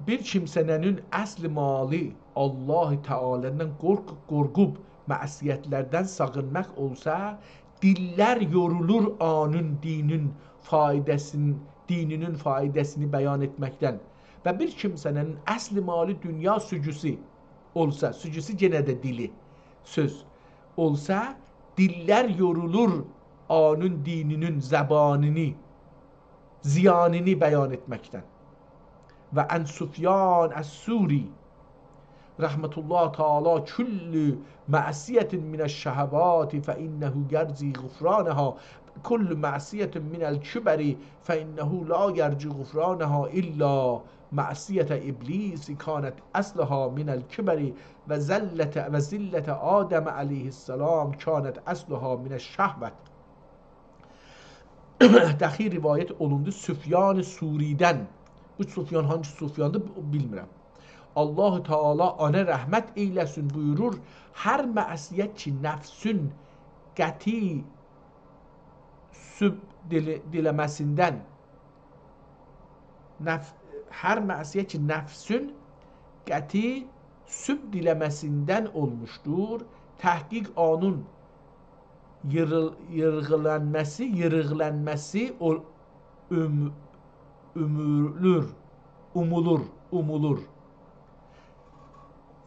بیر کیمسه‌نین اصل مالی الله تعالی‌دن قورق-، قورقوب معصیت‌لردن ساغینماق اولسا، دیللر یورولور اونون دینین فایده‌سین-، دینینین فایده‌سینی بیان ائتمکدن. و بیر کیمسه‌نین اصل مالی دونیا سورگوسو اولسا، سورگوسو یئنه ده دیلی، سؤز اولسا، دیللر یورولور اونون دینینین زبانینی، زیانینی بیان ائتمکدن. و عن سفیان الثوری رحمة الله تعالی: «كل معصية من الشهوات فإنه يرجو غفرانها، كل معصية من الكبر فإنه لا يرجو غفرانها إلا معصية إبليس كانت أصلها من الكبر وزلة، وزلة آدم عليه السلام كانت أصلها من الشهوة.» دخیل روایت اولوندو سفیان ثوری‌دن. بو سفیان هانگی سفیاندیر، بیلمیرم. الله تعالی اونا رحمت ائیله‌سین، بویورور: هر معصیت کی نفسون قطعی سوب دیله-، دیله‌مه‌سیندن، نف-، هر معصیت کی نفسون قطعی سوب دیله‌مه‌سیندن اولموشدور، تحقیق اونون ییریل-، ییریغلانماسی، ییریغلانماسی او-، اوم-، اومولور، اومولور، اومولور.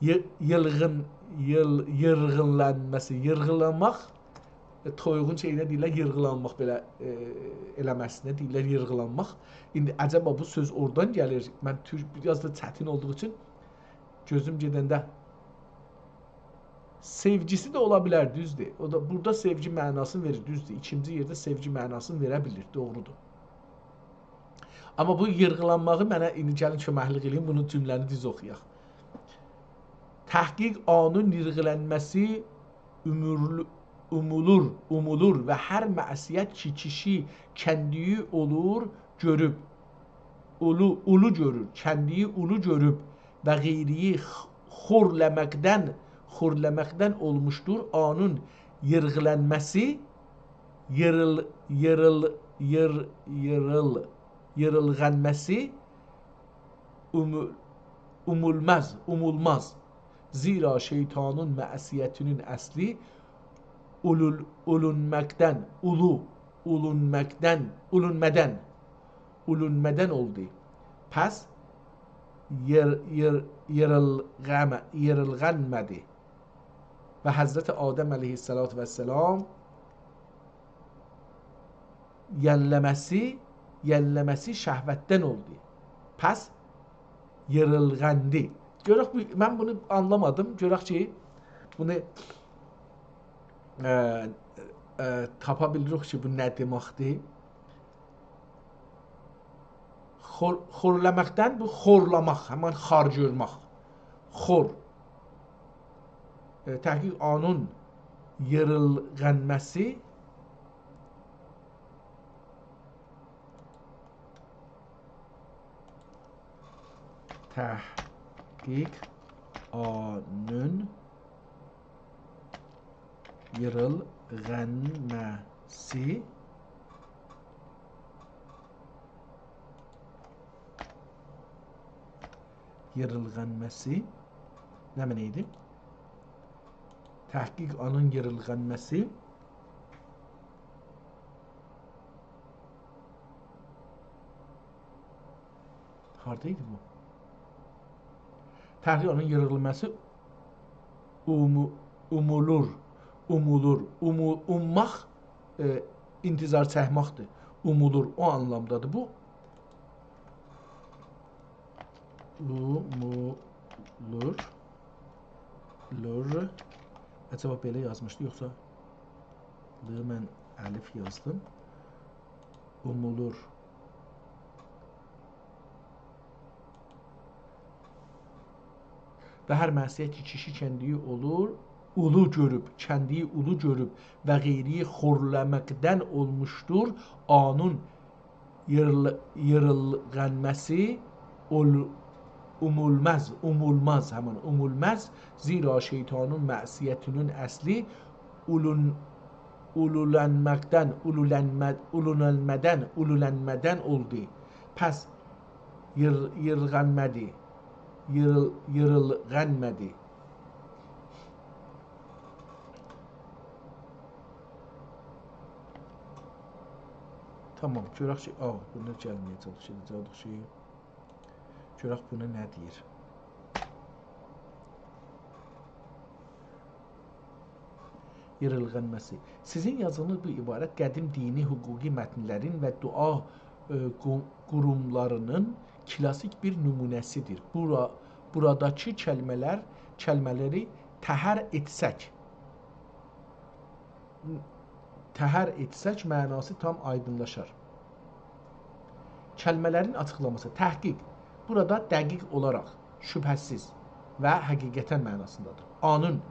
یی-، ییلغین-، ییل-، ییرغیلانماسی، ییرغیلانماق، ائ، تویوغون شئیینه دئییرلر، ییرغیلانماق بئله، ائ، ائله‌مه‌سینه دئییرلر، ییرغیلانماق. ایندی عجبا بو سؤز اورادان گلیر؟ من تورک، بیر آز دا چتین اولدوغو اوچون گؤزوم گئدنده سئوگیسی ده اولا بیلر، دوزدور. او دا بورادا سئوگی معناسینی وئریر، دوزدور. ایکینجی یئرده سئوگی معناسینی وئره بیلیر، دوغرودور. آمما بو ییرغیلانماغی منه ایندی گلین کؤمکلیک ائله‌یین، بونو جمله‌نی دوز اوخویاق. تحقیق اونون ییرغیلانماسی اومورلو-، اومولور، اومولور و هر معصیت کی کیشی کندیگی اولور، گؤروب، اولو، اولو گؤرور، کندیگی اولو گؤروب و غیریگی خ-، خورلاماقدان، خورلاماقدان اولموشدور، اونون ییرغیلانماسی، ییریل-، ییریل-، ییر-، ییریل-، ییریلغانماسی اومو-، اومولماز، اومولماز. زیرا شیطانین معصیتینین اصلی اولول-، اولونماقدان، اولو، اولونماقدان، اولونمادان، اولونمادان اولدو. پس ییر-، ییر-، ییریلغاما-، ییریلغانمادی. و حضرت آدم علیه‌السلام یئنله‌مه‌سی، یئنله‌مه‌سی شهوتدن اولدو. پس ییریلغاندی. گؤرک، بو، من بونو آنلامادیم. گؤرک کی، بونو، ائ، ائ، تاپا بیلیریک کی، بو نه دئمکدیر؟ خور-، خورلاماقدان بو خورلاماق، همین خار گؤرمک. خور. ائ، تحقیق اونون ییریلغانماسی، تحقیق اونون ییریلغانماسی، ییریلغانماسی نمنه ایدی؟ تحقیق اونون ییریلغانماسی هاردا ایدی بو؟ تحقیق اونون ییریلماسی اومو-، اومولور، اومولور، اومو-، اومماق، ائ، انتظار چکمکدیر. اومولور، او آنلامدادیر بو. اومولور، لور. عجبا بئله یازمیشدی، یوخسا ل من الف یازدیم. اومولور. و هر معصیت کی کیشی کندیگی اولور، اولو گؤروب، کندیگی اولو گؤروب و غیریگی خورلاماقدان اولموشدور، اونون ییریل-، ییریلغانماسی اول-، اومولماز، اومولماز، همین اومولماز. زیرا شیطانین معصیتینین اصلی اولون-، اولولانماقدان، اولولانما-، اولولانمادان، اولولانمادان اولدو. پس ییر-، ییرغانمادی، ییریل-، ییریلغانمادی. تامام، گؤرک کی، آ، بونلار گلمه‌یه‌جک، گئده‌جک کی. گؤرک بونو نه دئییر. ییرغانماسی. سیزین یازدیغینیز بو عبارت قدیم دینی حقوقی متنلرین و دعا، ائ، قو-، قوروملارینین کلاسیک بیر نمونه‌سیدیر. بورا-، بوراداکی کلمه‌لر، کلمه‌لری تهر ائتسک، تهر ائتسک معناسی تام آیدینلاشار. کلمه‌لرین آچیقلاماسی، تحقیق. بورادا دقیق اولاراق، شبهه‌سیز و حقیقتاً معناسیندادیر. آنین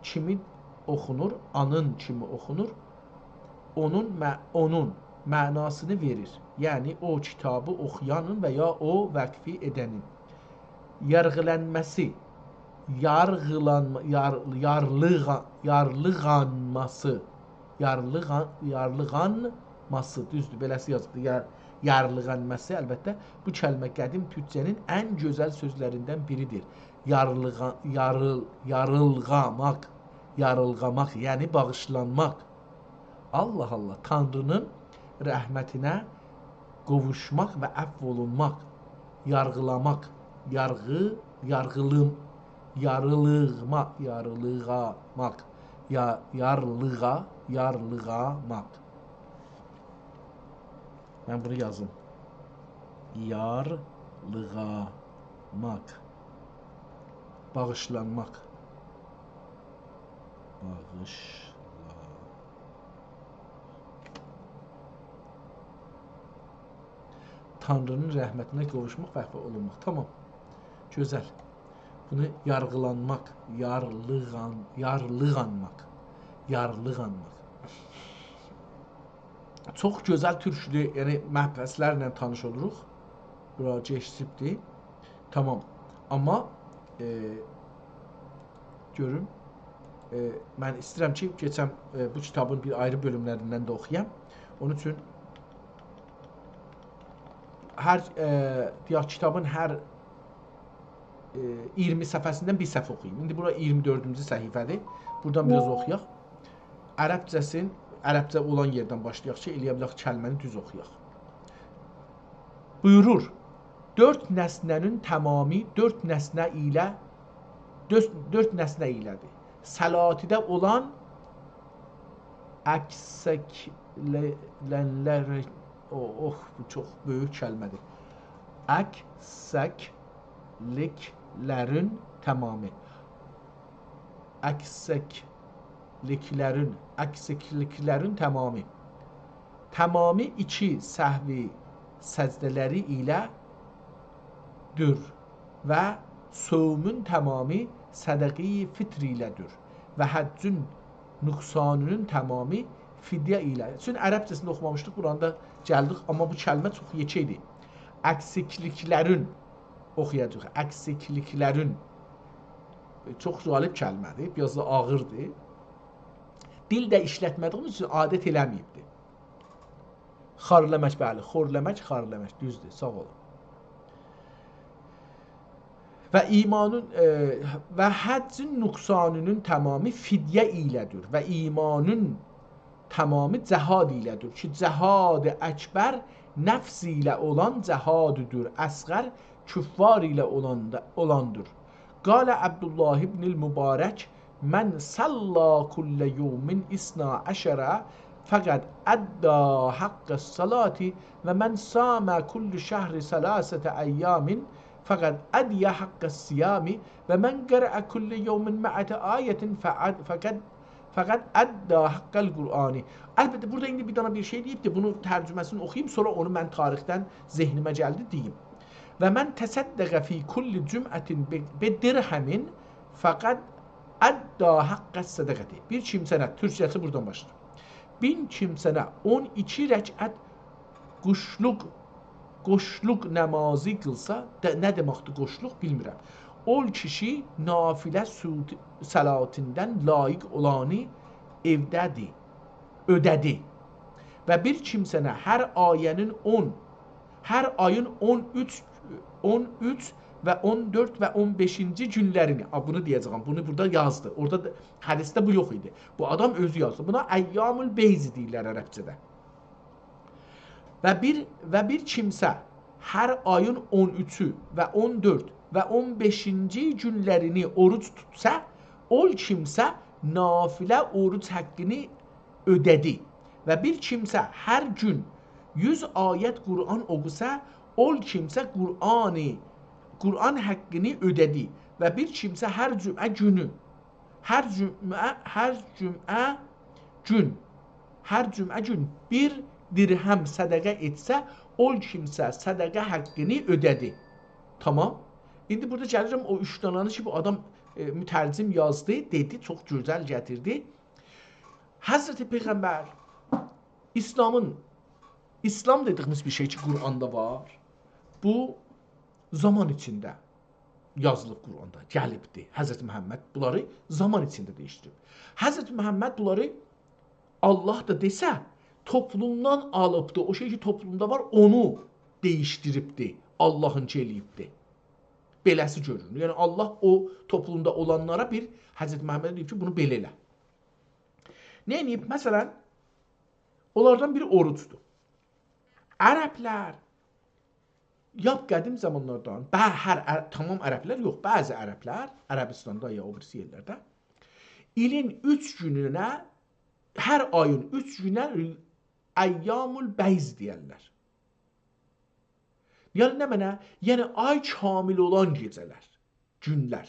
کیمی اوخونور، آنین کیمی اوخونور. اونون مع-، اونون معناسینی وئریر. یعنی او کیتابی اوخویانین و یا او وقفی ائدنین. یارغیلانماسی، یارغیلانما-، یار-، یارلیغا-، یارلیغانماسی، یارلیغان-، یارلیغانماسی، دوزدور، بئله‌سی یازیبدیر. یار-، یارلیغانماسی، البته، بو کلمه قدیم تورکجه‌نین ان گؤزل سؤزلریندن بیریدیر. یارلیغا-، یاریل-، یاریلغاماق، یاریلغاماق، یعنی باغیشلانماق. الله الله، تانری‌نین رحمتینه قوووشماق و عفو اولونماق، یارغیلاماق، یارغی-، یارغیلیم-، یاریلیغما-، یاریلیغاماق، یا-، یارلیغا-، یارلیغاماق. من بونو یازیم. یارلیغاماق. باغیشلانماق. باغیشلا-، تانری‌نین رحمتینه قوووشماق و عفو اولونماق. تامام. گؤزل. بونو یارغیلانماق، یارلیغان-، یارلیغانماق، یارلیغانماق. چوخ گؤزل تورکودور، یعنی مبحث‌لرله تانیش اولوروق. بورا کئچیبدیر. تامام. آمما، ائ، گؤروم، ائ، من ایسته‌ییرم کی، کئچم، ائ، بو کیتابین بیر آیری بؤلوملریندن ده اوخویام. اونون اوچون هر، ائ، دئیک، کیتابین هر، ائ، اییرمی صفحه‌سیندن بیر صفحه اوخویوم. ایندی بورا اییرمی دؤردونجو صفحه‌دیر. بورادان بیر آز اوخویاق. عربجه‌سین، عربجه اولان یئردن باشلایاق کی، ائله‌یه بیلک کلمه‌نی دوز اوخویاق. بویورور: «دؤرد نسنه‌نین تمامی دؤرد نسنه ایله، دؤرد، دؤرد نسنه ایله‌دیر. صلاتیده اولان اکسیکلیکلر»، او-، اوه، بو چوخ بؤیوک کلمه‌دیر. اکسیکلیکلرین تمامی. اکسیکلیکلرین، اکسیکلیکلرین تمامی. تمامی ایکی سهوی سجده‌لری ایله دور و صومون تمامی صدقه‌ی فطر ایله‌دیر و حجین نقصانی‌نین تمامی فدیه ایله. چون عربجه‌سینی اوخومامیشدیق، بورادا گلدیک، آمما بو کلمه چوخ یئکه ایدی. اکسیکلیکلرین اوخویاجاغیق. اکسیکلیکلرین. چوخ جالب کلمه‌دیر، بیر آز دا آغیردیر. دیل ده ایشلتمه‌دیگیمیز اوچون عادت ائله‌مه‌ییبدیر. خارلاماق، بلی، خورلاماق، خارلاماق، دوزدور، ساغ اولون. و ایمانین، ائ، و حجین نقصانی‌نین تمامی فدیه ایله‌دیر و ایمانین تمامی جهاد ایله‌دیر کی، جهاد اکبر نفس ایله اولان جهاددیر، اصغر کفار ایله اولان دا، اولاندیر. قال عبدالله ابن المبارک: «من صلی کل یوم اثنا عشر فقد ادی حق الصلاة، و من صام کل شهر ثلاثة ایام فقد ادی حق الصیام، و من قرأ کل یوم مائة آیة فعد-، فقد، فقد ادی حق القرآن.» البته، بورادا ایندی بیر دنه بیر شئی دئییبدی، بونون ترجمه‌سینی اوخویوم، سونرا اونو من تاریخدن ذهنیمه گلدی، دئییم. «و من تصدق فی کل جمعة ب-، بدرهم فقد ادی حق الصدقة.» بیر کیمسه نه، تورکجه‌سی بورادان باشلاییر. بیر کیمسه نه اون ایکی رکعت قوشلوق، قوشلوق نمازی قیلسا، ده، نه دئمکدیر قوشلوق، بیلمیرم. او کیشی نافله سود-، صلاتیندان لایق اولانی ائوده‌دیر، اؤده‌دی. و بیر کیمسه نه هر آیه‌نین اون، هر آیین اون اوچ، اون اوچ و اون دؤرد و اون بئشینجی گونلرینی، آ، بونو دئیه‌جه‌یم، بونو بورادا یازدی. اورادا دا، حدیثده بو یوخ ایدی. بو آدام اؤزو یازدی. بونا ایام البیض دئییرلر عربجه‌ده. و بیر، و بیر کیمسه هر آیین اون اوچو و اون دؤرد و اون بئشینجی گونلرینی اوروج توتسا، او کیمسه نافله اوروج حقینی اؤده‌دی. و بیر کیمسه هر گون یوز آیت قرآن اوخوسا، او کیمسه قرآنی، قرآن حقینی اؤده‌دی. و بیر کیمسه هر جمعه گونو، هر جمعه، هر جمعه گون، هر جمعه گون بیر درهم صدقه ائتسه، او کیمسه صدقه حقینی اؤده‌دی. تامام. ایندی بورادا گلیرم او اوچ دانانی کی، بو آدام، ائ، مترجم یازدی، دئدی، چوخ گؤزل گتیردی. حضرت پیغمبر اسلامین، اسلام دئدیگیمیز بیر شئی کی، قرآندا وار. بو زامان ایچینده یازیلیب قرآندا، گلیبدی. حضرت محمد بونلاری زامان ایچینده دییشدیریب. حضرت محمد بونلاری، الله دا دئسه، توپلومدان آلیبدی. او شئی کی، توپلومدا وار، اونو دییشدیریبدی. اللهینکی ائله‌ییبدی. بئله‌سی گؤرونور. یعنی، الله او توپلومدا اولانلارا بیر حضرت محمده دئییب کی، بونو بئله ائله. نه ائدیب؟ مثلا، اونلاردان بیری اوروجدور. عربلر، لاپ قدیم زامانلاردان، بع-، هر عر-، تامام عربلر یوخ، بعضی عربلر، عربستاندا یا او بیریسی یئرلرده، ایلین اوچ گونونه، هر آیین اوچ گونونه ایام البیض دئیرلر. یعنی نمنه؟ یعنی آی کامل اولان گئجه‌لر، گونلر.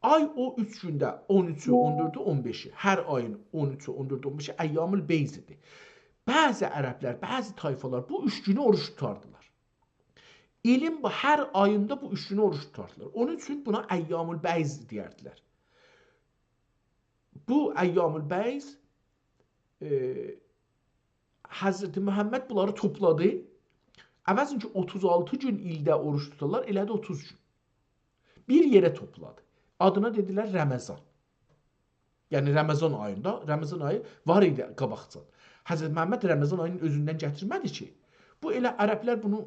آی او اوچ گونده، اون اوچو، اون دؤردو، اون بئشی، هر آیین اون اوچو، اون دؤردو، اون بئشی ایام البیض ایدی. بعضی عربلر، بعضی طایفالار بو اوچ گونو اوروج توتاردیلار. ایلین بو، هر آییندا بو اوچ گونو اوروج توتاردیلار. اونون اوچون بونا ایام البیض دئیردیلر. بو ایام البیض، ائ، حضرت محمد بونلاری توپلادی. عوضین کی، اوتوز آلتی گون ایلده اوروج توتالار، ائله‌دی اوتوز گون. بیر یئره توپلادی. آدینا دئدیلر رمضان. یعنی رمضان آییندا، رمضان آیی وار ایدی قاباقجادان. حضرت محمد رمضان آیینی اؤزوندن گتیرمه‌دی کی. بو ائله عربلر بونو،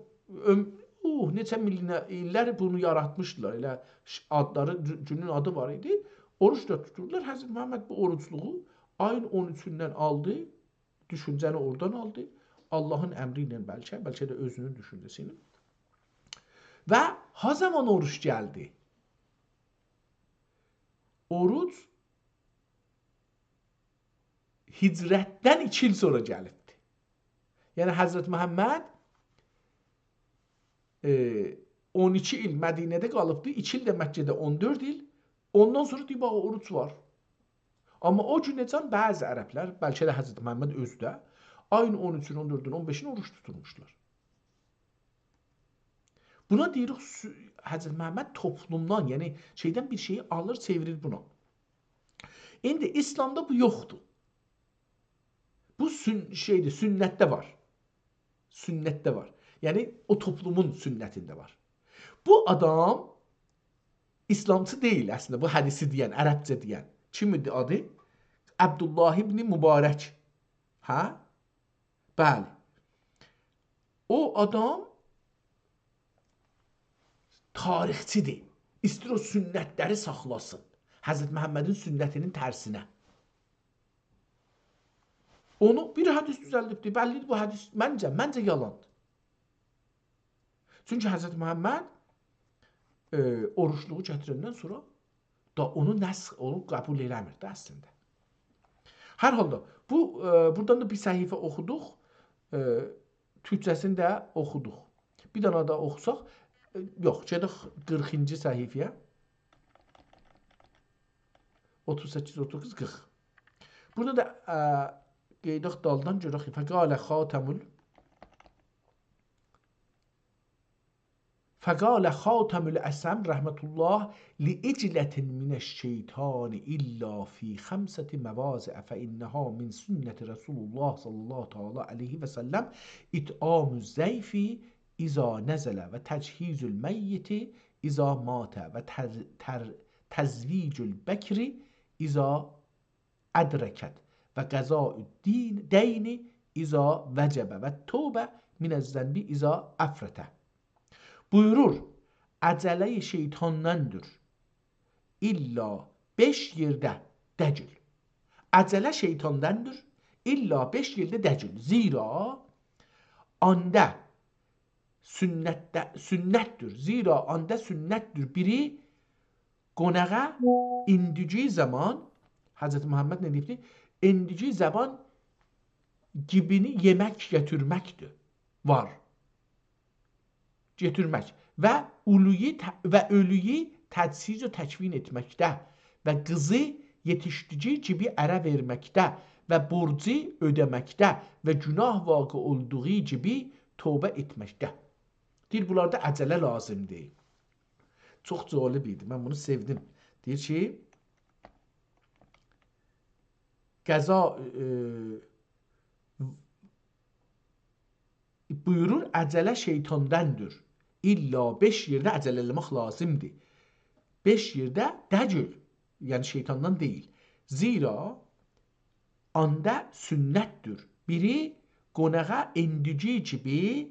اؤم-، اوه، نئچه میلین ایللر بونو یاراتمیشدیلار. ائله ش-، آدلاری، گو-، گونون آدی وار ایدی. اوروج دا توتوردولار. حضرت محمد بو اوروجلوغو آیین اون اوچوندن آلدی. دوشونجه‌نی اورادان آلدی. اللهین امری ایله بلکه، بلکه ده اؤزونون دوشونجه‌سی ایله. و ها زامان اوروج گلدی؟ اوروج هجرتدن ایکی ایل سونرا گلیبدی. یعنی حضرت محمد، ائ، اون ایکی ایل مدینه‌ده قالیبدی، ایکی ایل ده مکه‌ده، اون دؤرد ایل. اوندان سونرا دئییب، «باخ، اوروج وار.» آمما او گونه‌جن بعضی عربلر، بلکه ده حضرت محمد اؤزو ده، آیین اون اوچون، اون دؤردون، اون بئشین اوروج توتورموشلار. بونا دئییریک، سو-، حضرت محمد توپلومدان، یعنی شئیدن بیر شئیی آلیر، چئویریر بونا. ایندی اسلامدا بو یوخدور. بو سون-، شئیدیر، سنتده وار. سنتده وار. یعنی او توپلومون سنتینده وار. بو آدام اسلامچی دئییل اصلینده، بو حدیثی دئین، عربجه دئین. کیم ایدی آدی؟ عبدالله ابن مبارک. هه؟ بلی. او آدام تاریخچی‌دیر. ایسته‌ییر او سنت‌لری ساخلاسین. حضرت محمدین سنتینین ترسینه. اونو بیر حدیث دوزلدیبدیر. بللی‌دیر بو حدیث، منجه، منجه یالاندیر. چونکی حضرت محمد، ائ، اوروجلوغو گتیرندن سونرا دا اونو نسخ، اونو قبول ائله‌میر ده اصلینده. هر حالدا، بو، ائ، بورادان دا بیر صفحه اوخودوق. ائ، تورکجه‌سینی ده اوخودوق. بیر دنه ده اوخوساق، ائ، یوخ، گئدک قیرخینجی صفحه‌یه. اوتوز سککیز، اوتوز دوققوز، قیرخ. بورادا دا، ائ، قئییداق دالدان گؤرک. فقال خاتم ال-، فقال خاتم الأسم رحمة الله: «لعجلة من الشيطان إلا في خمسة مواضع فإنها من سنة رسول الله صلى الله تعالى عليه وسلم: إطعام الضيف إذا نزل، وتجهيز الميت إذا مات، وتز-، تر-، تزويج البكر إذا أدركت، وقضاء الدين، دين إذا وجب، والتوبة من الذنب إذا أفرط.» بویورور، عجله شیطانداندیر. الا بئش یئرده دئییل. عجله شیطانداندیر، الا بئش یئرده دئییل. زیرا آندا سنتده، سنتدیر. زیرا آندا سنتدیر. بیری قوناغا ایندیگی زامان، حضرت محمد نه دئییبدی؟ ایندیگی زامان گیبینی یئمک گتیرمکدیر. وار. گتیرمک. و اؤلویو ت-، و اؤلویو تجهیز و تکفین ائتمکده و قیزی یئتیشدیگی کیمی اره وئرمکده و بورجو اؤده‌مکده و گناه واقع اولدوغو کیمی توبه ائتمکده. دئییر، بونلاردا عجله لازیمدیر. چوخ جالب ایدی. من بونو سئودیم. دئییر کی، قضا، ائ، بویورور، عجله شیطانداندیر. الا بئش یئرده عجله ائله‌مک لازیمدیر. بئش یئرده دئییل. یعنی شیطاندان دئییل. زیرا آندا سنتدیر. بیری قوناغا ایندیگی کیمی،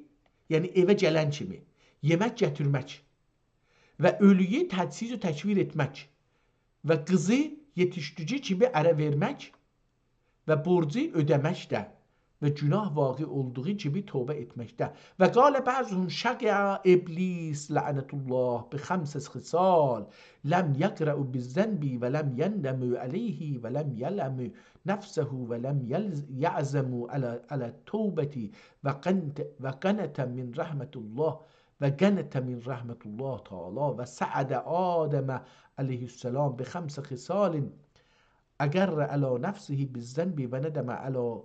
یعنی ائوه گلن کیمی، یئمک گتیرمک و اؤلویو تجهیز و تکفین ائتمک و قیزی یئتیشدیگی کیمی اره وئرمک و بورجو اؤده‌مکده و گناه واقع اولدوغو کیمی توبه ائتمکده. و قال بعضهم شقی ابلیس لعنة الله بخمس خصال لم یقرؤ بالذنب ولم یندم علیه ولم یلم نفسه ولم یلز-، یعزم علی، علی التوبة و قنت-، و قنط من رحمة الله و قنط من رحمة الله تعالی و سأل آدم علیه السلام بخمس خصال أقر علی نفسه بالذنب و ندم علی،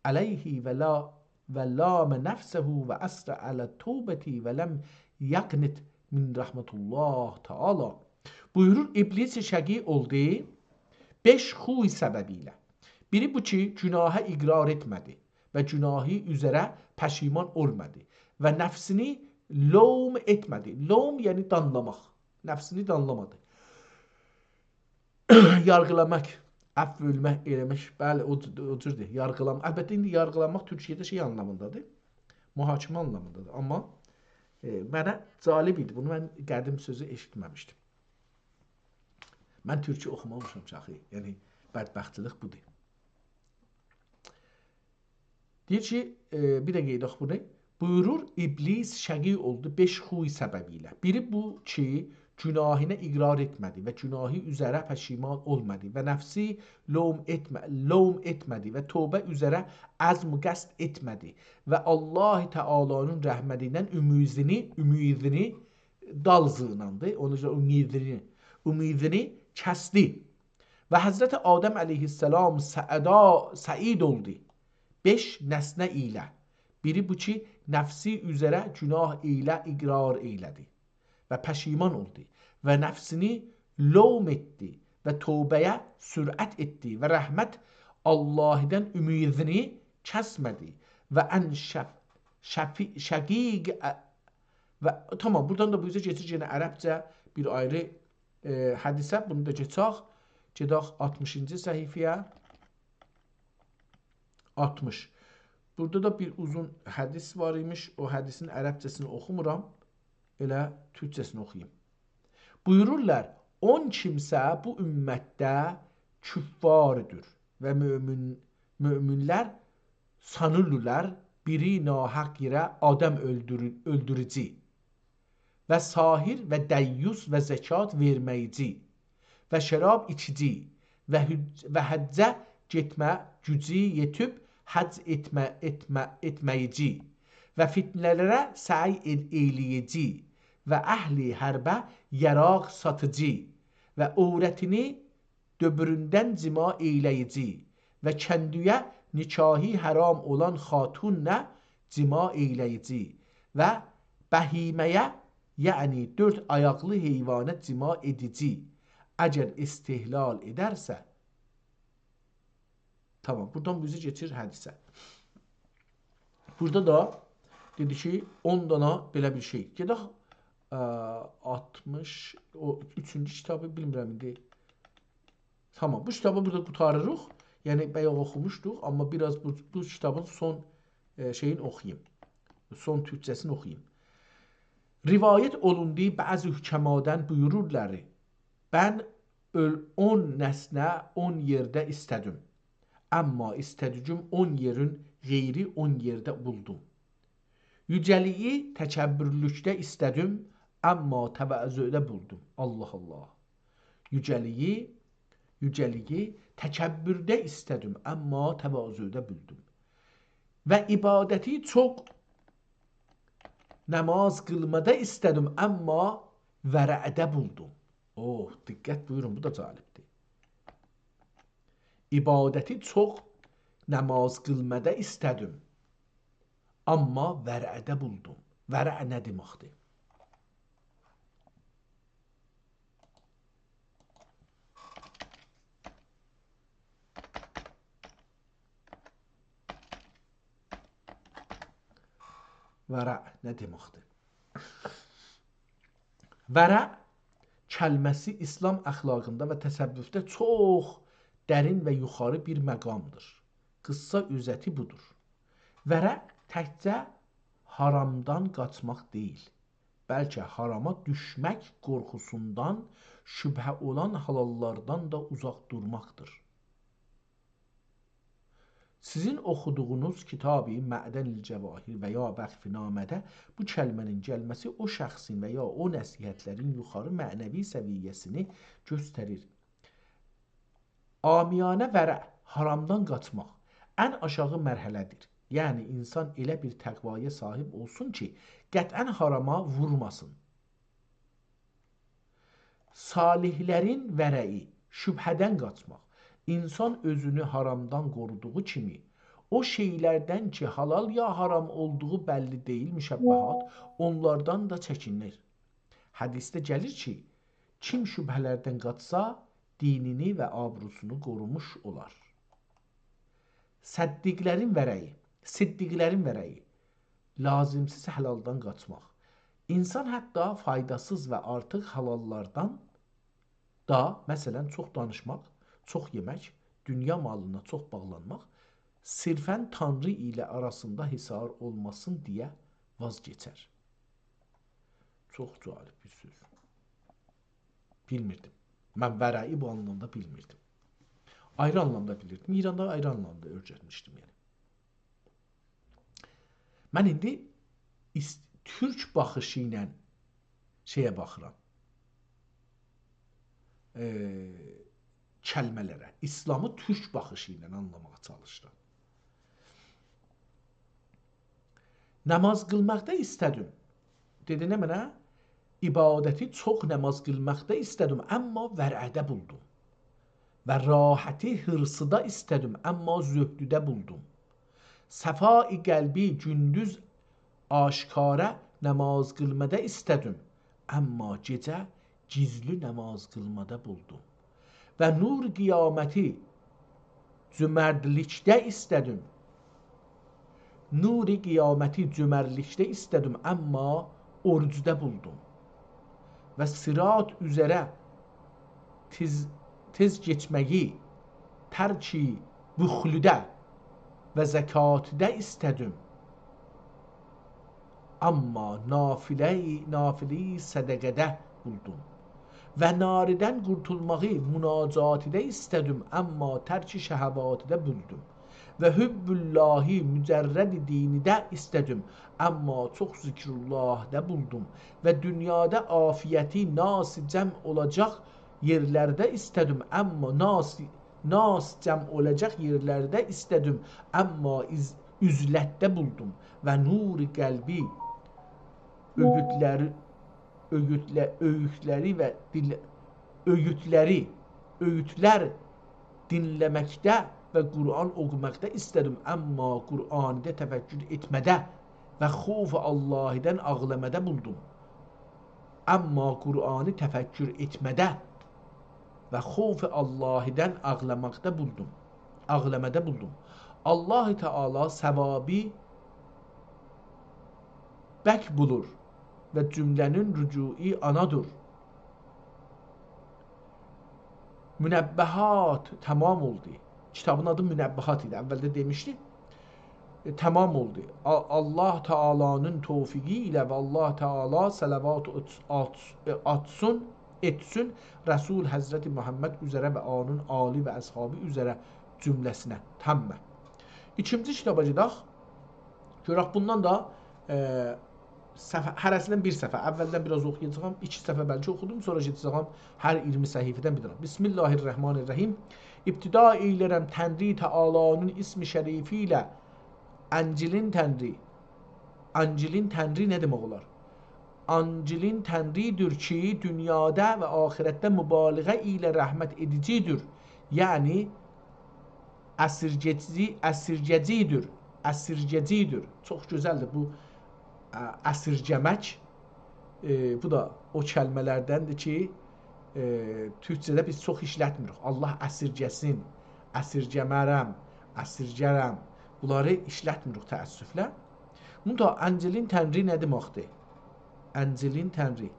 علیه و لا-، و لام نفسه و أصر علی التوبة و لم یقنط من رحمة الله تعالی. بویورور، ابلیس شقی اولدو بئش خوی سببیله. بیری بو کی، گناهی اقرار ائتمه‌دی و گناهی اوزره پشیمان اولمادی و نفسینی لوم ائتمه‌دی. لوم، یعنی دانلاماق. نفسینی دانلامادی. یارغیلاماق، عفو ائله‌مک، ائله‌مک، بلی، او، او جوردور. یارغیلام-، البته، ایندی یارغیلاماق تورکیه‌ده شئی آنلامیندادیر، محاکمه آنلامیندادیر. آمما، ائ، منه جالب ایدی، بونو من قدیم سؤزو ائشیتمه‌میشدیم. من تورکی اوخومامیشام چاخی، یعنی بدبختلیک بودور. دئییر کی، ائ، بیر ده قئییداق بونو. بویورور، ابلیس شقی اولدو بئش خوی سببیله. بیری بو کی، گناهینی اقرار ائتمه‌دی و گناهی اوزره پشیمان اولمادی و نفسی لوم ائتمه-، لوم ائتمه‌دی و توبه اوزره عزم و قصد ائتمه‌دی و الله تعالی‌نین رحمتیندن امیدینی، امیدینی دال زیناندی. اونا گؤره امیدینی، امیدینی کسدی. و حضرت آدم علیه السلام سعدا-، سعید اولدو بئش نسنه ایله. بیری بو کی، نفسی اوزره گناه ایله اقرار ائیله‌دی و پشیمان اولدو و نفسینی لوم ائتدی و توبه‌یه سرعت ائتدی و رحمت اللهدان امیدینی کسمه‌دی و ان شف-، شفی-، شقیق ا-، و تامام، بورادان دا بو اوزه کئچیر یئنه عربجه بیر آیری، ائ، حدیثه، بونو دا کئچک. گئدک آلتمیشینجی صفحه‌یه. آلتمیش. بورادا دا بیر اوزون حدیث وار ایمیش. او حدیثین عربجه‌سینی اوخومورام. ائله تورکجه‌سینی اوخویوم. بویورورلار، اون کیمسه بو امتده کفاردیر و مؤمن، مؤمنلر سانیرلار بیری ناحق یئره آدام اؤلدورو-، اؤلدوروجو و ساحر و دیوث و زکات وئرمه‌ییجی و شراب ایچیجی و حج-، و حجه گئتمه گوجو یئتیب حج ائتمه-، ائتمه-، ائتمه‌ییجی و فتنه‌لره سعی ائل-، ائیله‌ییجی و اهل حربه یاراق ساتیجی و عورتینی دوبوروندن جماع ائیله‌ییجی و کندویه نکاحی حرام اولان خاتونلا جماع ائیله‌ییجی و بهیمه‌یه، یعنی دؤرد آیاقلی حیوانا جماع ائدیجی، اگر استحلال ائدرسه. تامام، بورادان بو اوزه کئچیر حدیثه. بورادا دا دئدی کی، اون دانا بئله بیر شئی. گئدک، ا، آلتمیش، او اوچونجو کیتابی بیلمیرم ایندی. تامام، بو کیتابی بورادا قوتاریریق. یعنی، بایاق اوخوموشدوق، آمما بیر آز بو، بو کیتابین سون، ائ، شئیین اوخویوم. سون تورکجه‌سینی اوخویوم. روایت اولوندو، بعضی حکمادان بویورورلار: «من اؤل-، اون نسنه اون یئرده ایسته‌دیم. آمما ایسته‌دیگیم اون یئرین غیری اون یئرده بولدوم. یوجه‌لیگی تکبرلوکده ایسته‌دیم، اما تواضعده بولدوم. الله الله. یوجه‌لیگی، یوجه‌لیگی تکبرده ایسته‌دیم، اما تواضعده بولدوم. و عبادتی چوخ نماز قیلمادا ایسته‌دیم، اما ورعده بولدوم. اوه، دقت بویورون، بو دا جالبدیر. عبادتی چوخ نماز قیلمادا ایسته‌دیم، اما ورعده بولدوم. ورع نه دئمکدیر؟ ورع نه دئمکدیر؟ ورع کلمه‌سی ایسلام اخلاقیندا و تصوفده چوخ درین و یوخاری بیر مقامدیر. قیسا اؤزتی بودور. ورع تکجه حرامدان قاچماق دئییل، بلکه حراما دوشمک قورخوسوندان، شبهه اولان حلاللاردان دا اوزاق دورماقدیر. سیزین اوخودوغونوز کتاب معدن الجواهر و یا وقف‌نامه‌ده بو کلمه‌نین گلمه‌سی او شخصین و یا او نصیحتلرین یوخاری معنوی سویه‌سینی گؤستریر. عامیانه ورع، حرامدان قاچماق، ان آشاغی مرحله‌دیر. یعنی، اینسان ائله بیر تقوایا صاحیب اولسون کی، قطعاً حراما وورماسین. صالحلرین ورعی، شبهه‌دن قاچماق. اینسان اؤزونو حرامدان قورودوغو کیمی، او شئیلردن کی، حلال یا حرام اولدوغو بللی دئییل، مشبهات، اونلاردان دا چکینیر. حدیثده گلیر کی، کیم شبهه‌لردن قاچسا، دینینی و آبروسونو قوروموش اولار. صدیقلرین ورعی، صدیقلرین ورعی، لازیمسیز حلالدان قاچماق. اینسان حتی فایداسیز و آرتیق حلاللاردان دا، مثلاً، چوخ دانیشماق، چوخ یئمک، دونیا مالینا چوخ باغلانماق، صرفاً تانری ایله آراسیندا حصار اولماسین دئیه واز کئچر. چوخ جالب بیر سؤز. بیلمیردیم. من ورعی بو آنلامدا بیلمیردیم. آیری آنلامدا بیلیردیم. ایراندا آیری آنلامدا اؤیرشمیشدیم، یعنی. من ایندی ایس-، تورک باخیشی ایله شئیه باخیرام. ائ، کلمه‌لره. ایسلامی تورک باخیشی ایله آنلاماغا چالیشیرام. نماز قیلماقدا ایسته‌دیم. دئدی نمنه؟ عبادتی چوخ نماز قیلماقدا ایسته‌دیم، اما ورعده بولدوم. و راحتی حرصدا ایسته‌دیم، اما زهدده بولدوم. صفای قلبی گوندوز آشکارا نماز قیلمادا ایسته‌دیم، اما گئجه گیزلی نماز قیلمادا بولدوم. و نور قیامتی جؤمردلیکده ایسته‌دیم. نور قیامتی جؤمردلیکده ایسته‌دیم، اما اوروجدا بولدوم. و صراط اوزره تئز، تئز کئچمه‌یی ترک بخلده و زکاتدا ایسته‌دیم. اما نافله، نافله صدقه‌ده بولدوم. و ناردن قورتولماغی مناجاتدا ایسته‌دیم، اما ترک شهواتدا بولدوم. و حب‌اللهی مجرد دینده ایسته‌دیم، اما چوخ ذکراللهده بولدوم. و دونیادا عافیتی ناس جمع اولاجاق یئرلرده ایسته‌دیم، اما ناس، ناس جمع اولاجاق یئرلرده ایسته‌دیم، اما عز، عزلتده بولدوم. و نور قلبی اؤیودلری، اؤیودله، اؤیودلری و دیل، اؤیودلری، اؤیودلر دینله‌مکده و قرآن اوخوماقدا ایسته‌دیم، اما قرآنیده تفکر ائتمه‌ده و خوف آللاهیدان آغلامادا بولدوم. اما قرآنی تفکر ائتمه‌ده و خوف آللاهیدان آغلاماقدا بولدوم. آغلامادا بولدوم. آللاه تعالی ثوابی بک بولور و جمله‌نین رجوعی آنادیر. منبهات تمام اولدو. کیتابین آدی منبهات ایدی. اولده دئمیشدی. ائ، تمام اولدو. آ، آللاه تعالی‌نین توفیقی ایله و آللاه تعالی صلوات آت، آت، ائ، آتسین، ائتسین رسول حضرت محمد اوزره و اونون آلی و اصحابی اوزره جمله‌سینه. تمام. ایکینجی کیتابا گئدک. گؤرک بوندان دا ائ، صفحه، هره‌سیندن بیر صفحه. اولدن بیر آز اوخویاجاغام، ایکی صفحه بلکه اوخودوم، سونرا گئده‌جه‌یم هر اییرمی صفحه‌دن بیر دنه. بسم الله الرحمن الرحیم. ابتدا ائیلرم تنری تعالی‌نین اسم شریفی ایله، انجیلین تنری. انجیلین تنری نه دئمک اولار؟ انجیلین تنری‌دیر کی، دونیادا و آخرتده مبالغه ایله رحمت ائدیجی‌دیر. یعنی، اسیرگه‌جی، اسیرگه‌جی‌دیر، اسیرگه‌جی‌دیر. چوخ گؤزلدیر بو، ا، اسیرگه‌مک. ائ، بو دا او کلمه‌لردندیر کی، ائ، تورکجه‌ده بیز چوخ ایشلتمیریک. الله اسیرگه‌سین، اسیرگه‌مه‌رم، اسیرگه‌رم. بونلاری ایشلتمیریک تأسفله. بوندا انجیلین تنری نه دئمکدیر؟ انجیلین تنری.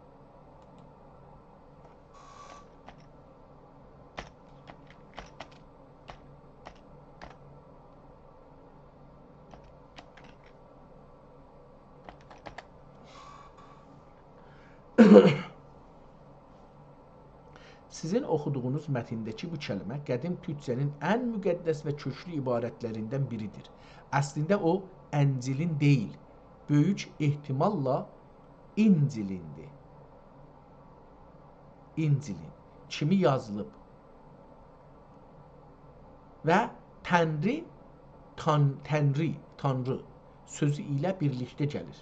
سیزین اوخودوغونوز متنده‌کی بو کلمه قدیم تورکجه‌نین ان مقدس و کؤکلو عبارتلریندن بیری‌دیر. اصلینده او انجیلین دئییل، بؤیوک احتماللا اینجیلیندیر. اینجیلین کیمی یازیلیب. و تنری، تان-، تنری، تانری سؤزو ایله بیرلیکده گلیر.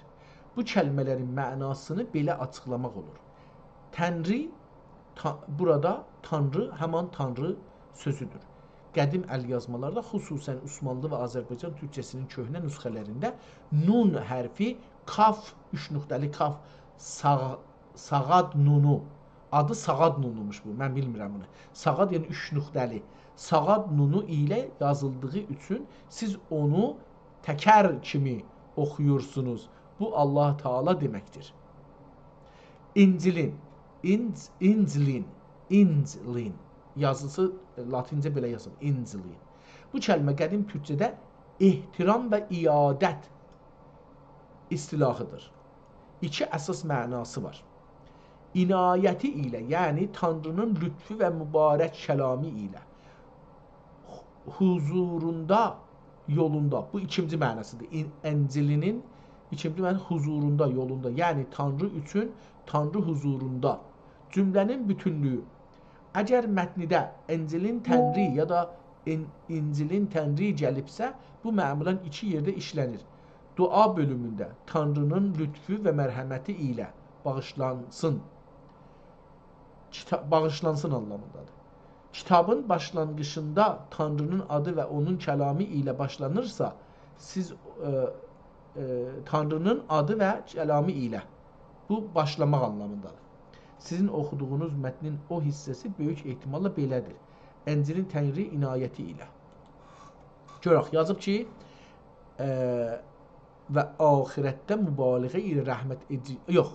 بو کلمه‌لرین معناسینی بئله آچیقلاماق اولور. تنری، تا-، بورادا تانری همان تانری سؤزودور. قدیم ال‌یازمالاردا، خصوصاً عثمانلی و آذربایجان تورکجه‌سینین کؤهنه نسخه‌لرینده نون حرفی، کاف، اوچ نقطه‌لی کاف، ساغ-، ساغاد نونو. آدی ساغاد نونوموش بو، من بیلمیرم بونو. ساغاد، یعنی اوچ نقطه‌لی. ساغاد نونو ایله یازیلدیغی اوچون سیز اونو تکر کیمی اوخویورسونوز. بو الله تعالی دئمکدیر. اینجیلین، اینج-، اینجلین، اینجلین. یازیسی، ائ، لاتینجه بئله یازیلیر، اینجلین. بو کلمه قدیم تورکجه‌ده احترام و عیادت اصطلاحی‌دیر. ایکی اساس معناسی وار. عنایتی ایله، یعنی تانری‌نین لطفو و مبارک کلامی ایله. حضوروندا، یولوندا. بو ایکینجی معناسی‌دیر. این-، انجیلینین ایکینجی معناسی حضوروندا، یولوندا. یعنی تانری اوچون، تانری حضوروندا. جمله‌نین بوتونلویو. اگر متنده انجیلین تنری یا دا ان-، اینجیلین تنری گلیبسه، بو معمولاً ایکی یئرده ایشله‌نیر. دعا بؤلومونده تانری‌نین لطفو و مرحمتی ایله باغیشلانسین. کیتا-، باغیشلانسین آنلامیندادیر. کیتابین باشلانغیجیندا تانری‌نین آدی و اونون کلامی ایله باشلانیرسا، سیز، ائ، ائ، تانری‌نین آدی و کلامی ایله. بو، باشلاماق آنلامیندادیر. سیزین اوخودوغونوز متنین او حیصه‌سی بؤیوک احتماللا بئله‌دیر. انجیلین تنری عنایتی ایله. گؤرک، یازیب کی، ائ، و آخرتده مبالغه ایله رحمت ائدی-، یوخ.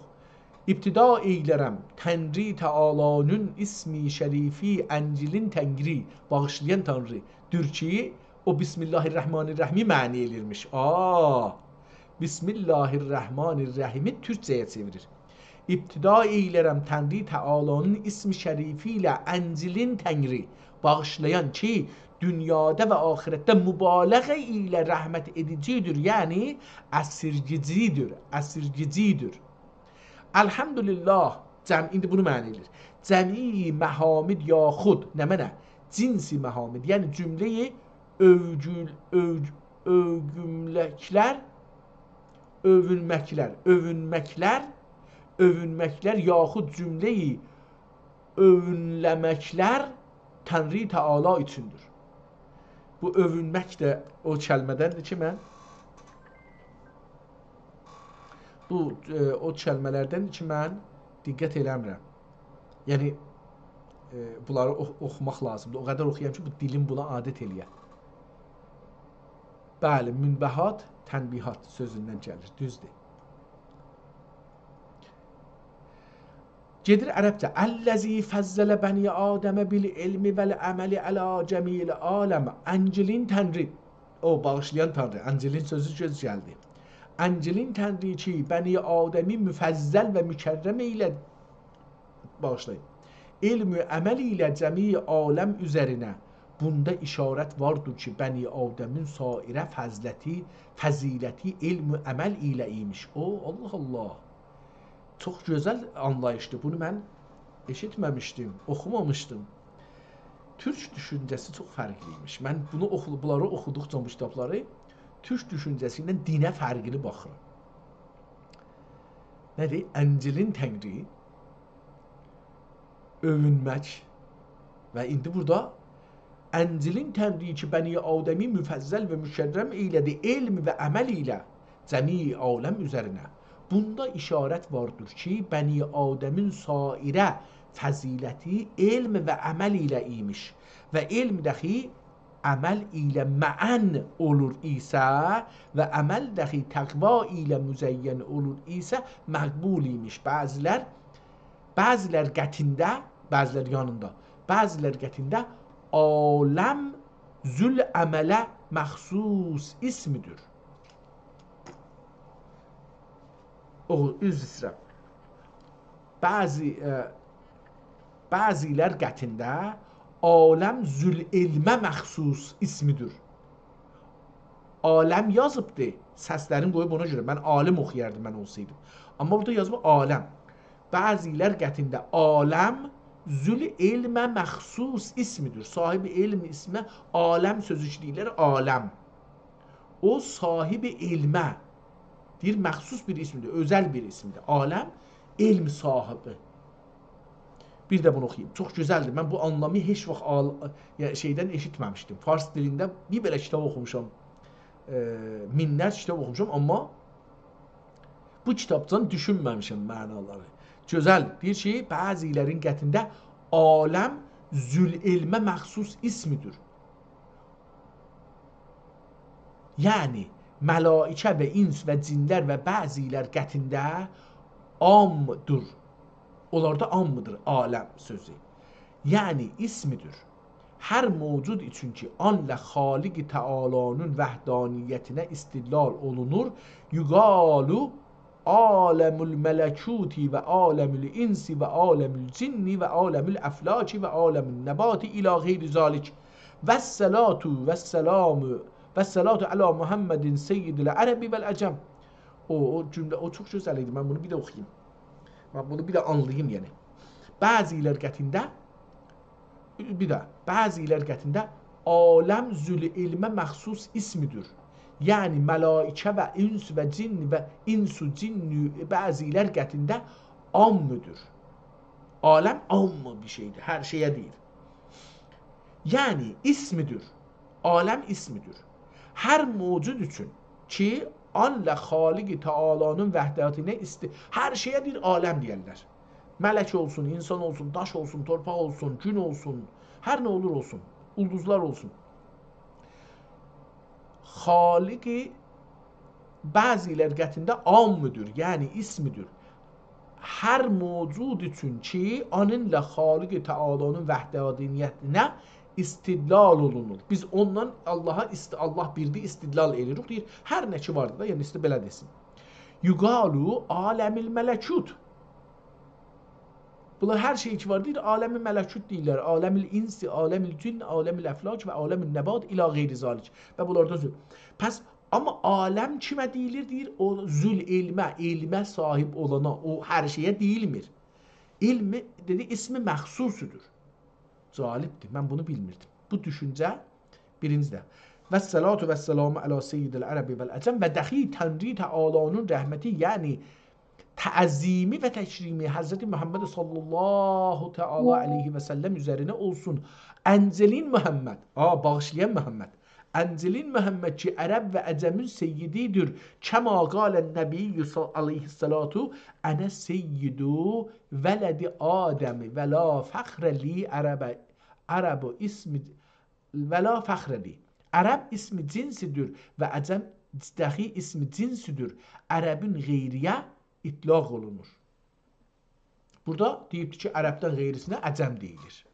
ابتدا ائیلرم تنری تعالی‌نین اسم شریفی، انجیلین تنری، باغیشلایان تانری، دور کی، او بسم الله الرحمن الرحیمی معنی ائله‌ییرمیش. آ، بسم الله الرحمن الرحیمی تورکجه‌یه چئویریر. ابتدا ائیلرم تنری تعالی‌نین اسم شریفی ایله، انجیلین تنری، باغیشلایان کی، دونیادا و آخرتده مبالغه ایله رحمت ائدیجی‌دیر، یعنی اسیرگه‌جی‌دیر، اسیرگه‌جی‌دیر. الحمدلله، جم-، ایندی بونو معنی ائله‌ییر. جمیع محامد یاخود، نمنه؟ جنس محامد، یعنی جمله‌ی اؤوگول-، اؤوگ-، اؤوگوملکلر، اؤوونمکلر، اؤوونمکلر، اؤوونمکلر یاخود جمله‌ی اؤوونله‌مکلر تنری تعالی اوچوندور. بو اؤوونمک ده او کلمه‌دندیر کی، من بو، ائ، او کلمه‌لردندیر کی، من دقت ائله‌میرم. یعنی، ائ، بونلاری اوخ-، اوخوماق لازیمدیر. او قدر اوخویام کی، بو دیلیم بونا عادت ائله‌یه. بلی، منبهات، تنبیهات سؤزوندن گلیر، دوزدور. گئدیر عربجه. الذی فضل بنی آدم بالعلم والعمل علی جمیع العالم. انجیلین تنری. او، باغیشلایان تانری. انجیلین سؤزو گؤز گلدی. انجیلین تنری کی، بنی آدمی مفضل و مکرم ائیله، باغیشلایین، علم و عمل ایله جمیع عالم اوزرینه بوندا اشارت واردیر کی، بنی آدمین سایره فضلتی، فضیلتی علم و عمل ایله ایمیش. او، الله الله. چوخ گؤزل آنلاییشدیر. بونو من ائشیتمه‌میشدیم، اوخومامیشدیم. تورک دوشونجه‌سی چوخ فرقلی ایمیش. من بونو اوخو-، بونلاری اوخودوقجا، بو کیتابلاری، تورک دوشونجه‌سی ایله دینه فرقلی باخیرام. نه‌دیر؟ انجیلین تنری، اؤوونمک. و ایندی بورادا انجیلین تنری کی، بنی آدمی مفضل و مکرم ائیله‌دی علم و عمل ایله جمیع عالم اوزرینه. بوندا اشارت واردیر کی، بنی آدمین سایره فضیلتی علم و عمل ایله ایمیش. و علم دخی عمل ایله معاً اولور ایسه و عمل دخی تقوا ایله مزین اولور ایسه، مقبول ایمیش. بعضی‌لر، بعضی‌لر قطعینده، بعضی‌لر یانیندا، بعضی‌لر قطعینده عالم ذوالعمله مخصوص اسمدیر. او، عذر ایسته‌ییرم. بعضی، ائ، بعضی‌لر قطعینده عالم ذوالعلمه مخصوص اسمدیر. عالم یازیبدی. سسلرین قویوب اونا گؤره. من عالم اوخویاردیم من اولسایدیم. آمما بورادا یازیب عالم. بعضی‌لر قطعینده عالم ذوالعلمه مخصوص اسمدیر. صاحب علم اسمه عالم سؤزو کی دئییرلر، عالم. او صاحب علمه. دئییر، مخصوص بیر اسمدیر، اؤزل بیر اسمدیر. عالم، علم صاحبی. بیر ده بونو اوخویوم. چوخ گؤزلدیر. من بو آنلامی هئچ واخت آل-، یعنی شئیدن ائشیتمه‌میشدیم. فارس دیلینده بیر بئله کیتاب اوخوموشام. ائ، مینلرجه کیتاب اوخوموشام، آمما بو کیتابدان دوشونمه‌میشم معنالاری. گؤزل، دئییر کی، بعضی‌لرین قطعینده عالم ذوالعلمه مخصوص اسمدیر. یعنی، ملائکه و انس و جینلر و بعضی‌لر قطعینده عامدیر. اونلاردا عامدیر عالم سؤزو. یعنی، اسمدیر. هر موجود اوچون کی، آنلا خالق تعالی‌نین وحدانیتینه استدلال اولونور، یقال عالم الملکوت و عالم الانس و عالم الجن و عالم الافلاک و عالم النبات الی غیر ذلک. و الصلاة و السلام، و الصلاة علی محمد سید العرب و العجم. او، او جمله، او چوخ گؤزل ایدی. من بونو بیر ده اوخویوم. من بونو بیر ده آنلاییم، یعنی. بعضی‌لر قطعینده بیر ده، بعضی‌لر قطعینده عالم ذوالعلمه مخصوص اسمدیر. یعنی، ملائکه و انس و جین و انس و جین بعضی‌لر قطعینده عامدیر. عالم عام بیر شئیدیر، هر شئیه دئییر. یعنی، اسمدیر. عالم اسمدیر. هر موجود اوچون کی، آنلا خالق تعالی‌نین وحدانیتینه است-، هر شئیه دئییر، عالم دئیرلر. ملک اولسون، انسان اولسون، داش اولسون، تورپاق اولسون، گون اولسون، هر نه اولور اولسون، اولدوزلار اولسون. خالق بعضی‌لر قطعینده عامدیر، یعنی اسمدیر. هر موجود اوچون کی، اونونلا خالق تعالی‌نین وحدانیتینه استدلال اولونور. بیز اوندان اللها است-، الله بیردی استدلال ائدیریک. دئییر، هر نه کی واردی دا، یعنی ایسته‌ییر بئله دئسین. یقال عالم الملکوت. بونلار هر شئی کی وار، دئییر، عالم ملکوت دئییرلر. عالم الانس، عالم الجن، عالم الافلاک و عالم النبات الی غیر ذلک. و بونلاردان سؤ-، پس، آمما عالم کیمه دئییلیر؟ دئییر، او ذوالعلمه، علمه صاحب اولانا، او هر شئیه دئییلمیر. علم، دئدی، اسم مخصوصودور. جالبدیر، من بونو بیلمیردیم. بو دوشونجه بیرینجی ده. و الصلاة و السلام علی سید العرب و العجم و دخی تنری تعالی‌نین رحمتی، یعنی تعظیمی و تکریمی حضرت محمد صلی الله تعالی علیه و سلم اوزرینه اولسون. انجیلین محمد، آ، باغیشلایان محمد. انجیلین محمد کی، عرب و عجمین سیدیدیر. کما قال النبی ص-، علیه الصلاة، «انا سید ولد آدم و لا فخر لی عرب، عرب اسم، و لا فخر لی.» عرب اسم جنسیدیر و عجم دخی اسم جنسیدیر. عربین غیری‌یه اطلاق اولونور. بورادا دئییبدیر کی، عربدن غیریسینه عجم دئییلیر.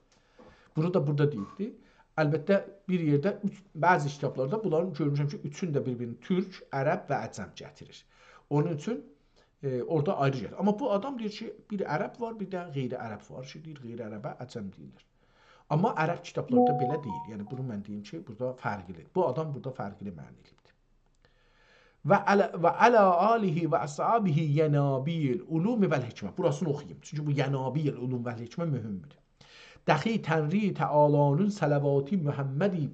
بونو دا بورادا دئییبدیر. البته، بیر یئرده اوچ، بعضی کیتابلاردا بونلارین گؤرموشم کی، اوچون ده بیر-بیرینی تورک، عرب و عجم گتیریر. اونون اوچون، ائ، اورادا آیری گلیر. آمما بو آدام دئییر کی، بیر عرب وار، بیر ده غیر عرب وار کی، دئییر، غیر عربه عجم دئییرلر. آمما عرب کیتابلاردا بئله دئییل. یعنی، بونو من دئییم کی، بورادا فرقلی. بو آدام بورادا فرقلی معنا ائله‌ییبدیر. «و علی، و علی آله و اصحابه ینابیع العلوم و الحکمة.» بوراسینی اوخویوم. چونکی بو «ینابیع العلوم و الحکمة» مهمدور. دخی تنری تعالی‌نین صلواتی محمدی،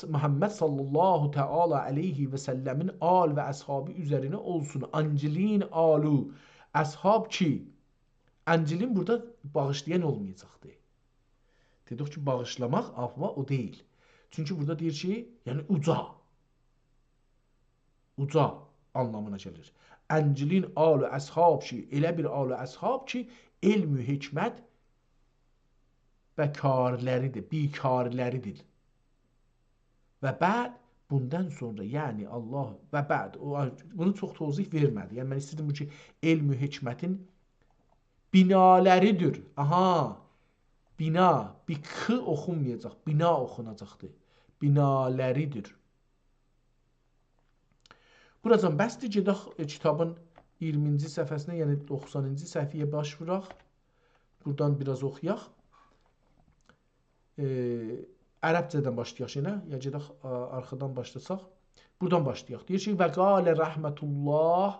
محمد صلی الله تعالی علیه و سلمین آل و اصحابی اوزرینه اولسون. آنجیلین آل و اصحاب کی، آنجیلین بورادا باغیشلایان اولمایاجاقدی. دئدیک کی، باغیشلاماق، آمما او دئییل. چونکی بورادا دئییر کی، یعنی اوجا. اوجا آنلامینا گلیر. آنجیلین آل و اصحاب کی، ائله بیر آل و اصحاب کی، علم و حکمت بیکارلریدیر، بیکارلریدیر. و بعد، بوندان سونرا، یعنی الله و بعد، او، بونو چوخ توضیح وئرمه‌دی. یعنی من ایسته‌دیم بو کی، علم و حکمتین بنالریدیر. آها، بنا، بی ک اوخونمایاجاق، بنا اوخوناجاقدیر. بنالریدیر. بوراجان بسدیر، گئدک، ائ، کیتابین اییرمینجی صفحه‌سینه، یعنی دوخسانینجی صفحه‌یه باش ووراق. بورادان بیر آز اوخویاق. ائ، عربجه‌دن باشلایاق یئنه، یا گئدک، آ، آرخادان باشلاساق. بورادان باشلایاق. دئییر کی، «و قال رحمة الله،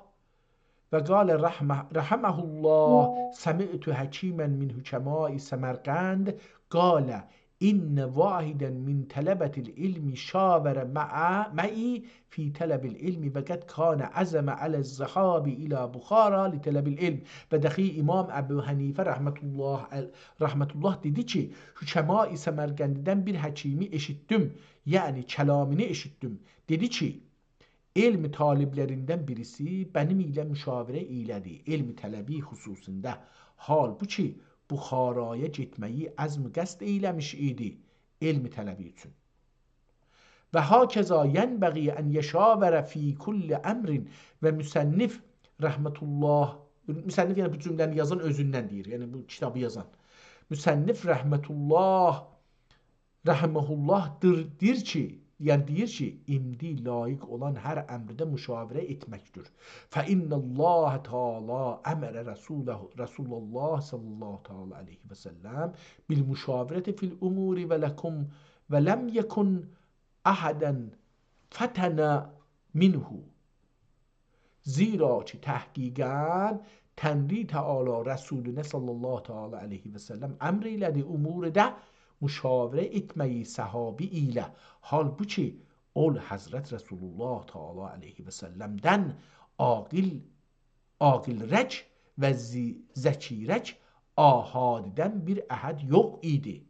و قال رحمه، رحمه الله، سمعت حکیما من حکماء سمرقند قال: ان واحدا من طلبة العلم شاور مع، معی فی طلب العلم و قد کان عزم علی الذهاب الی بخارا لطلب العلم.» و دخی امام ابو حنیفه رحمة الله، رحمة الله دئدی کی، حکمای سمرقندیدن بیر حکیمی ائشیتدیم، یعنی کلامینی ائشیتدیم. دئدی کی، علم طالبلریندن بیریسی منیم ایله مشاوره ائیله‌دی، علم طلبی خصوصیندا. حال بو کی، بخارایا گئتمه‌یی عزم قصد ائیله‌میش ایدی، علم طلبی اوچون. «و هکذا ینبغی ان یشاور فی کل امر.» و مصنف رحمة الله، مصنف، یعنی بو جمله‌نی یازان اؤزوندن دئییر، یعنی بو کیتابی یازان. مصنف رحمة الله، رحمه الله دیر، دیر کی، یعنی دئییر کی، ایندی لایق اولان هر امرده مشاوره ائتمکدیر. «فان الله تعالی امر رسوله، رسول الله صلی الله تعالی علیه و سلم بالمشاورة فی الامور و لکم، و لم یکن احدا فطن منه.» زیرا کی، تحقیقاً تنری تعالی رسولونه صلی الله تعالی علیه و سلم امر ائیله‌دی اموردا مشاوره ائتمه‌یی صحابی ایله. حال بو کی، اول حضرت رسول الله تعالی علیه و سلمدن عاقل، عاقل‌رک و ذی-، ذکی‌رک احدیدن بیر احد یوخ ایدی.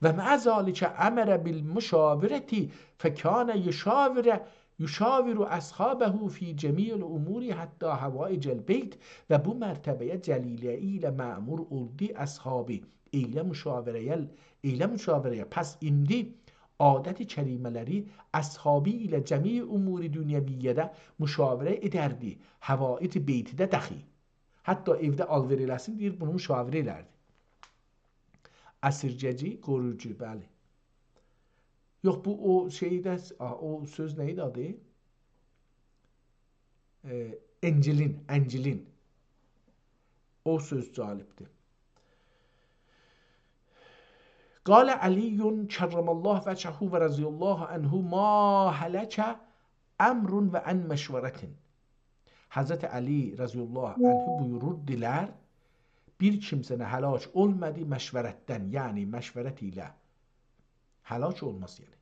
«و مع ذلک امر بالمشاورة فکان یشاور، یشاور اصحابه فی جمیع الامور حتی حوائج البیت.» و بو مرتبه‌یه جلیله ایله مأمور اولدو اصحابی ائیله مشاوره‌یه، ائیله مشاوره‌یه. پس ایندی عادت کریمه‌لری اصحابی ایله جمیع امور دنیویه‌ده مشاوره ائدردی، حوائج بیتده دخی. حتی ائوده آلوئر ائله‌سین، دئییر، بونو مشاوره ائلردی. اسیرگه‌جی، قورویوجو، بلی. یوخ، بو او شئیده، آ، او سؤز نه ایدی آدی؟ ائ، انجیلین، انجیلین. او سؤز جالبدیر. «قال علی کرم الله وجهه و رضی الله عنه: ما هلک امرؤ عن مشورة.» حضرت علی رضی الله عنه بویوروردولار، بیر کیمسه نه هلاک اولمادی مشورتدن، یعنی مشورت ایله هلاک اولماز، یعنی.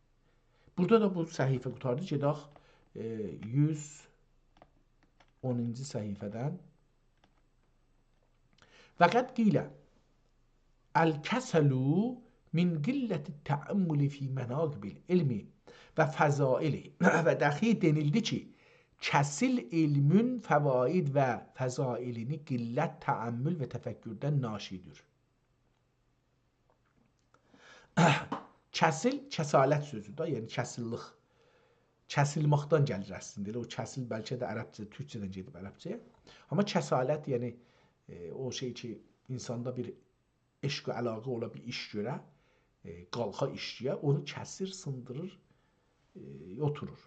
بورادا دا بو صفحه قوتاردی، گئدک، ائ، یوز اونونجو صفحه‌دن. «و قد قیل: الکسل من قلة التأمل فی مناقب العلم و فضائله.» و دخی دئنیلدی کی، کسل علمین فواید و فضائلینی قلت تأمل و تفکردن ناشی‌دیر. کسل، کسالت سؤزو ده، یعنی کسیللیک. کسیلمکدن گلیر اصلینده. ائله او کسل بلکه ده عربجه، تورکجه‌دن گئدیب عربجه‌یه. آمما کسالت، یعنی، ائ، او شئی کی، اینساندا بیر عشق و علاقه اولا، بیر ایش گؤره، ائ، قالخا ایشله‌یه، اونو کسیر، سیندیریر، ائ، اوتورور.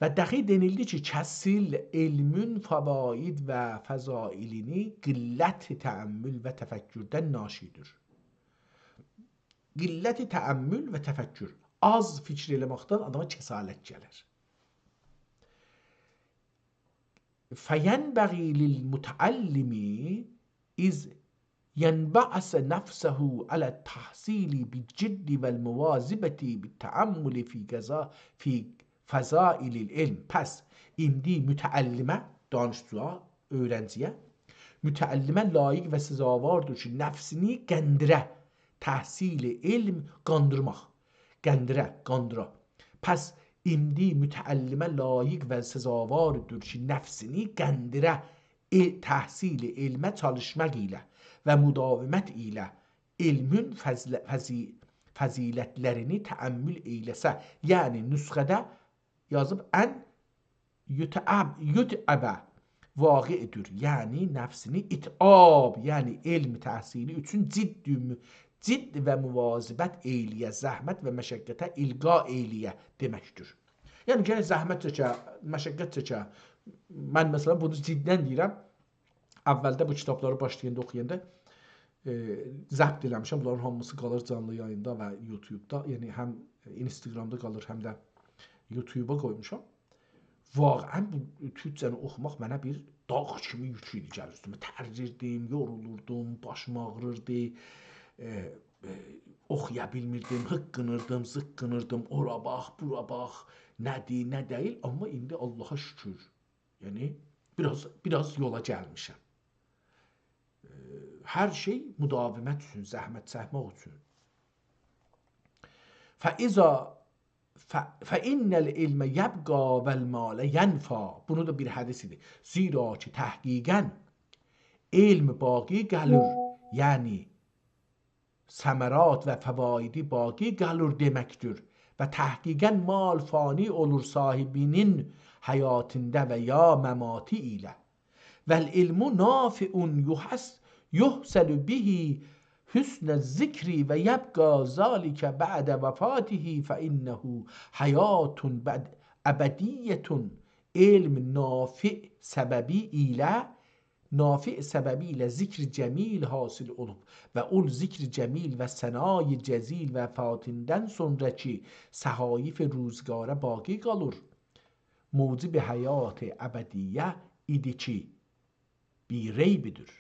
و دخی دئنیلدی کی، کسیل علمین فواید و فضائلینی قلت تأمل و تفکردن ناشی‌دیر. قلت تأمل و تفکر. آز فیکیر ائله‌مکدن آداما کسالت گلیر. فینبغی للمتعلم اذ ینبعث نفسه علی التحصیل بالجد والمواظبة بالتأمل فی غذا-، فی فضائل العلم. پس ایندی متعلمه، دانشجویا، اؤیرنجی‌یه، متعلمه لایق و سزاواردیر کی، نفسینی قندیره، تحصیل علم، قاندیرماق، قندیره، قاندیرا. پس ایندی متعلمه لایق و سزاواردیر کی، نفسینی قندیره، ائ-، تحصیل علمه چالیشماق ایله و مداومت ایله علمین فضل-، فضی-، فضیلتلرینی تأمل ائیله‌سه. یعنی نسخه‌ده یازیب ان یتعب، یتعب واقع‌دیر. یعنی نفسینی اتعاب، یعنی علم تحصیلی اوچون جد، جد و مواظبت ائیله‌یه، زحمت و مشقته القا ائیله‌یه دئمکدیر. یعنی گرک زحمت چکه، مشقت چکه. من مثلا بونو جداً دئییرم. اولده بو کیتابلاری باشلایاندا، اوخویاندا، ائ، ضبط ائله‌میشم. بونلارین هامیسی قالیر جانلی یاییندا و یوتیوبدا. یعنی هم اینستاگرامدا قالیر، هم ده یوتیوبا قویموشام. واقعاً بو تورکجه‌نی اوخوماق منه بیر داغ کیمی یوک ایدی گلیر اوستومه. ترجیردیم، یورولوردوم، باشیم آغریردی. ائ، ائ، اوخویا بیلمیردیم، هیققینیردیم، زیققینیردیم، اورا باخ، بورا باخ، نه‌دیر، نه دئییل. آمما ایندی آللاها شوکور، یعنی، بیر آز، بیر آز یولا گلمیشم. ائ، هر شئی مداومت اوچون، زحمت چکمک اوچون. فاذا، ف-، فإن العلم یبقی والمال ینفد. بونو دا بیر حدیث ایدی. زیرا کی، تحقیقاً علم باقی قالیر، یعنی ثمرات و فوایدی باقی قالیر دئمکدیر. و تحقیقاً مال فانی اولور صاحبینین حیاتیندا و یا مماتی ایله. والعلم نافع یحص-، یحصل به حسن الذکر و یبقی ذلک بعد وفاته فإنه حیاة بد-، ابدیة. علم نافع سببی ایله نافع سببی ایله ذکر جمیل حاصل اولوب و اول ذکر جمیل و ثنای جزیل وفاتیندان سونراکی صحایف روزگاره باقی قالیر. موجب حیات ابدیه ایدی کی، بی‌ریب‌دیر.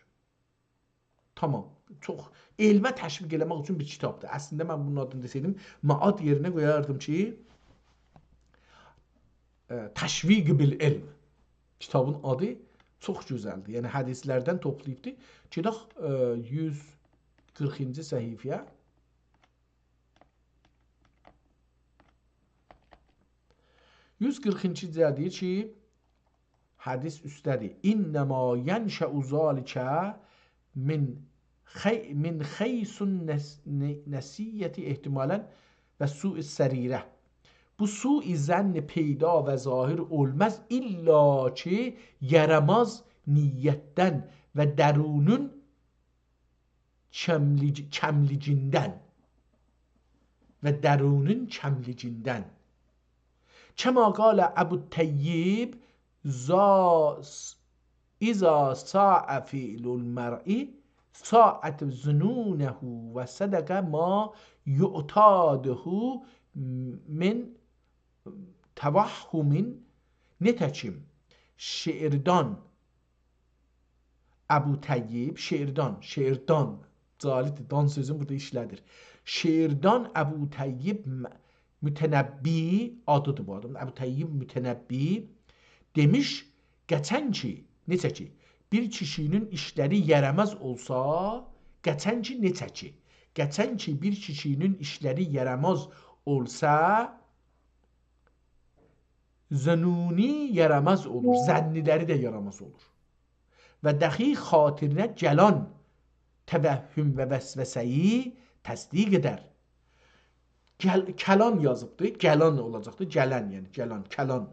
تامام. چوخ علمه تشویق ائله‌مک اوچون بیر کیتابدیر. اصلینده من بونون آدینی دئسه‌یدیم، من آد یئرینه قویاردیم کی، ائ، تشویق بالعلم. کیتابین آدی چوخ گؤزلدیر. یعنی حدیثلردن توپلاییبدیر. گئدک، ائ، یوز قیرخینجی صفحه‌یه. یوز قیرخینجی‌ده دئییر کی، حدیث اوسته‌دیر. «إنما ينشأ ذلك من خي-، من خيث النس-، ن-، نسية احتمالاً و سوء السريرة.» بو سوء ظن پیدا و ظاهر اولماز، الا کی، یاراماز نیتدن و درونون کملیگ-، کملیگیندن و درونون کملیگیندن. کما قال ابو الطیب، ذا-، «إذا ساء فعل المرء، ساءت ظنونه و صدق ما يعتاده من توهم.» نئته‌کیم، شعردان ابو طیب، شعردان، شعردان، جالبدیر، دان سؤزونو بورادا ایشله‌دیر. شعردان ابو طیب م-، متنبی، آدیدیر بو آدامین، ابو طیب متنبی دئمیش، قاچان کی، نئجه کی، بیر کیشی‌نین ایشلری یاراماز اولسا، قاچان کی، نئجه کی، قاچان کی، بیر کیشی‌نین ایشلری یاراماز اولسا، ظنونی یاراماز اولور، ظنی‌لری ده یاراماز اولور. و دخی خاطرینه گلن توهم و وسوسه‌یی تصدیق ائدر. گل-، کلان یازیبدی، گلن اولاجاقدی، گلن، یعنی گلن، کلان.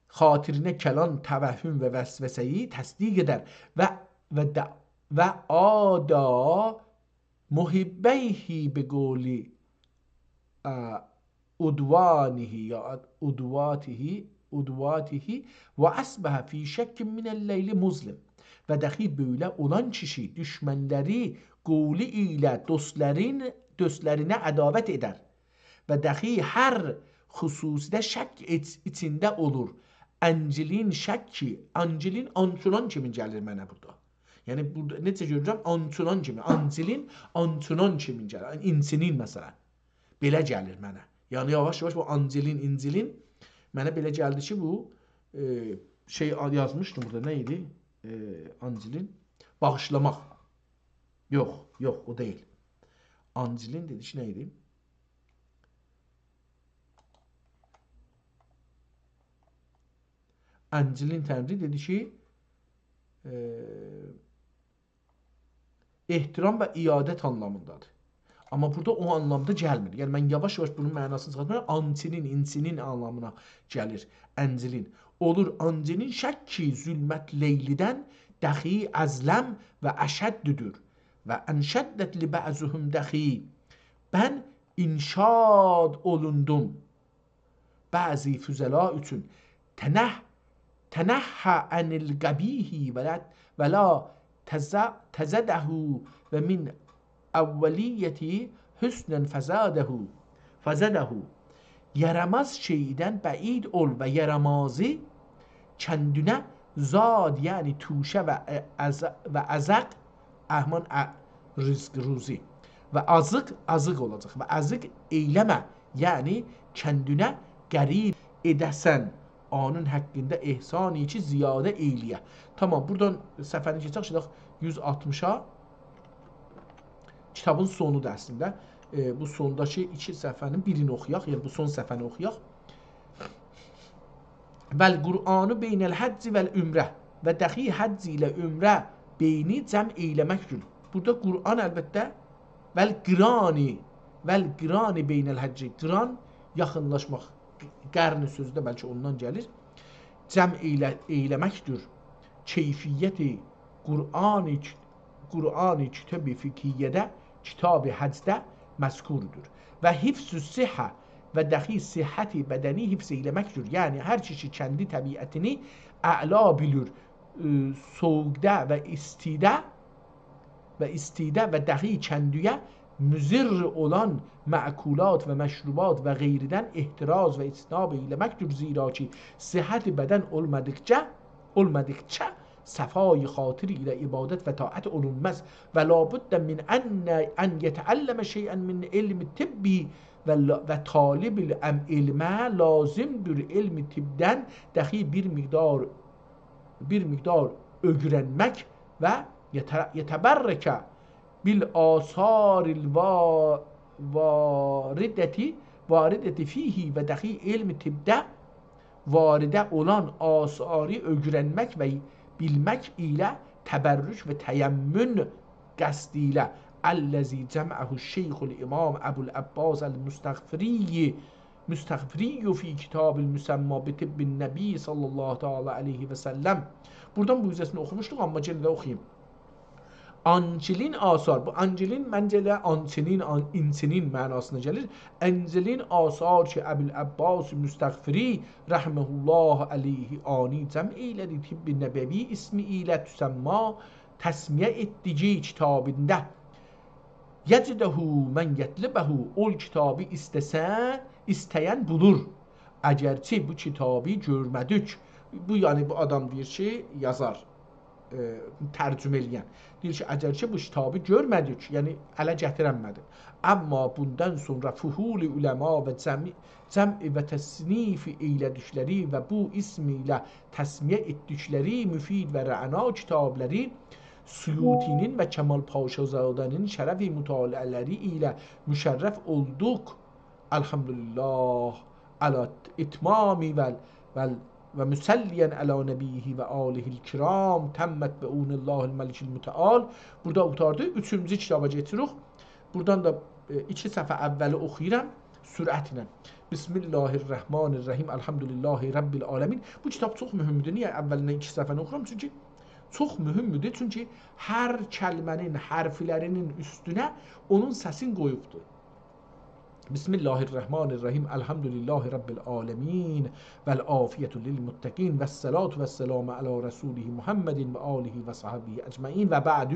خاطرینه گلن توهم و وسوسه‌یی تصدیق ائدر. و، و د-، و عادی محبیه بقول، اه، عدوانه یا عدواته، عدواته و اصبح فی شک من اللیل مظلم. و دخی بئله اولان کیشی دوشمنلری قولی ایله دوستلارین، دوستلارینه عداوت ائدر. و دخی هر خصوصیده شک ایچ-، ایچینده اولور. انجیلین شکی، انجیلین آنچنان کیمی گلیر منه بورادا. یعنی بورادا نئجه گؤرورم؟ آنچنان کیمی، انجیلین آنچنان کیمی گلیر. اینچیلین مثلا. بئله گلیر منه. یعنی یاواش-یاواش بو انجیلین، اینجیلین منه بئله گلدی کی، بو، ائ، شئی آد-، یازمیشدیم بورادا، نه ایدی؟ ائ، انجیلین باغیشلاماق. یوخ، یوخ، او دئییل. انجیلین دئدی کی، نه ایدی؟ انجیلین تنری دئدی کی، ائ، احترام و عیادت آنلامیندادیر. آمما بورادا او آنلامدا گلمیر. یعنی من یاواش-یاواش بونون معناسینی چیخارتماغا، آنچیلین، اینچیلین آنلامینا گلیر. انجیلین. اولور آنچیلین شکی ظلمت لیلیدن دخی اظلم و اشددیر. و انشدت لبعضهم دخی. من انشاد اولوندوم. بعضی فضلا اوچون. تنه-، تنهی عن القبیح ولا، ولا تز-، تزده و من اولیته حسنا فزاده، فزده. یاراماز شئیدن بعید اول و یارامازی کندینه زاد، یعنی توشه و ازق، و ازق اهمان ا-، رزق، روزی. و آزیق، آزیق اولاجاق. و آزیق ائیله‌مه، یعنی کندینه غریب ائده‌سن، اونون حاققیندا احسانی کی زیاده ائیله‌یه. تامام، بورادان صفحه‌نی کئچک، گئدک یوز آلتمیشا. کیتابین سونودور اصلینده. ائ، بو سونداکی ایکی صفحه‌نین بیرینی اوخویاق، یعنی بو سون صفحه‌نی اوخویاق. والقرآن بین الحج والعمرة. و دخی حج ایله عمره بینی جمع ائیله‌مکدیر. بورادا قرآن البته، والقران، والقران بین الحج، قران یاخینلاشماق، قرن سؤزو ده بلکه اوندان گلیر. جمع ائیله-، ائیله‌مکدیر. کیفیت قرآن، قرآن کتاب فقهیه‌ده، کتاب حجده مذکوردور. و حفظ الصحة، و دخی صحت بدنی حفظ ائیله‌مکدیر. یعنی هر کیشی کندی طبیعتینی اعلا بیلیر، ائ، سویوقدا و ایستیده و ایستیده و دخی کندیه مضر اولان مأکولات و مشروبات و غیریدن احتراز و اجتناب ائیله‌مکدیر. زیرا کی صحت بدن اولمادیقجا، اولمادیقجا صفای خاطر ایله عبادت و طاعت اولونماز. و لابد من ان، ان یتعلم شیئا من علم طبی و لا-، و طالب العلم، علمه لازمدیر علم طبدن دخی بیر مقدار، بیر مقدار اؤیرنمک و یت-، یتبرک بالآثار الوا-، واردة، واردة فیه، و دخی علم طبده وارده اولان آثاری اؤیرنمک و بیلمک ایله تبرک و تیمم قصدی ایله، الذی جمعه الشیخ الامام ابوالعباس المستغفری، مستغفری فی کتاب المسمی بطب النبی صلی الله تعالی علیه و سلم. بورادان بو حیصه‌سینی اوخوموشدوق، آمما یئنه ده اوخویوم. آنجیلین آثار، بو آنجیلین منجه ائله آنچیلین، آن-، اینچیلین معناسینا گلیر. آنجیلین آثار کی ابوالعباس مستغفری رحمة الله علیه آنی جمع ائیله‌دی، طب نبوی اسمی ایله تسمی، تسمیه ائتدیگی کیتابیندا. یجده من یطلبه، اول کیتابی ایسته‌سن، ایسته‌ین بولور. اگرچه بو کیتابی گؤرمه‌دیک. بو، یعنی بو آدام دئییر کی، یازار، ائ، ترجمه ائله‌ین. دئییر کی، اگرچه بو کیتابی گؤرمه‌دیک، یعنی اله گتیرنمه‌دیک. آمما بوندان سونرا فحول علما و جمع، جمع و تصنیف ائیله‌دیکلری و بو اسم ایله تسمیه ائتدیکلری مفید و رعنا کیتابلاری سیوطی‌نین و کمال پاشازاده‌نین شرف مطالعه‌لری ایله مشرف اولدوق. الحمدلله علی اتمام و، و، و مصلیا علی نبیه و آله الکرام، تمت بعون الله الملک المتعال. بورادا قوتاردی. اوچونجو کیتابا کئچیریک. بورادان دا، ائ، ایکی صفحه اوّلی اوخویورام سرعتله. بسم الله الرحمن الرحیم. الحمدلله رب العالمین. بو کیتاب چوخ مهمدور. نییه اوّلیندن ایکی صفحه‌نی اوخورام؟ چونکی چوخ مهمدور. چونکی هر کلمه‌نین حرفلرینین اوستونه اونون سسین قویوبدور. بسم الله الرحمن الرحیم. الحمد لله رب العالمین و العافیة للمتقین و الصلاة و السلام علی رسوله محمد و آله و صحبه اجمعین و بعد.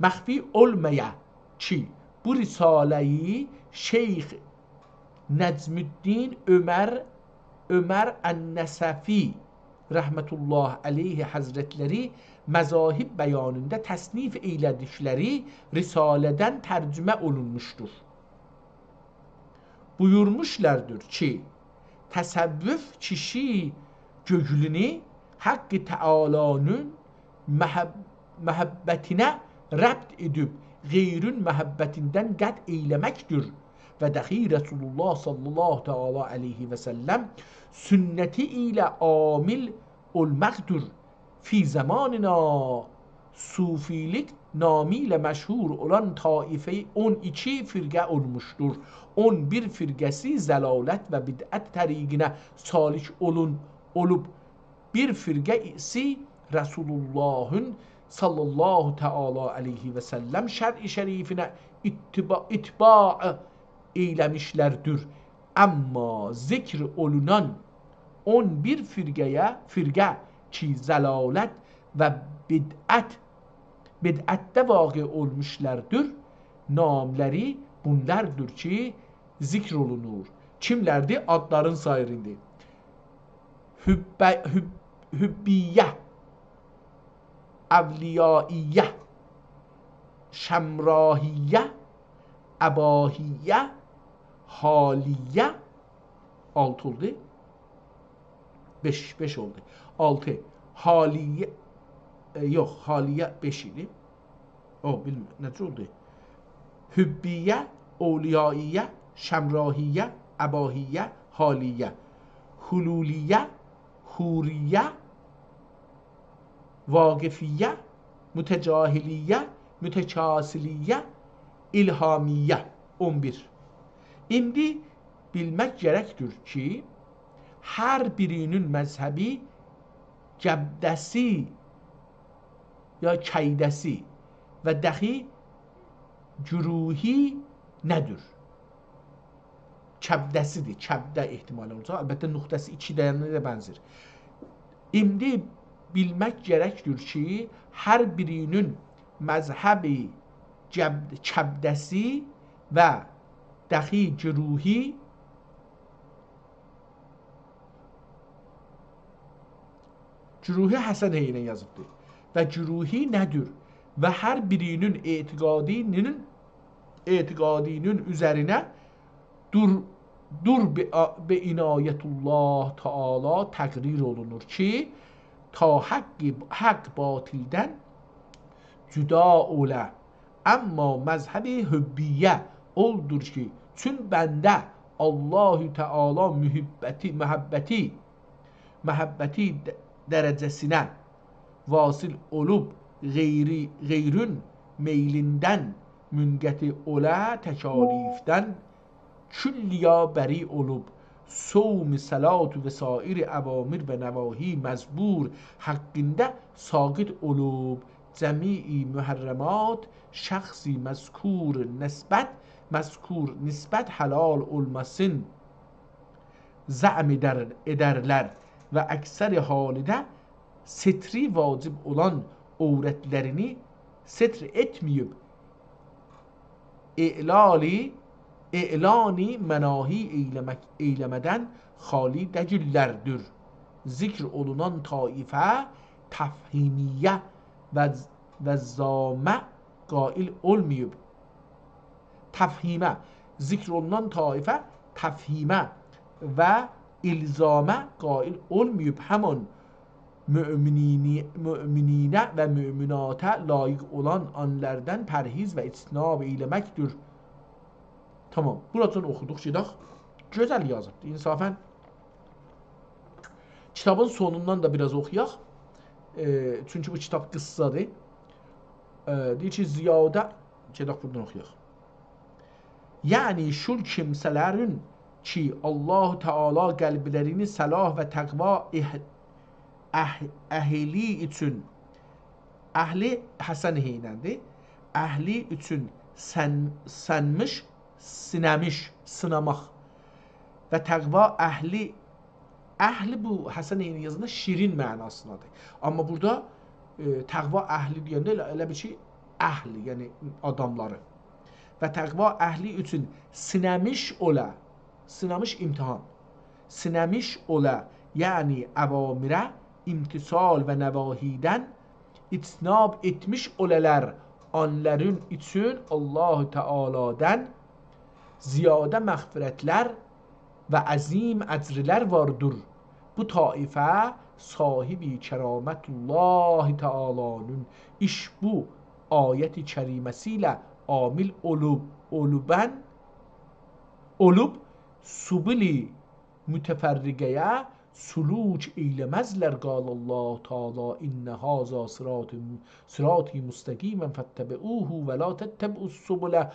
مخفی اولمایا کی، بو رساله‌یی شیخ نجم‌الدین عمر، عمر النسفی رحمة الله علیه حضرتلری مذاهب بیانیندا تصنیف ائیله‌دیکلری رساله‌دن ترجمه اولونموشدور. بویورموشلاردیر کی، تصوف کیشی گؤنلونو حق تعالی‌نین محب-، محبتینه ربط ائدیب، غیرین محبتیندن قطع ائیله‌مکدیر. و دخی رسول الله صلی الله تعالی علیه و سلم سنتی ایله عامل اولماقدیر. فی زماننا صوفی‌لیک نامی ایله مشهور اولان طایفه اون ایکی فرقه اولموشدور. اون بیر فرقه‌سی ضلالت و بدعت طریقینه سالک اولون، اولوب، بیر فرقه‌سی رسول اللهین صلی الله تعالی علیه و سلم شرع شریفینه اتباع، اتباع ائیله‌میشلردیر. اما ذکر اولونان اون بیر فرقه‌یه، فرقه کی، ضلالت و بدعت، بدعتده واقع اولموشلاردیر، ناملری بونلاردیر کی، ذکر اولونور. کیملردیر؟ آدلارین ساییر ایندی. حب-، حب-، حبیه، اولیاییه، شمراهیه، اباهیه، حالیه، آلتی اولدو. بئش، بئش اولدو. آلتی. حالیه، ائ، یوخ، حالیه بئش ایدی. او، بیلمیرم، نئجه اولدو؟ حبیه، اولیاییه، شمراهیه، اباهیه، حالیه، حلولیه، حوریه، واقفیه، متجاهلیه، متکاسلیه، الهامیه. اون بیر. ایندی بیلمک گرکدیر کی، هر بیرینین مذهبی، گبده‌سی یا کیده‌سی و دخی گروهی نه‌دیر؟ کبده‌سی‌دیر، کبده احتمالی اولاجاق. البته، نقطه‌سی ایکی دنه‌یه ده بنزیر. ایندی بیلمک گرکدیر کی، هر بیرینین مذهبی، گب-، کبده‌سی و دخی گروهی، گروهی حسن حیینه یازیبدیر. و گروهی نه‌دیر؟ و هر بیرینین اعتقادینین، اعتقادینین اوزرینه دور، دور به، به عنایت الله تعالی تقریر اولونور کی، تا حق، حق باطلدن جدا اولا. اما مذهب حبیه اولدور کی، چون بنده الله تعالی محبتی، محبتی، محبتی د-، درجه‌سینه واصل اولوب، غیری، غیرین میلیندن منقطع اولا، تکالیفدن کلیه بری اولوب، صوم، صلات و سایر اوامر و نواهی مجبور حقینده ساقط اولوب، جمیع محرمات شخص مذکور نسبت، مذکور نسبت حلال اولماسین زعم ائدر، ائدرلر و اکثر حالده ستری واجب اولان عورتلرینی ستر ائتمه‌ییب، اعلالی، اعلان مناهی ائیله‌مک، ائیله‌مه‌دن خالی دئییللردیر. ذکر اولونان طایفه تفهیمیه و، و زامه قائل اولماییب. تفهیمه، ذکر اولونان طایفه تفهیمه و الزامه قائل اولماییب، همان مؤمنینی، مؤمنینه و مؤمناتا لایق اولان آنلاردان پرهیز و اجتناب ائیله‌مکدیر. تامام، بوراجان اوخودوق، گئدک. گؤزل یازیبدی، انصافاً. کیتابین سونوندان دا بیر آز اوخویاق. ائ، چونکی بو کیتاب قیسسادیر. ائ، دئییر کی، زیاده، گئدک بورادان اوخویاق. یعنی، شول کیمسه‌لرین کی، الله تعالی قلبلرینی صلاح و تقوا اهل-، اهل-، اهلی اوچون، اهلی حسن حیینه‌دیر، اهلی اوچون سن-، سنمیش، سینه‌میش، سیناماق. و تقوا اهلی، اهل بو حسن عینی یازاندا شیرین معناسیندادیر. آمما بورادا، ائ، تقوا اهلی دئینده ائله، ائله بیل کی، اهل، یعنی آداملاری. و تقوا اهلی اوچون سینه‌میش اولا، سینامیش امتحان، سینه‌میش اولا، یعنی اوامره امتثال و نواهیدن اجتناب ائتمیش اولالار، اونلارین اوچون الله تعالادان زیاده مغفرتلر و عظیم اجرلر واردیر. بو طایفه صاحب کرامت الله تعالانین ایشبو آیت کریمه‌سی ایله عامل اولوب، اولوبن، اولوب سبل متفرقه‌یه سلوک ائیله‌مزلر. قال الله تعالی: «إن هذا صراط، صراطی مستقیما فاتبعوه ولا تتبعوا السبل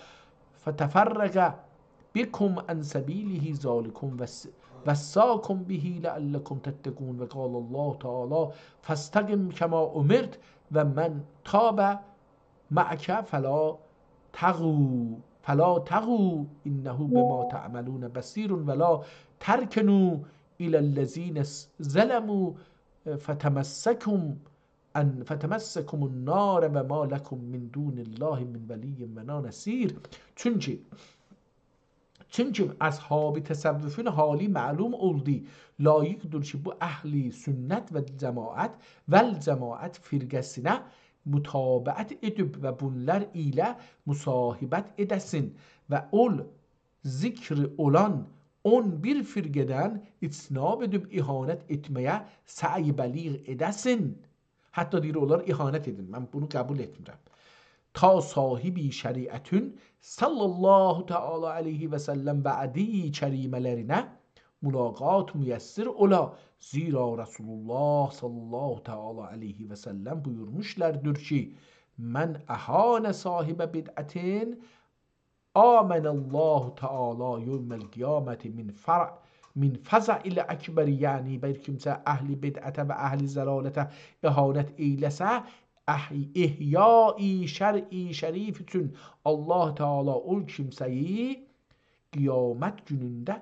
فتفرق بكم عن سبيله ذلكم وص-، وصاكم به لعلكم تتقون.» وقال الله تعالی: «فاستقم كما أمرت ومن تاب معك فلا تطغوا، فلا تطغوا إنه بما تعملون بصير ولا تركنوا إلى الذين ظلموا فتمسكم أن، فتمسكم النار وما لكم من دون الله من ولي ولا نصير.» چونکی، چونکی اصحاب تصوفون حالی معلوم اولدو. لایقدیر کی، بو اهل سنت و جماعت، والجماعت فرقه‌سینه متابعت ائدیب و بونلار ایله مصاحبت ائده‌سین و اول ذکر اولان اون بیر فرقه‌دن اجتناب ائدیب اهانت ائتمه‌یه سعی بلیغ ائده‌سین. حتی دئییر، اونلارا اهانت ائدین. من بونو قبول ائتمیرم. تا صاحب شریعتون صلی الله تعالی علیه و سلم وعده کریمه‌لرینه ملاقات میسر اولا. زیرا رسول الله صلی الله تعالی علیه و سلم بویورموشلاردیر کی، «من أهان صاحب بدعة آمن الله تعالی یوم القیامة من فرع، من فزع الأکبر»، یعنی بیر کیمسه اهل بدعته و اهل ضلالته اهانت ائیله‌سه، اح-، احیای شرع شریف اوچون الله تعالی او کیمسه‌یی قیامت گونونده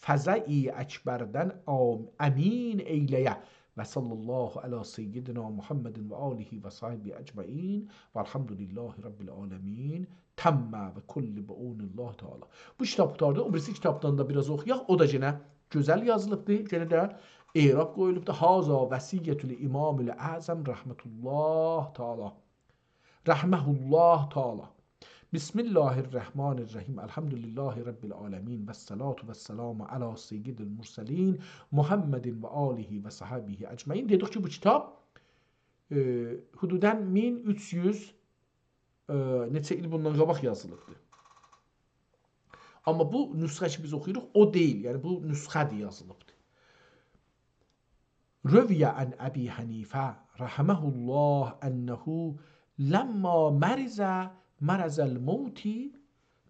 فزع اکبردن آم-، امین ائیله‌یه. و صلی الله علی سیدنا محمد و آله و صحبه اجمعین. و الحمد لله رب العالمین. تم و کل بعون الله تعالی. بو کیتاب قوتاردی. او بیریسی کیتابدان دا بیر آز اوخویاق. او دا یئنه گؤزل یازیلیبدی. یئنه ده اعراب قویولوبدو. هذا وصیة الامام الاعظم رحمة الله تعالی. رحمه الله تعالی. بسم الله الرحمن الرحیم. الحمد لله رب العالمین. و الصلاة و السلام علی سید المرسلین محمد و آله و صحبه اجمعین. دئدیک کی، بو کیتاب، ائ، حدوداً مین اوچ یوز، ائ، نئچه ایل بوندان قاباق یازیلیبدی. آمما بو نسخه کی، بیز اوخویوروق، او دئییل. یعنی، بو نسخه‌دیر یازیلیبدی. روی عن ابی حنیفة رحمه الله أنه لما مرض مرض الموت،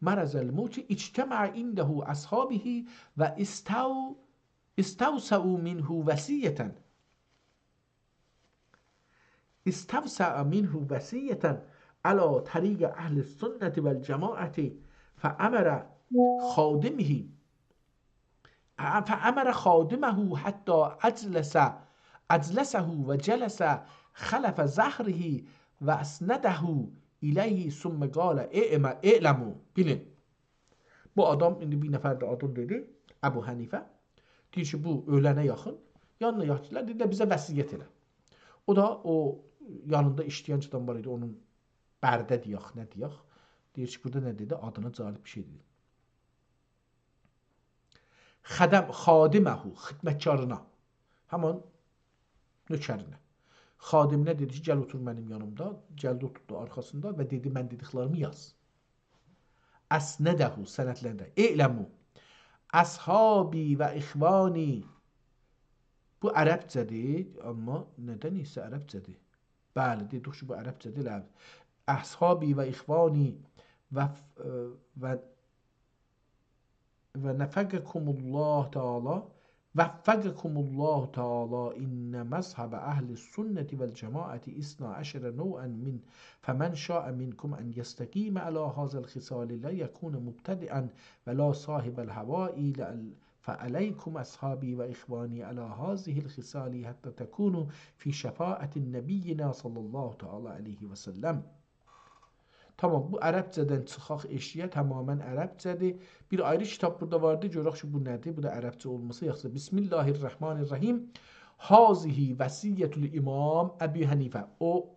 مرض الموت اجتمع عنده أصحابه و استو-، استوصوا منه وصیة، استوصوا منه وصیة علی طریق أهل السنة والجماعة فأمر خادمه، فأمر خادمه حتی أجلس، أجلسه و جلس خلف ظهره و أسنده إلیه ثم قال: اعم-، اعلموا، بیلین. بو آدام، ایندی بیر نفر ده آدینی دئدی، ابو حنیفه. دئییر کی، بو اؤلنه یاخین یانینا یاتدیلار، دئدیلر: «بیزه وصیت ائله.» او دا، او یانیندا ایشله‌ین آدام وار ایدی، اونون برده دئیک، نه دئیک. دئییر کی، بورادا نه دئدی؟ آدینا جالب بیر شئی دئدی. خدم، خادمه، خدمتکارینا، همان نؤکرینه. خادمینه دئدی کی، «گل اوتور منیم یانیمدا.» گلدی، اوتوردو آرخاسیندا و دئدی: «من دئدیکلریمی یاز.» أسنده، سندلندیریر. اعلموا، أصحابی و إخوانی. بو عربجه‌دیر، آمما ندن ایسه عربجه‌دیر. بلی، دئدیک کی، بو عربجه‌دیر، ائله. أصحابی و إخوانی و، و، و نفقکم الله تعالی وفقكم الله تعالی، إن مذهب أهل السنة والجماعة اثنا عشر نوعا من، فمن شاء منكم أن يستقيم على هذا الخصال لا يكون مبتدعا ولا صاحب الهوى، لعل-، فعليكم أصحابي وإخواني على هذه الخصال حتى تكونوا في شفاعة نبينا صلى الله تعالی علیه و سلم. تامام، بو عربجه‌دن چیخاق ائشییه، تماما عربجه‌دیر. بیر آیری کیتاب بورادا واردی، گؤرک کی، بو نه‌دیر؟ بو دا عربجه اولماسا یاخشی. بسم الله الرحمن الرحیم. هذه وصیة الامام ابی حنیفه. او،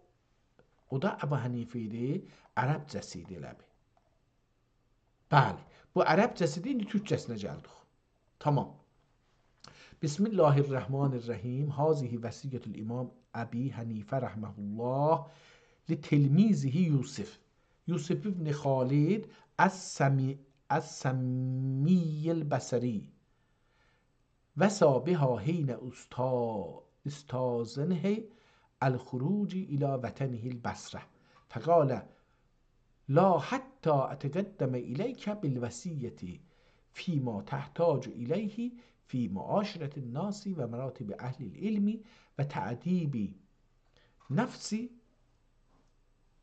او دا ابو حنیفه ایدی، عربجه‌سی ایدی ائله بیل. بلی، بو عربجه‌سیدیر، ایندی تورکجه‌سینه گلدیک. تامام. بسم الله الرحمن الرحیم. هذه وصیة الامام ابی حنیفه رحمه الله لتلمیذه یوسف. یوسف ابن خالد السمی-، السمی البصری. وصی بها حین استا-، استأذنه الخروج إلی وطنه البصرة، فقال: لا، حتی أتقدم إلیک بالوصیة فیما تحتاج إلیه فی معاشرة الناس و مراتب أهل العلم و تأدیب نفس.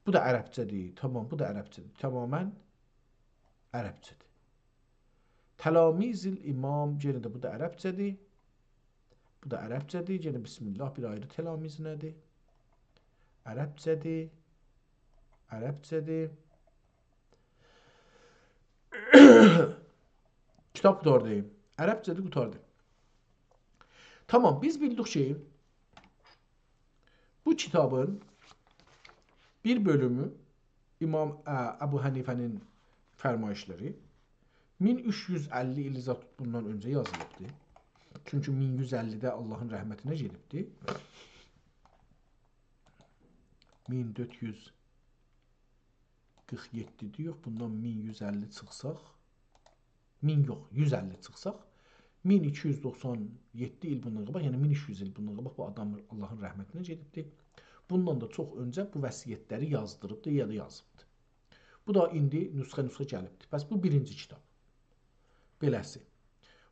بو دا عربجه‌دیر، تامام، بو دا عربجه‌دیر، تماما عربجه‌دیر. تلامیذ الامام، یئنه ده بو دا عربجه‌دیر. بو دا عربجه‌دیر. یئنه بسم الله، بیر آیری تلامیذ نه‌دیر؟ عربجه‌دیر. عربجه‌دیر. کیتاب قوتاردی. عربجه‌دیر، قوتاردی. تامام، بیز بیلدیک کی، بو کیتابین بیر بؤلومو امام، ا، ابو حنیفه‌نین فرمایشلری مین اوچ یوز اللی ایل زاد بوندان اؤنجه یازیلیبدی. چونکی مین یوز اللی‌ده آللاهین رحمتینه گئدیبدی. مین دؤرد یوز قیرخ یئددی‌دیر، یوخ، بوندان مین یوز اللی چیخساق، مین یوخ، یوز اللی چیخساق، مین ایکی یوز دوخسان یئددی ایل بوندان قاباق، یعنی مین اوچ یوز ایل بوندان قاباق بو آدام آللاهین رحمتینه گئدیبدی. بوندان دا چوخ اؤنجه بو وصیت‌لری یازدیریبدی یا دا یازیبدی. بو دا ایندی نسخه-نسخه گلیبدی. پس بو بیرینجی کیتاب. بئله‌سی.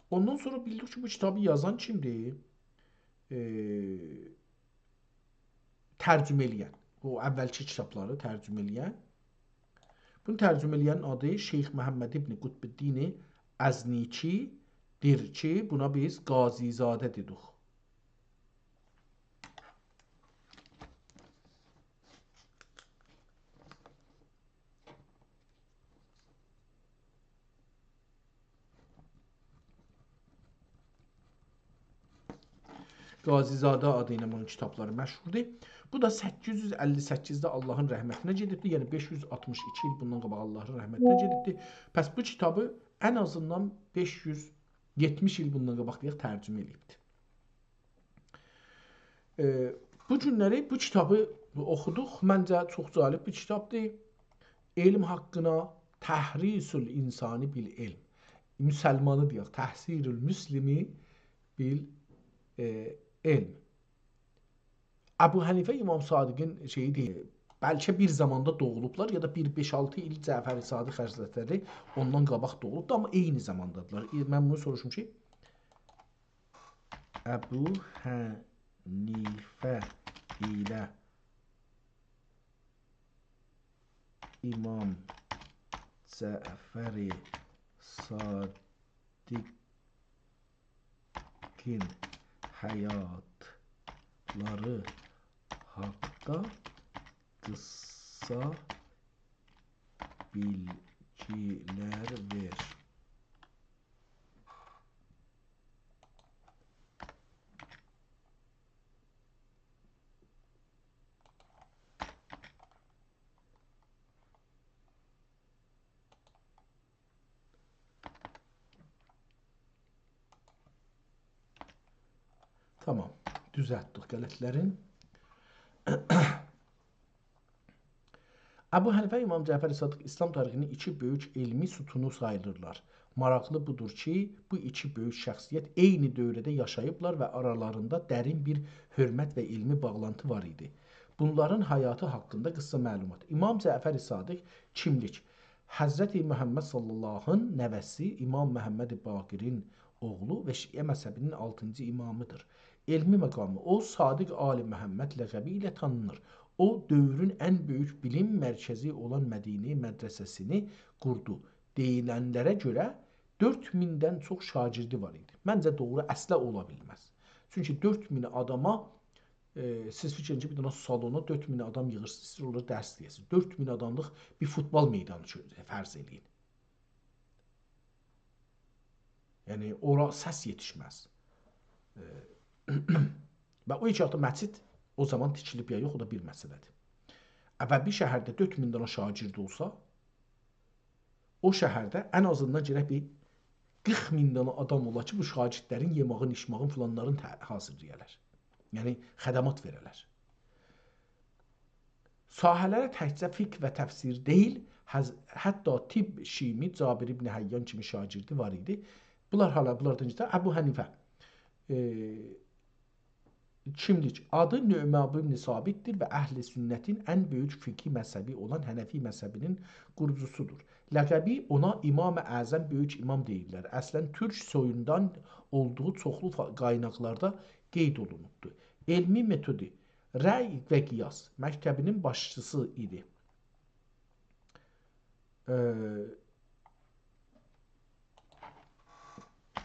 اوندان سونرا بیلدیک کی، بو کیتابی یازان کیمدیر؟ ائ، ترجمه ائله‌ین، او اولکی کیتابلاری ترجمه ائله‌ین. بونو ترجمه ائله‌ینین آدی شیخ محمد ابن قطب‌الدین عزنیچی‌دیر کی، بونا بیز قاضی‌زاده دئدیک. قاضی‌زاده آدی ایله بونون کیتابلاری مشهوردور. بو دا سککیز یوز اللی سککیزده آللاهین رحمتینه گئدیبدی. یعنی بئش یوز آلتمیش ایکی ایل بوندان قاباق آللاهین رحمتینه گئدیبدی. پس بو کیتابی ان آزیندان بئش یوز یئتمیش ایل بوندان قاباق، دئیک، ترجمه ائله‌ییبدی. ائ، بو گونلری بو کیتابی اوخودوق. منجه، چوخ جالب بیر کیتابدیر. علم حاققینا، تحریص الانسان بالعلم. مسلمانی دئیک، تحصین المسلم بال، ائ، علم. ابو حنیفه امام صادقین شئیی‌دیر، بلکه بیر زاماندا دوغولوبلار یا دا بیر بئش-آلتی ایل جعفر صادق حضرت‌لری اوندان قاباق دوغولوبدور، آمما عینی زاماندادیلار. ائ، من بونو سوروشوم کی، ابو حنیفه ایله امام جعفر صادقین حیاتلاری حاقدا قیسا بیلگی‌لر وئر. تامام، دوزلتدیک غلط‌لرین. ابو حنیفه، امام جعفر صادق ایسلام تاریخینین ایکی بؤیوک علمی ستونو ساییلیرلار. ماراقلی بودور کی، بو ایکی بؤیوک شخصیت عینی دؤوره‌ده یاشاییبلار و آرالاریندا درین بیر حؤرمت و علمی باغلانتی وار ایدی. بونلارین حیاتی حاقیندا قیسا معلومات. امام جعفر صادق، کیملیک. حضرت محمد صلی اللهین نوه‌سی، امام محمد باقرین اوغلو و شیعه مذهبی‌نین آلتینجی امامی‌دیر. علمی مقامی: او، صادق آل محمد لقبی ایله تانینیر. او، دؤورون ان بؤیوک بیلیم مرکزی اولان مدینه مدرسه‌سینی قوردو. دئییلنلره گؤره، دؤرد میندن چوخ شاگیردی وار ایدی. منجه، دوغرو اصلا اولا بیلمز. چونکی دؤرد مین آداما، ائ، سیز فیکر ائدین کی، بیر دنه سالونا دؤرد مین آدام ییغیرسینیز، سیز اونلارا درس دئیه‌سینیز. دؤرد مین آداملیق بیر فوتبال میدانی شو-، فرض ائله‌یین. یعنی، اورا سس یئتیشمز. ائ، و او هئچ واخت دا مسجد او زامان تیکیلیب یا یوخ، او دا بیر مسئله‌دیر. و بیر شهرده دؤرد مین دنه شاگیرد اولسا، او شهرده ان آزیندان گرک بیر قیرخ مین دنه آدام اولا کی، بو شاگیردلرین یئماغین، ایچماغین، فلانلارین ته-، حاضیرلایالار. یعنی، خدمات وئره‌لر. ساحه‌لره تکجه فقه و تفسیر دئییل، حض-، حتی طب، شیمی، جابر ابن حیان کیمی شاگیردی وار ایدی. بونلار حالا، بونلاردان ایکی ده ابو حنیفه. ائ، کیملیک: آدی نعمان ابن ثابت‌دیر و اهل سنتین ان بؤیوک فقهی مذهبی اولان حنفی مذهبی‌نین قوروجوسودور. لقبی اونا امام اعظم، بؤیوک امام دئییرلر. اصلا تورک سویوندان اولدوغو چوخلو فا-، قایناقلاردا قید اولونوبدور. علمی متودو: رأی و قیاس مکتبی‌نین باشچیسی ایدی. ائ،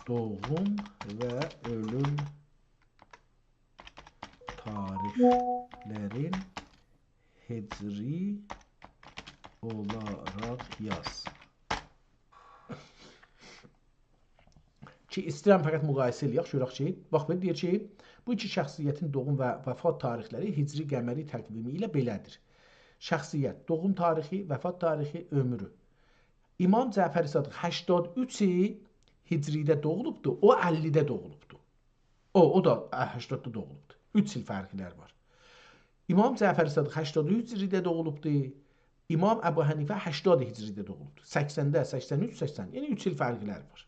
دوغوم و اؤلوم تاریخلرین هجری اولاراق یاز. کی، ایسته‌ییرم فقط مقایسه ائله‌یک، گؤرک کی، باخ، بیر دئییر کی، بو ایکی شخصیتین دوغوم و وفات تاریخلری هجری قمری تقویمی ایله بئله‌دیر. شخصیت، دوغوم تاریخی، وفات تاریخی، عؤمرو. امام جعفر صادق هشتاد اوچ هجری‌ده دوغولوبدو، او اللی‌ده دوغولوبدو. او، او دا، اه، هشتاددا دوغولوبدو. اوچ ایل فرقلری وار. امام جعفر صادق هشتاد اوچ هجری‌ده دوغولوبدو. امام ابو حنیفه هشتاد هجری‌ده دوغولوبدو. سکسنده، سکسن اوچ، سکسن. یعنی اوچ ایل فرقلری وار.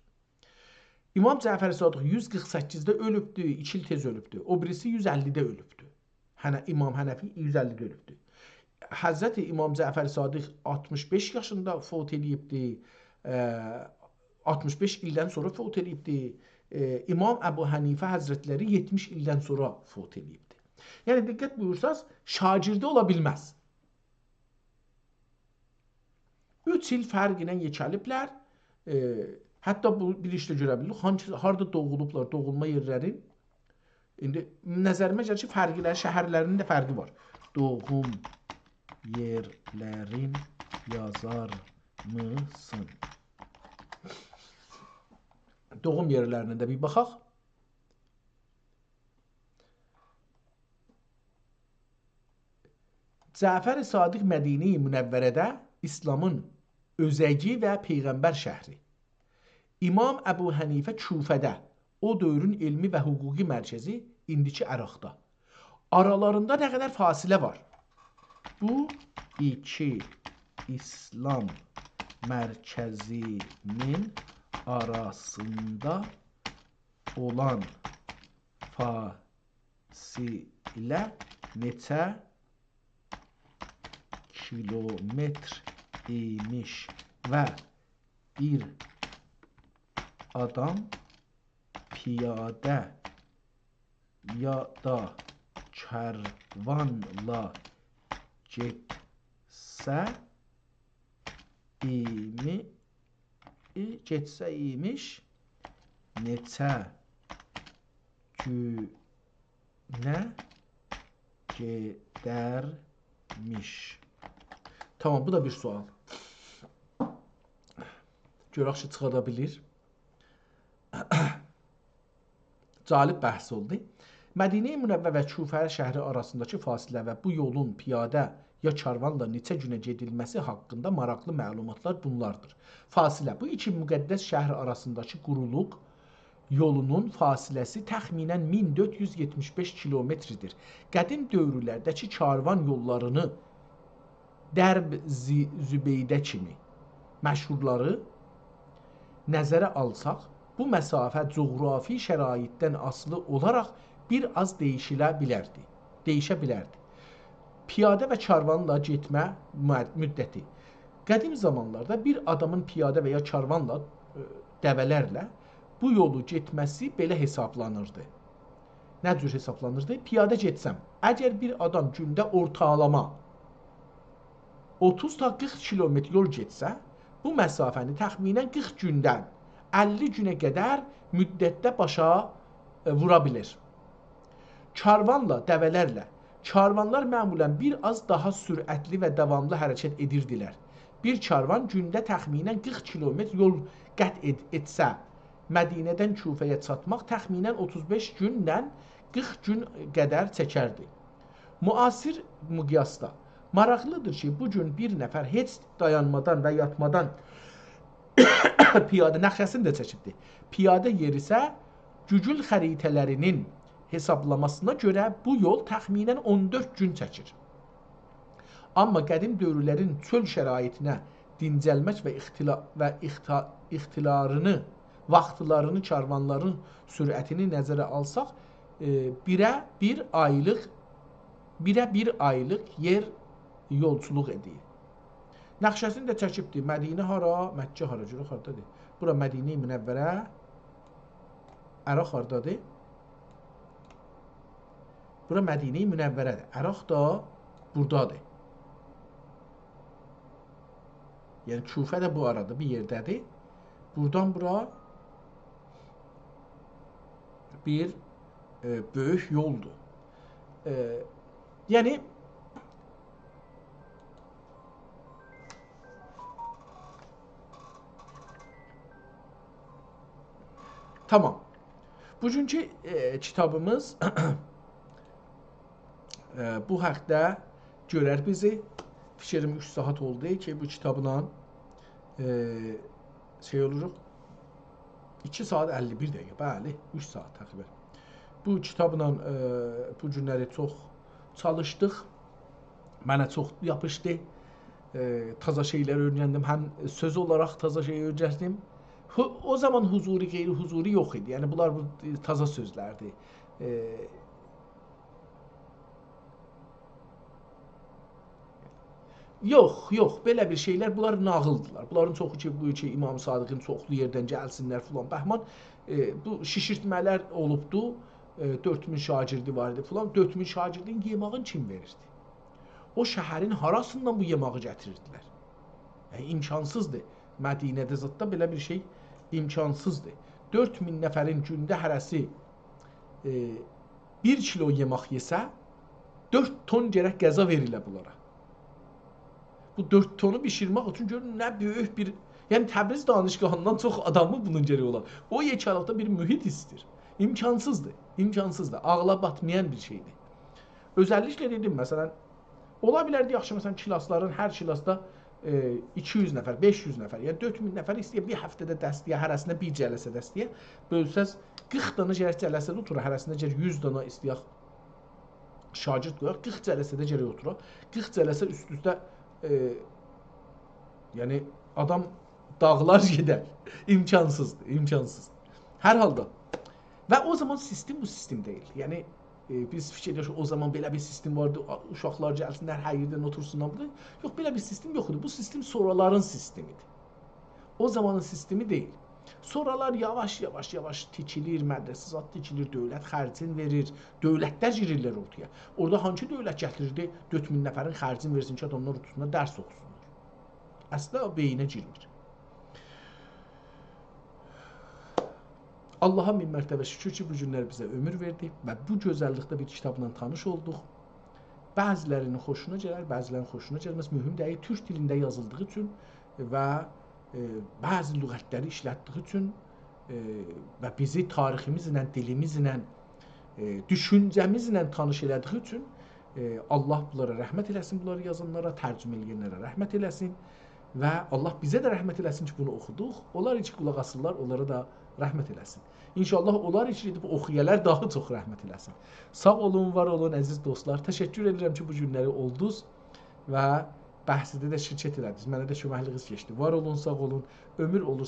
امام جعفر صادق یوز قیرخ سککیزده اؤلوبدو، ایکی ایل تئز اؤلوبدو. او بیریسی یوز اللی‌ده اؤلوبدو. حن-، امام حنفی یوز اللی‌ده اؤلوبدو. حضرت امام جعفر صادق آلتمیش بئش یاشیندا فوت ائله‌ییبدی. اه، آلتمیش بئش ایلدن سونرا فوت ائله‌ییبدی. اه، امام ابو حنیفه حضرتلری یئتمیش ایلدن سونرا فوت ائله‌ییبدی. یعنی، دقت بویورساز، شاگیردی اولا بیلمز. اوچ ایل فرق ایله یئکه‌لیبلر. ائ، حتی بو، بیر ایش ده گؤره بیلیریک. هانسی، هاردا دوغولوبلار، دوغولما یئرلرین. ایندی نظریمه گلیر کی، فرقلری، شهرلرینین ده فرقی وار. دوغوم یئرلرین یازار میسین؟ دوغوم یئرلرینه ده بیر باخاق. جعفر صادق مدینه منوره‌ده ایسلامین اؤزگی و پیغمبر شهری. امام ابو حنیفه کوفه‌ده، او دؤورون علمی و حقوقی مرکزی، ایندیکی عراقدا. آرالاریندا نه قدر فاصله وار؟ بو ایکی ایسلام مرکزی‌نین آراسیندا اولان فاصله نئچه کیلومتر ایمیش و بیر آدام پیاده یا دا کاروانلا گئتسه، ایمی-، ای، گئتسه ایمیش، نئچه گونه گئدرمیش؟ تامام، بو دا بیر سؤال. گؤرک کی، چیخادا بیلیر. جالب بحث اولدو. مدینه منوره و کوفه شهری آراسینداکی فاصله و بو یولون پیاده یا کاروانلا نئچه گونه گئدیلمه‌سی حاقیندا ماراقلی معلوماتلار بونلاردیر. فاصله. بو ایکی مقدس شهر آراسینداکی قورولوق یولونون فاصله‌سی تخمیناً مین دؤرد یوز یئتمیش بئش کیلومتردیر. قدیم دؤورلرده‌کی کاروان یوللارینی درب زی-، زبیده کیمی مشهورلاری نظره آلساق، بو مسافه جغرافی شرایطدن آسیلی اولاراق بیر آز دییشیله بیلردی، دییشه بیلردی. پیاده و کاروانلا گئتمه مد-، مدتی. قدیم زامانلاردا بیر آدامین پیاده و یا کاروانلا، ائ، دوه‌لرله بو یولو گئتمه‌سی بئله حسابلانیردی. نه جور حسابلانیردی؟ پیاده گئتسم، اگر بیر آدام گونده اورتالاما اوتوز تا قیرخ کیلومتر یول گئتسه، بو مسافه‌نی تخمیناً قیرخ گوندن اللی گونه قدر مدتده باشا، ائ، وورا بیلیر. کاروانلا، دوه‌لرله. کاروانلار معمولاً بیر آز داها سرعتلی و داواملی حرکت ائدیردیلر. بیر کاروان گونده تخمیناً قیرخ کیلومتر یول قطع ائد-، ائتسه، مدینه‌دن کوفه‌یه چاتماق تخمیناً اوتوز بئش گوندن قیرخ گون قدر چکردی. معاصر مقیاسدا. ماراقلیدیر کی، بو گون بیر نفر هئچ دایانمادان و یاتمادان پیاده، نقشه‌سینی ده چکیبدی. پیاده یئریسه، گوگل خریطه‌لرینین حسابلاماسینا گؤره بو یول تخمیناً اون دؤرد گون چکیر. آمما قدیم دؤورلرین چؤل شرایطینه دینجلمک و اختلا-، و اختا-، اختلارینی، واختلارینی، کاروانلارین سرعتینی نظره آلساق، ائ، بیره بیر آیلیق، بیره بیر آیلیق یئر یولچولوق ائدیر. نقشه‌سینی ده چکیبدیر. مدینه هارا، مکه هارا، گؤرک هاردادیر. بورا مدینه منوره، عراق هاردادیر؟ بورا مدینه منوره‌دیر. عراق دا بورادادیر. یعنی کوفه ده بو آرادا بیر یئرده‌دیر. بورادان بورا بیر، ائ، بؤیوک یولدور. ائ، یعنی، تامام. بوگونکو، ائ، کیتابیمیز، ائ، بو حاقدا گؤرر بیزی. فیکریم اوچ ساعات اولدو کی، بو کیتابلا، ائ، شئی اولوروق. ایکی ساعات اللی بیر دقیقه، بلی، اوچ ساعات تقریباً. بو کیتابلا، ائ، بو گونلری چوخ چالیشدیق. منه چوخ یاپیشدی. ائ، تازا شئیلر اؤیرندیم. هم سؤز اولاراق تازا شئی اؤیرندیم. حو-، او زامان حضوری، غیر حضوری یوخ ایدی. یعنی، بونلار بو، ائ، تازا سؤزلردیر. ائ، یوخ، یوخ، بئله بیر شئیلر، بونلار ناغیلدیلار. بونلارین چوخو کی، بو کی، امام صادقین چوخلو یئردن گلسینلر فلان، بهمان، ائ، بو شیشیرتمه‌لر اولوبدو. ائ، دؤرد مین شاگردی وار ایدی فلان. دؤرد مین شاگردین یئماغین کیم وئریردی؟ او شهرین هاراسیندان بو یئماغی گتیریردیلر؟ یعنی، امکانسیزدیر. مدینه‌ده زاددا بئله بیر شئی امکانسیزدیر. دؤرد مین نفرین گونده هره‌سی، ائ، بیر کیلو یئمک یئسه، دؤرد تون گرک غذا وئریله بونلارا. بو دؤرد تونو بیشیرمک اوچون گؤرون نه بؤیوک بیر، یعنی تبریز دانشگاهیندان چوخ آدامی بونون گرک اولا. او یئکه‌لیکده بیر محیط ایسته‌ییر. امکانسیزدیر، امکانسیزدیر. عاغلا باتمایان بیر شئیدیر. اؤزللیکله دئدیم، مثلاً، اولا بیلردی، یاخشی، مثلاً، کلاسلارین، هر کلاسدا، ائ، ایکی یوز نفر، بئش یوز نفر، یا دؤرد مین نفر ایسته‌یه بیر هفته‌ده درس دئیه، هره‌سینه بیر جلسه درس دئیه، بؤلسز، قیرخ دانا گرک جلسه‌ده اوتورا، هره‌سینه گرک یوز دانا ایسته‌یک شاگرد قویاق، قیرخ جلسه‌ده گرک اوتورا. قیرخ جلسه اوست-اوسته، ائ، یعنی، آدام داغلار گئدر. امکانسیزدیر، امکانسیز. هر حالدا. و او زامان سیستم بو سیستم دئییل. یعنی، ائ، بیز فیکیر ائدیریک کی، او زامان بئله بیر سیستم واردی، آ-، اوشاقلار گلسینلر، هر یئردن اوتورسونلار، بورادا. یوخ، بئله بیر سیستم یوخ ایدی. بو سیستم سونرالارین سیستمیدیر. او زامانین سیستمی دئییل. سونرالار یاواش، یاواش، یاواش تیکیلیر، مدرسه زاد تیکیلیر، دؤولت خرجین وئریر، دؤولتلر گیریرلر اورتایا. اورادا هانسی دؤولت گتیریردی، دؤرد مین نفرین خرجین وئرسین کی، آداملار اوتورسونلار، درس اوخوسونلار؟ اصلا او بئینه گیرمیر. آللاها مین مرتبه شوکور کی، بو گونلر بیزه عؤمور وئردی و بو گؤزللیکده بیر کیتابلا تانیش اولدوق. بعضی‌لرینین خوشونا گلر، بعضی‌لرینین خوشونا گلمز. مهم دئییل، تورک دیلینده یازیلدیغی اوچون و، ائ، بعضی لغتلری ایشلتدیگی اوچون، ائ، و بیزی تاریخیمیزله، دیلیمیزله، ائ، دوشونجه‌میزله تانیش ائله‌دیگی اوچون، ائ، آللاه بونلارا رحمت ائله‌سین، بونلاری یازانلارا، ترجمه ائله‌ینلره رحمت ائله‌سین. و آللاه بیزه ده رحمت ائله‌سین کی، بونو اوخودوق. اونلار کی قولاق آسیرلار، اونلارا دا رحمت ائله‌سین. ان‌شاءالله اونلار کی گئدیب اوخویالار، داها چوخ رحمت ائله‌سین. ساغ اولون، وار اولون، عزیز دوستلار. تشکر ائدیرم کی، بو گونلری اولدونوز و بحثده ده شرکت ائله‌دینیز. منه ده کؤمکلیگینیز کئچدی. وار اولون، ساغ اولون. عؤمور اولورسا،